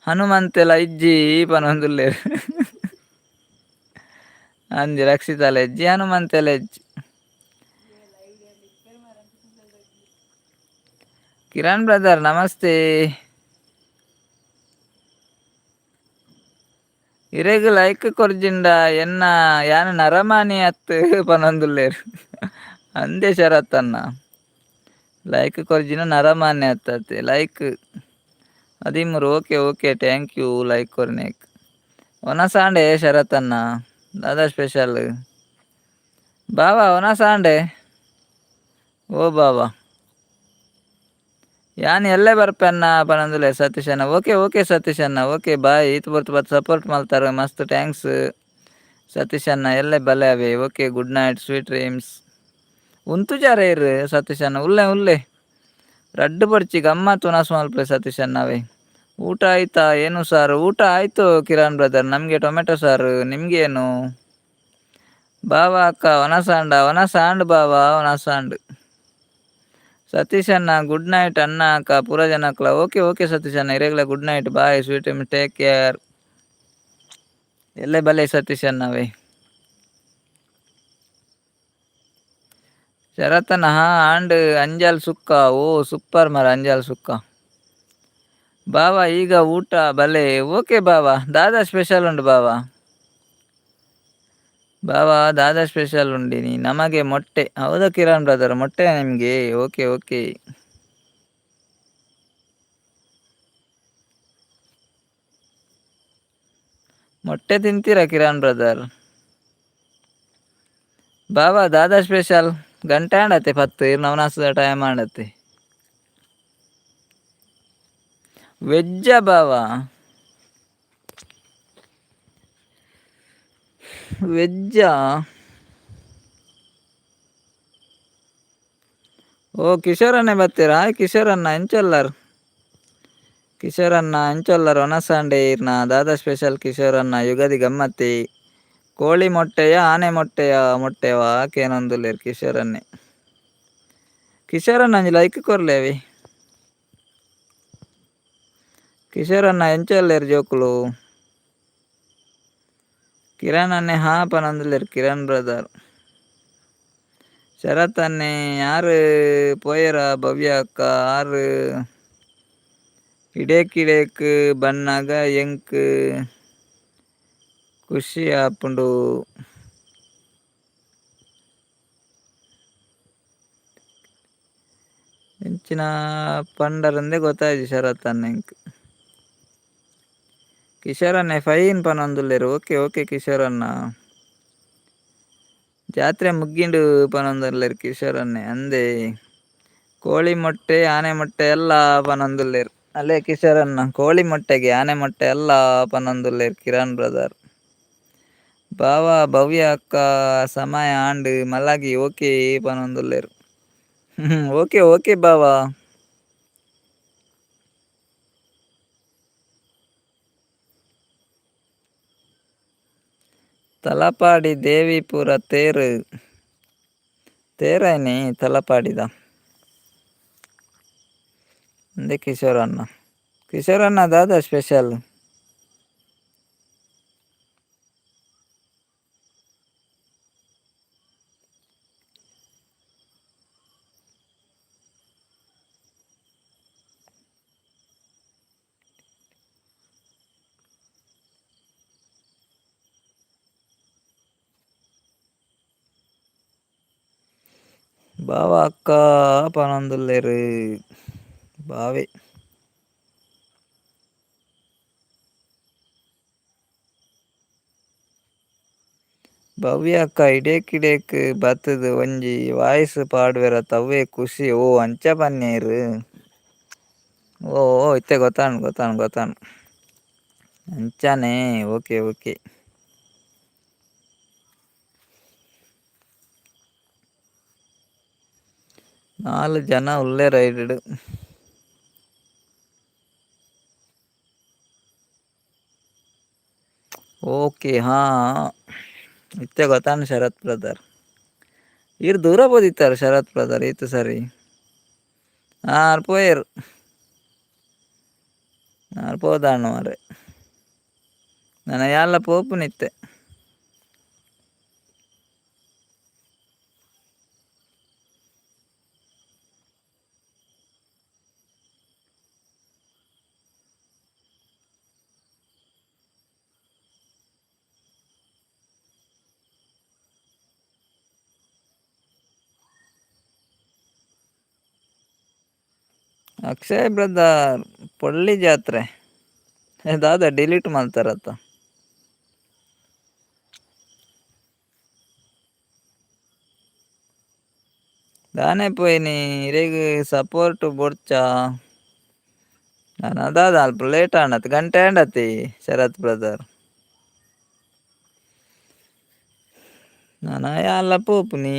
ಹನುಮಂತೆಲ ಇಜ್ಜಿ ಪನೊಂದುಲ್ಲೆರ್. ಅಂಜಿ ರಕ್ಷಿತಲ ಇಜ್ಜಿ ಹನುಮಂತೆಲ ಇಜ್ಜಿ. ಕಿರಣ್ ಬ್ರದರ್ ನಮಸ್ತೆ. ಇರೆಗ್ ಲೈಕ್ ಕೊರ್ಜಿಂಡ ಎನ್ನ ಯಾನ್ ನರಮಾನಿ ಅತ್ತ್ ಪನೊಂದುಲ್ಲೆರ್. ಅಂದೆ ಶರತ್ ಅಣ್ಣ, ಲೈಕ್ ಕೊರ್ಜಿನ ನರಮಾನ್ಯ ಅತ್ತತೆ. Like 13. Okay okay, thank you like ಕೊರ್ನೇಕ್. ಒನಸಾಂಡೆ ಶರತ್ ಅಣ್ಣ, ದಾದಾ ಸ್ಪೆಷಲ್ ಬಾವಾ? ಒನಸಾಂಡೆ ಓ ಬಾವಾ. ಯಾನ್ ಎಲ್ಲೆ ಬರ್ಪೆ ಅಣ್ಣ ಪನೊಂದುಲ್ಲೆ ಸತೀಶ್ ಅಣ್ಣ. ಓಕೆ ಓಕೆ ಸತೀಶ್ ಅಣ್ಣ, ಓಕೆ ಬಾಯ್. ಈತ್ ಪೊರ್ತು ಬತ್ತ್ ಸಪೋರ್ಟ್ ಮಲ್ತಾರ ಮಸ್ತ್ thanks Satish ಅಣ್ಣ. ಎಲ್ಲೆ ಬಲೆ ಅವೇ. Okay, good night, sweet dreams. ಉಂತುಜಾರ ಇರ್ ಸತೀಶ್ ಅಣ್ಣ? ಉಲ್ಲೆ ಉಲ್ಲೆ ರಡ್ಡು ಪೊರ್ಚಿ ಗಮ್ಮತ್ ಉನಸ್ ಮಲ್ಪುಲೆ ಸತೀಶ್ ಅಣ್ಣ ಅವೇ. ಊಟ ಆಯ್ತಾ? ಏನು ಸಾರು? ಊಟ ಆಯ್ತು ಕಿರಣ್ ಬ್ರದರ್. ನಮಗೆ ಟೊಮೆಟೊ ಸಾರು, ನಿಮ್ಗೇನು ಬಾವ? ಅಕ್ಕ ಒನಸಾಂಡ? ಒನಸಾಂಡ್ ಬಾವ, ಒನಸಾಂಡ್. ಸತೀಶ್ ಅಣ್ಣ ಗುಡ್ ನೈಟ್ ಅಣ್ಣ ಅಕ್ಕ ಪೂರ ಜನಕ್ಲ. ಓಕೆ ಓಕೆ ಸತೀಶ್ ಅಣ್ಣ, ಇರೆಗ್ಲ good night, bye, sweet, take care. ಎಲ್ಲೆ ಬಲೆ ಸತೀಶ್ ಅಣ್ಣವೇ. ಶರತನ ಹಾ ಆಂಡ್ ಅಂಜಲ್ ಸುಕ್ಕ. ಓ ಸೂಪರ್ ಮರ ಅಂಜಲ್ ಸುಕ್ಕ. ಬಾವ ಈಗ ಊಟ ಬಲೆ. ಓಕೆ ಬಾವ. ದಾದಾ ಸ್ಪೆಷಲ್ ಉಂಡು ಬಾವ? ಬಾವ ದಾದಾ ಸ್ಪೆಷಲ್ ಉಂಡಿನಿ? ನಮಗೆ ಮೊಟ್ಟೆ. ಹೌದಾ ಕಿರಣ್ ಬ್ರದರ್, ಮೊಟ್ಟೆ ನಿಮಗೆ? Okay okay. ಮೊಟ್ಟೆ ತಿಂತೀರಾ ಕಿರಣ್ ಬ್ರದರ್? ಬಾಬಾ ದಾದಾ ಸ್ಪೆಷಲ್? ಗಂಟೆ ಆಂಡತ್ತೆ 10, ನವನಾಸದ ಟೈಮ್ ಆಂಡತ್ತೆ. ವೆಜ್ಜಾ ಬಾವಾ? ವೆಜ್ಜಾ? ಓ ಕಿಶೋರನ್ನೇ ಬರ್ತೀರಾ? ಕಿಶೋರಣ್ಣ ಎಂಚೊಲ್ಲರ್? ಕಿಶೋರಣ್ಣ ಎಂಚೊಲ್ಲರ್? ಒನಸಾಂಡೆ ಇರ್ನ ದಾದಾ ಸ್ಪೆಷಲ್ ಕಿಶೋರಣ್ಣ? ಯುಗಾದಿ ಗಮ್ಮತ್ತಿ ಕೋಳಿ ಮೊಟ್ಟೆಯ ಆನೆ ಮೊಟ್ಟೆಯ ಮೊಟ್ಟೆವ ಕೇನೊಂದುಲ್ಲೆರ್ ಕಿಶೋರನ್ನೇ. ಕಿಶೋರಣ್ಣ ಒಂಜಿ ಲೈಕ್ ಕೊರ್ಲೆ ಅವಿ. ಕಿಶೋರಣ್ಣ ಎಂಚೊಲ್ಲೆರ್ ಜೋಕುಲು? ಕಿರಣ್ ಅಣ್ಣೆ ಹಾ ಪನೊಂದುಲ್ಲೆರ್ ಕಿರಣ್ ಬ್ರದರ್. ಶರತ್ ಅಣ್ಣೆ ಯಾರು ಪೋಯೆರಾ? ಭವ್ಯ ಅಕ್ಕ ಆರು ಇಡೇಕ್ ಇಡೇಕ್ ಬನ್ನಗ ಎಂಕ್ ಖುಷಿ ಆಪುಂಡು. ಎಂಚಿನ ಪಂಡರಂದೆ ಗೊತ್ತಾಯ್ಜಿ ಶರತ್ ಅಣ್ಣ ಎಂಕ್. ಕಿಶೋರ್ ಅಣ್ಣೆ ಫೈನ್ ಪನೊಂದುಲ್ಲೆರ್ ಓಕೆ ಓಕೆ ಕಿಶೋರ್ ಅಣ್ಣ. ಜಾತ್ರೆ ಮುಗ್ಗಿಂಡು ಪನೊಂದುಲ್ಲೆರ್ ಕಿಶೋರ್ ಅಣ್ಣೆ ಅಂದೇ. ಕೋಳಿ ಮೊಟ್ಟೆ ಆನೆ ಮೊಟ್ಟೆ ಎಲ್ಲ ಪನೊಂದುಲ್ಲೆರ್ ಅಲ್ಲೇ ಕಿಶೋರ್ ಅಣ್ಣ ಕೋಳಿ ಮೊಟ್ಟೆಗೆ ಆನೆ ಮೊಟ್ಟೆ ಎಲ್ಲ ಪನೊಂದುಲ್ಲೆರ್ ಕಿರಣ್ ಬ್ರದರ್. ಬಾವ ಭವ್ಯ ಅಕ್ಕ ಸಮಯ ಆಂಡ್ ಮಲಗಿ ಓಕೆ ಪನೊಂದುಲ್ಲೆರ್. ಓಕೆ ಓಕೆ ಬಾವ. ತಲಪಾಡಿ ದೇವಿಪುರ ತೇರು ತೇರಾಯ್ನಿ ತಲಪಾಡಿದ ಅಂದೆ ಕಿಶೋರ್ ಅಣ್ಣ. ಕಿಶೋರ್ ಅಣ್ಣ ದಾದಾ ಸ್ಪೆಷಲ್? ಬಾವ ಅಕ್ಕ ಪನೊಂದುಲ್ಲೆರ್ ಬಾವೆ. ಭವ್ಯ ಅಕ್ಕ ಇಡೇಕ್ ಇಡೇಕ್ ಬತ್ತುದು ಒಂಜಿ ವಾಯ್ಸ್ ಪಾಡುವೆರತ್ತ ಅವ್ವೇ ಖುಷಿ. ಓ ಅಂಚ ಪನ್ನೇರ್. ಓ ಓ ಇತ್ತೆ ಗೊತ್ತಾಂಡ್ ಗೊತ್ತಾಂಡ್ ಗೊತ್ತಾಂಡ್ ಅಂಚನೆ ಓಕೆ ಓಕೆ. ನಾಲ್ ಜನ ಉಲ್ಲೆರ್ ಐಡ್. ಓಕೆ ಹಾ ಇತ್ತೆ ಗೊತ್ತಾಂಡ್ ಶರತ್ ಬ್ರದರ್. ಈರ್ ದೂರ ಪೋದಿತ್ತಾರ ಶರತ್ ಬ್ರದರ್ ಈತ್ ಸರಿ. ಆರ್ ಪೋಯೆರ್. ಆರ್ ಪೋದಾಂಡ್ ಮಾರ್ರೆ. ನನ ಯಾನ್ಲ ಪೋಪುನಿತ್ತೆ. ಅಕ್ಷಯ್ ಬ್ರದರ್ ಪೊಳ್ಳಿ ಜಾತ್ರೆ ದಾದಾ ಡಿಲೀಟ್ ಮಲ್ತಾರತ್ತ. ದಾನೆ ಪೋಯಿನಿ ಇರೆಗ್ ಸಪೋರ್ಟ್ ಬೊಡ್ಚಾ. ನನ ದಾದ ಅಲ್ಪ ಲೇಟ್ ಆಂಡತ್ ಗಂಟೆ ಆಂಡತಿ ಶರತ್ ಬ್ರದರ್. ನನ ಯಾನ್ಲ ಪೋಪುನಿ.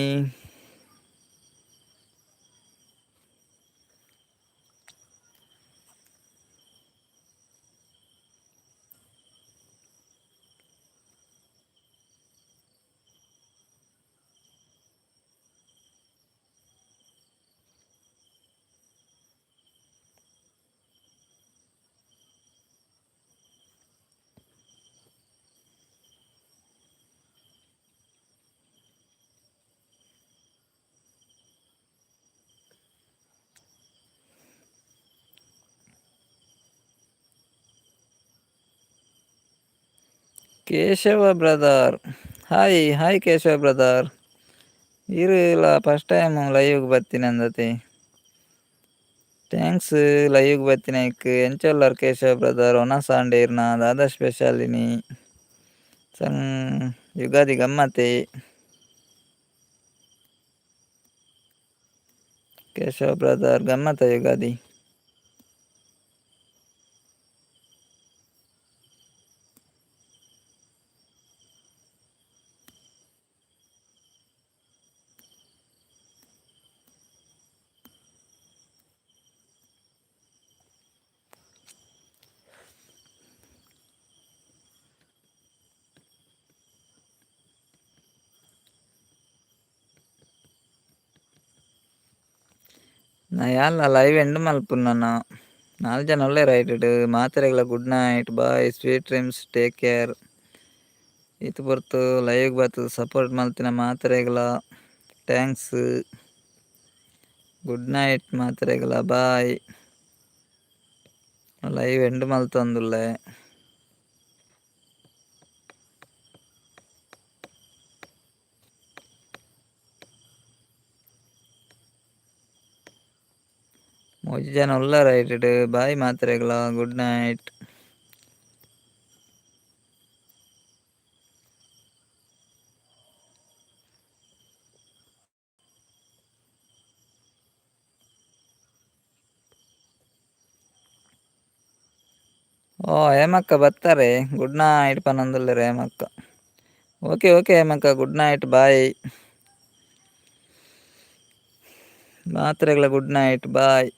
Keshava brother hi hi Keshava brother. ಈರ್ ಫಸ್ಟ್ ಟೈಮ್ ಲೈವ್ಗ್ ಬತ್ತಿನ ಅಂದತೆ. Thanks ಲೈವ್ಗ್ ಬತ್ತಿನೈಕ್. ಎಂಚ ಉಲ್ಲರ್ ಕೇಶವ ಬ್ರದರ್ ಒನಸ್ ಆಂಡ್ ಇರ್ನ ದಾದಾ ಸ್ಪೆಷಲ್ ಇನಿ. ಸಂ ಯುಗಾದಿ ಗಮ್ಮತೆ. ಕೇಶವ ಬ್ರದರ್ ಗಮ್ಮತ ಯುಗಾದಿ. ನಾ ಯಾನ್ಲ ಲೈವ್ ಎಂಡ್ ಮಲ್ಪುನ ನಾಲ್ ಜನ ಉಲ್ಲೆರ್ ಐಟ್ ಮಾತೆರೆಗ್ಲ good night bye sweet dreams take care. ಈತ್ ಪೊರ್ತು ಲೈವ್ ಬತ್ತುದು ಸಪೋರ್ಟ್ ಮಲ್ತಿನ ಮಾತೆರೆಗ್ಲ thanks. Good night ಮಾತೆರೆಗ್ಲ ಬಾಯ್. ಲೈವ್ ಎಂಡ್ ಮಲ್ತೊಂದುಲ್ಲೆ. ಮೂಜಿ ಜನ ಉಲ್ಲಾರ ಇಟ್ಟಿಡು ಬಾಯ್ ಮಾತ್ರೆಗಳ ಗುಡ್ ನೈಟ್. ಓ ಹೇಮಕ್ಕ ಬರ್ತಾರೆ, ಗುಡ್ ನೈಟ್ ಪನ್ನೊಂದುಲ್ಲೆರ್ ಹೇಮಕ್ಕ. ಓಕೆ ಓಕೆ ಹೇಮಕ್ಕ, ಗುಡ್ ನೈಟ್, ಬಾಯ್. ಮಾತ್ರೆಗಳ ಗುಡ್ ನೈಟ್, ಬಾಯ್.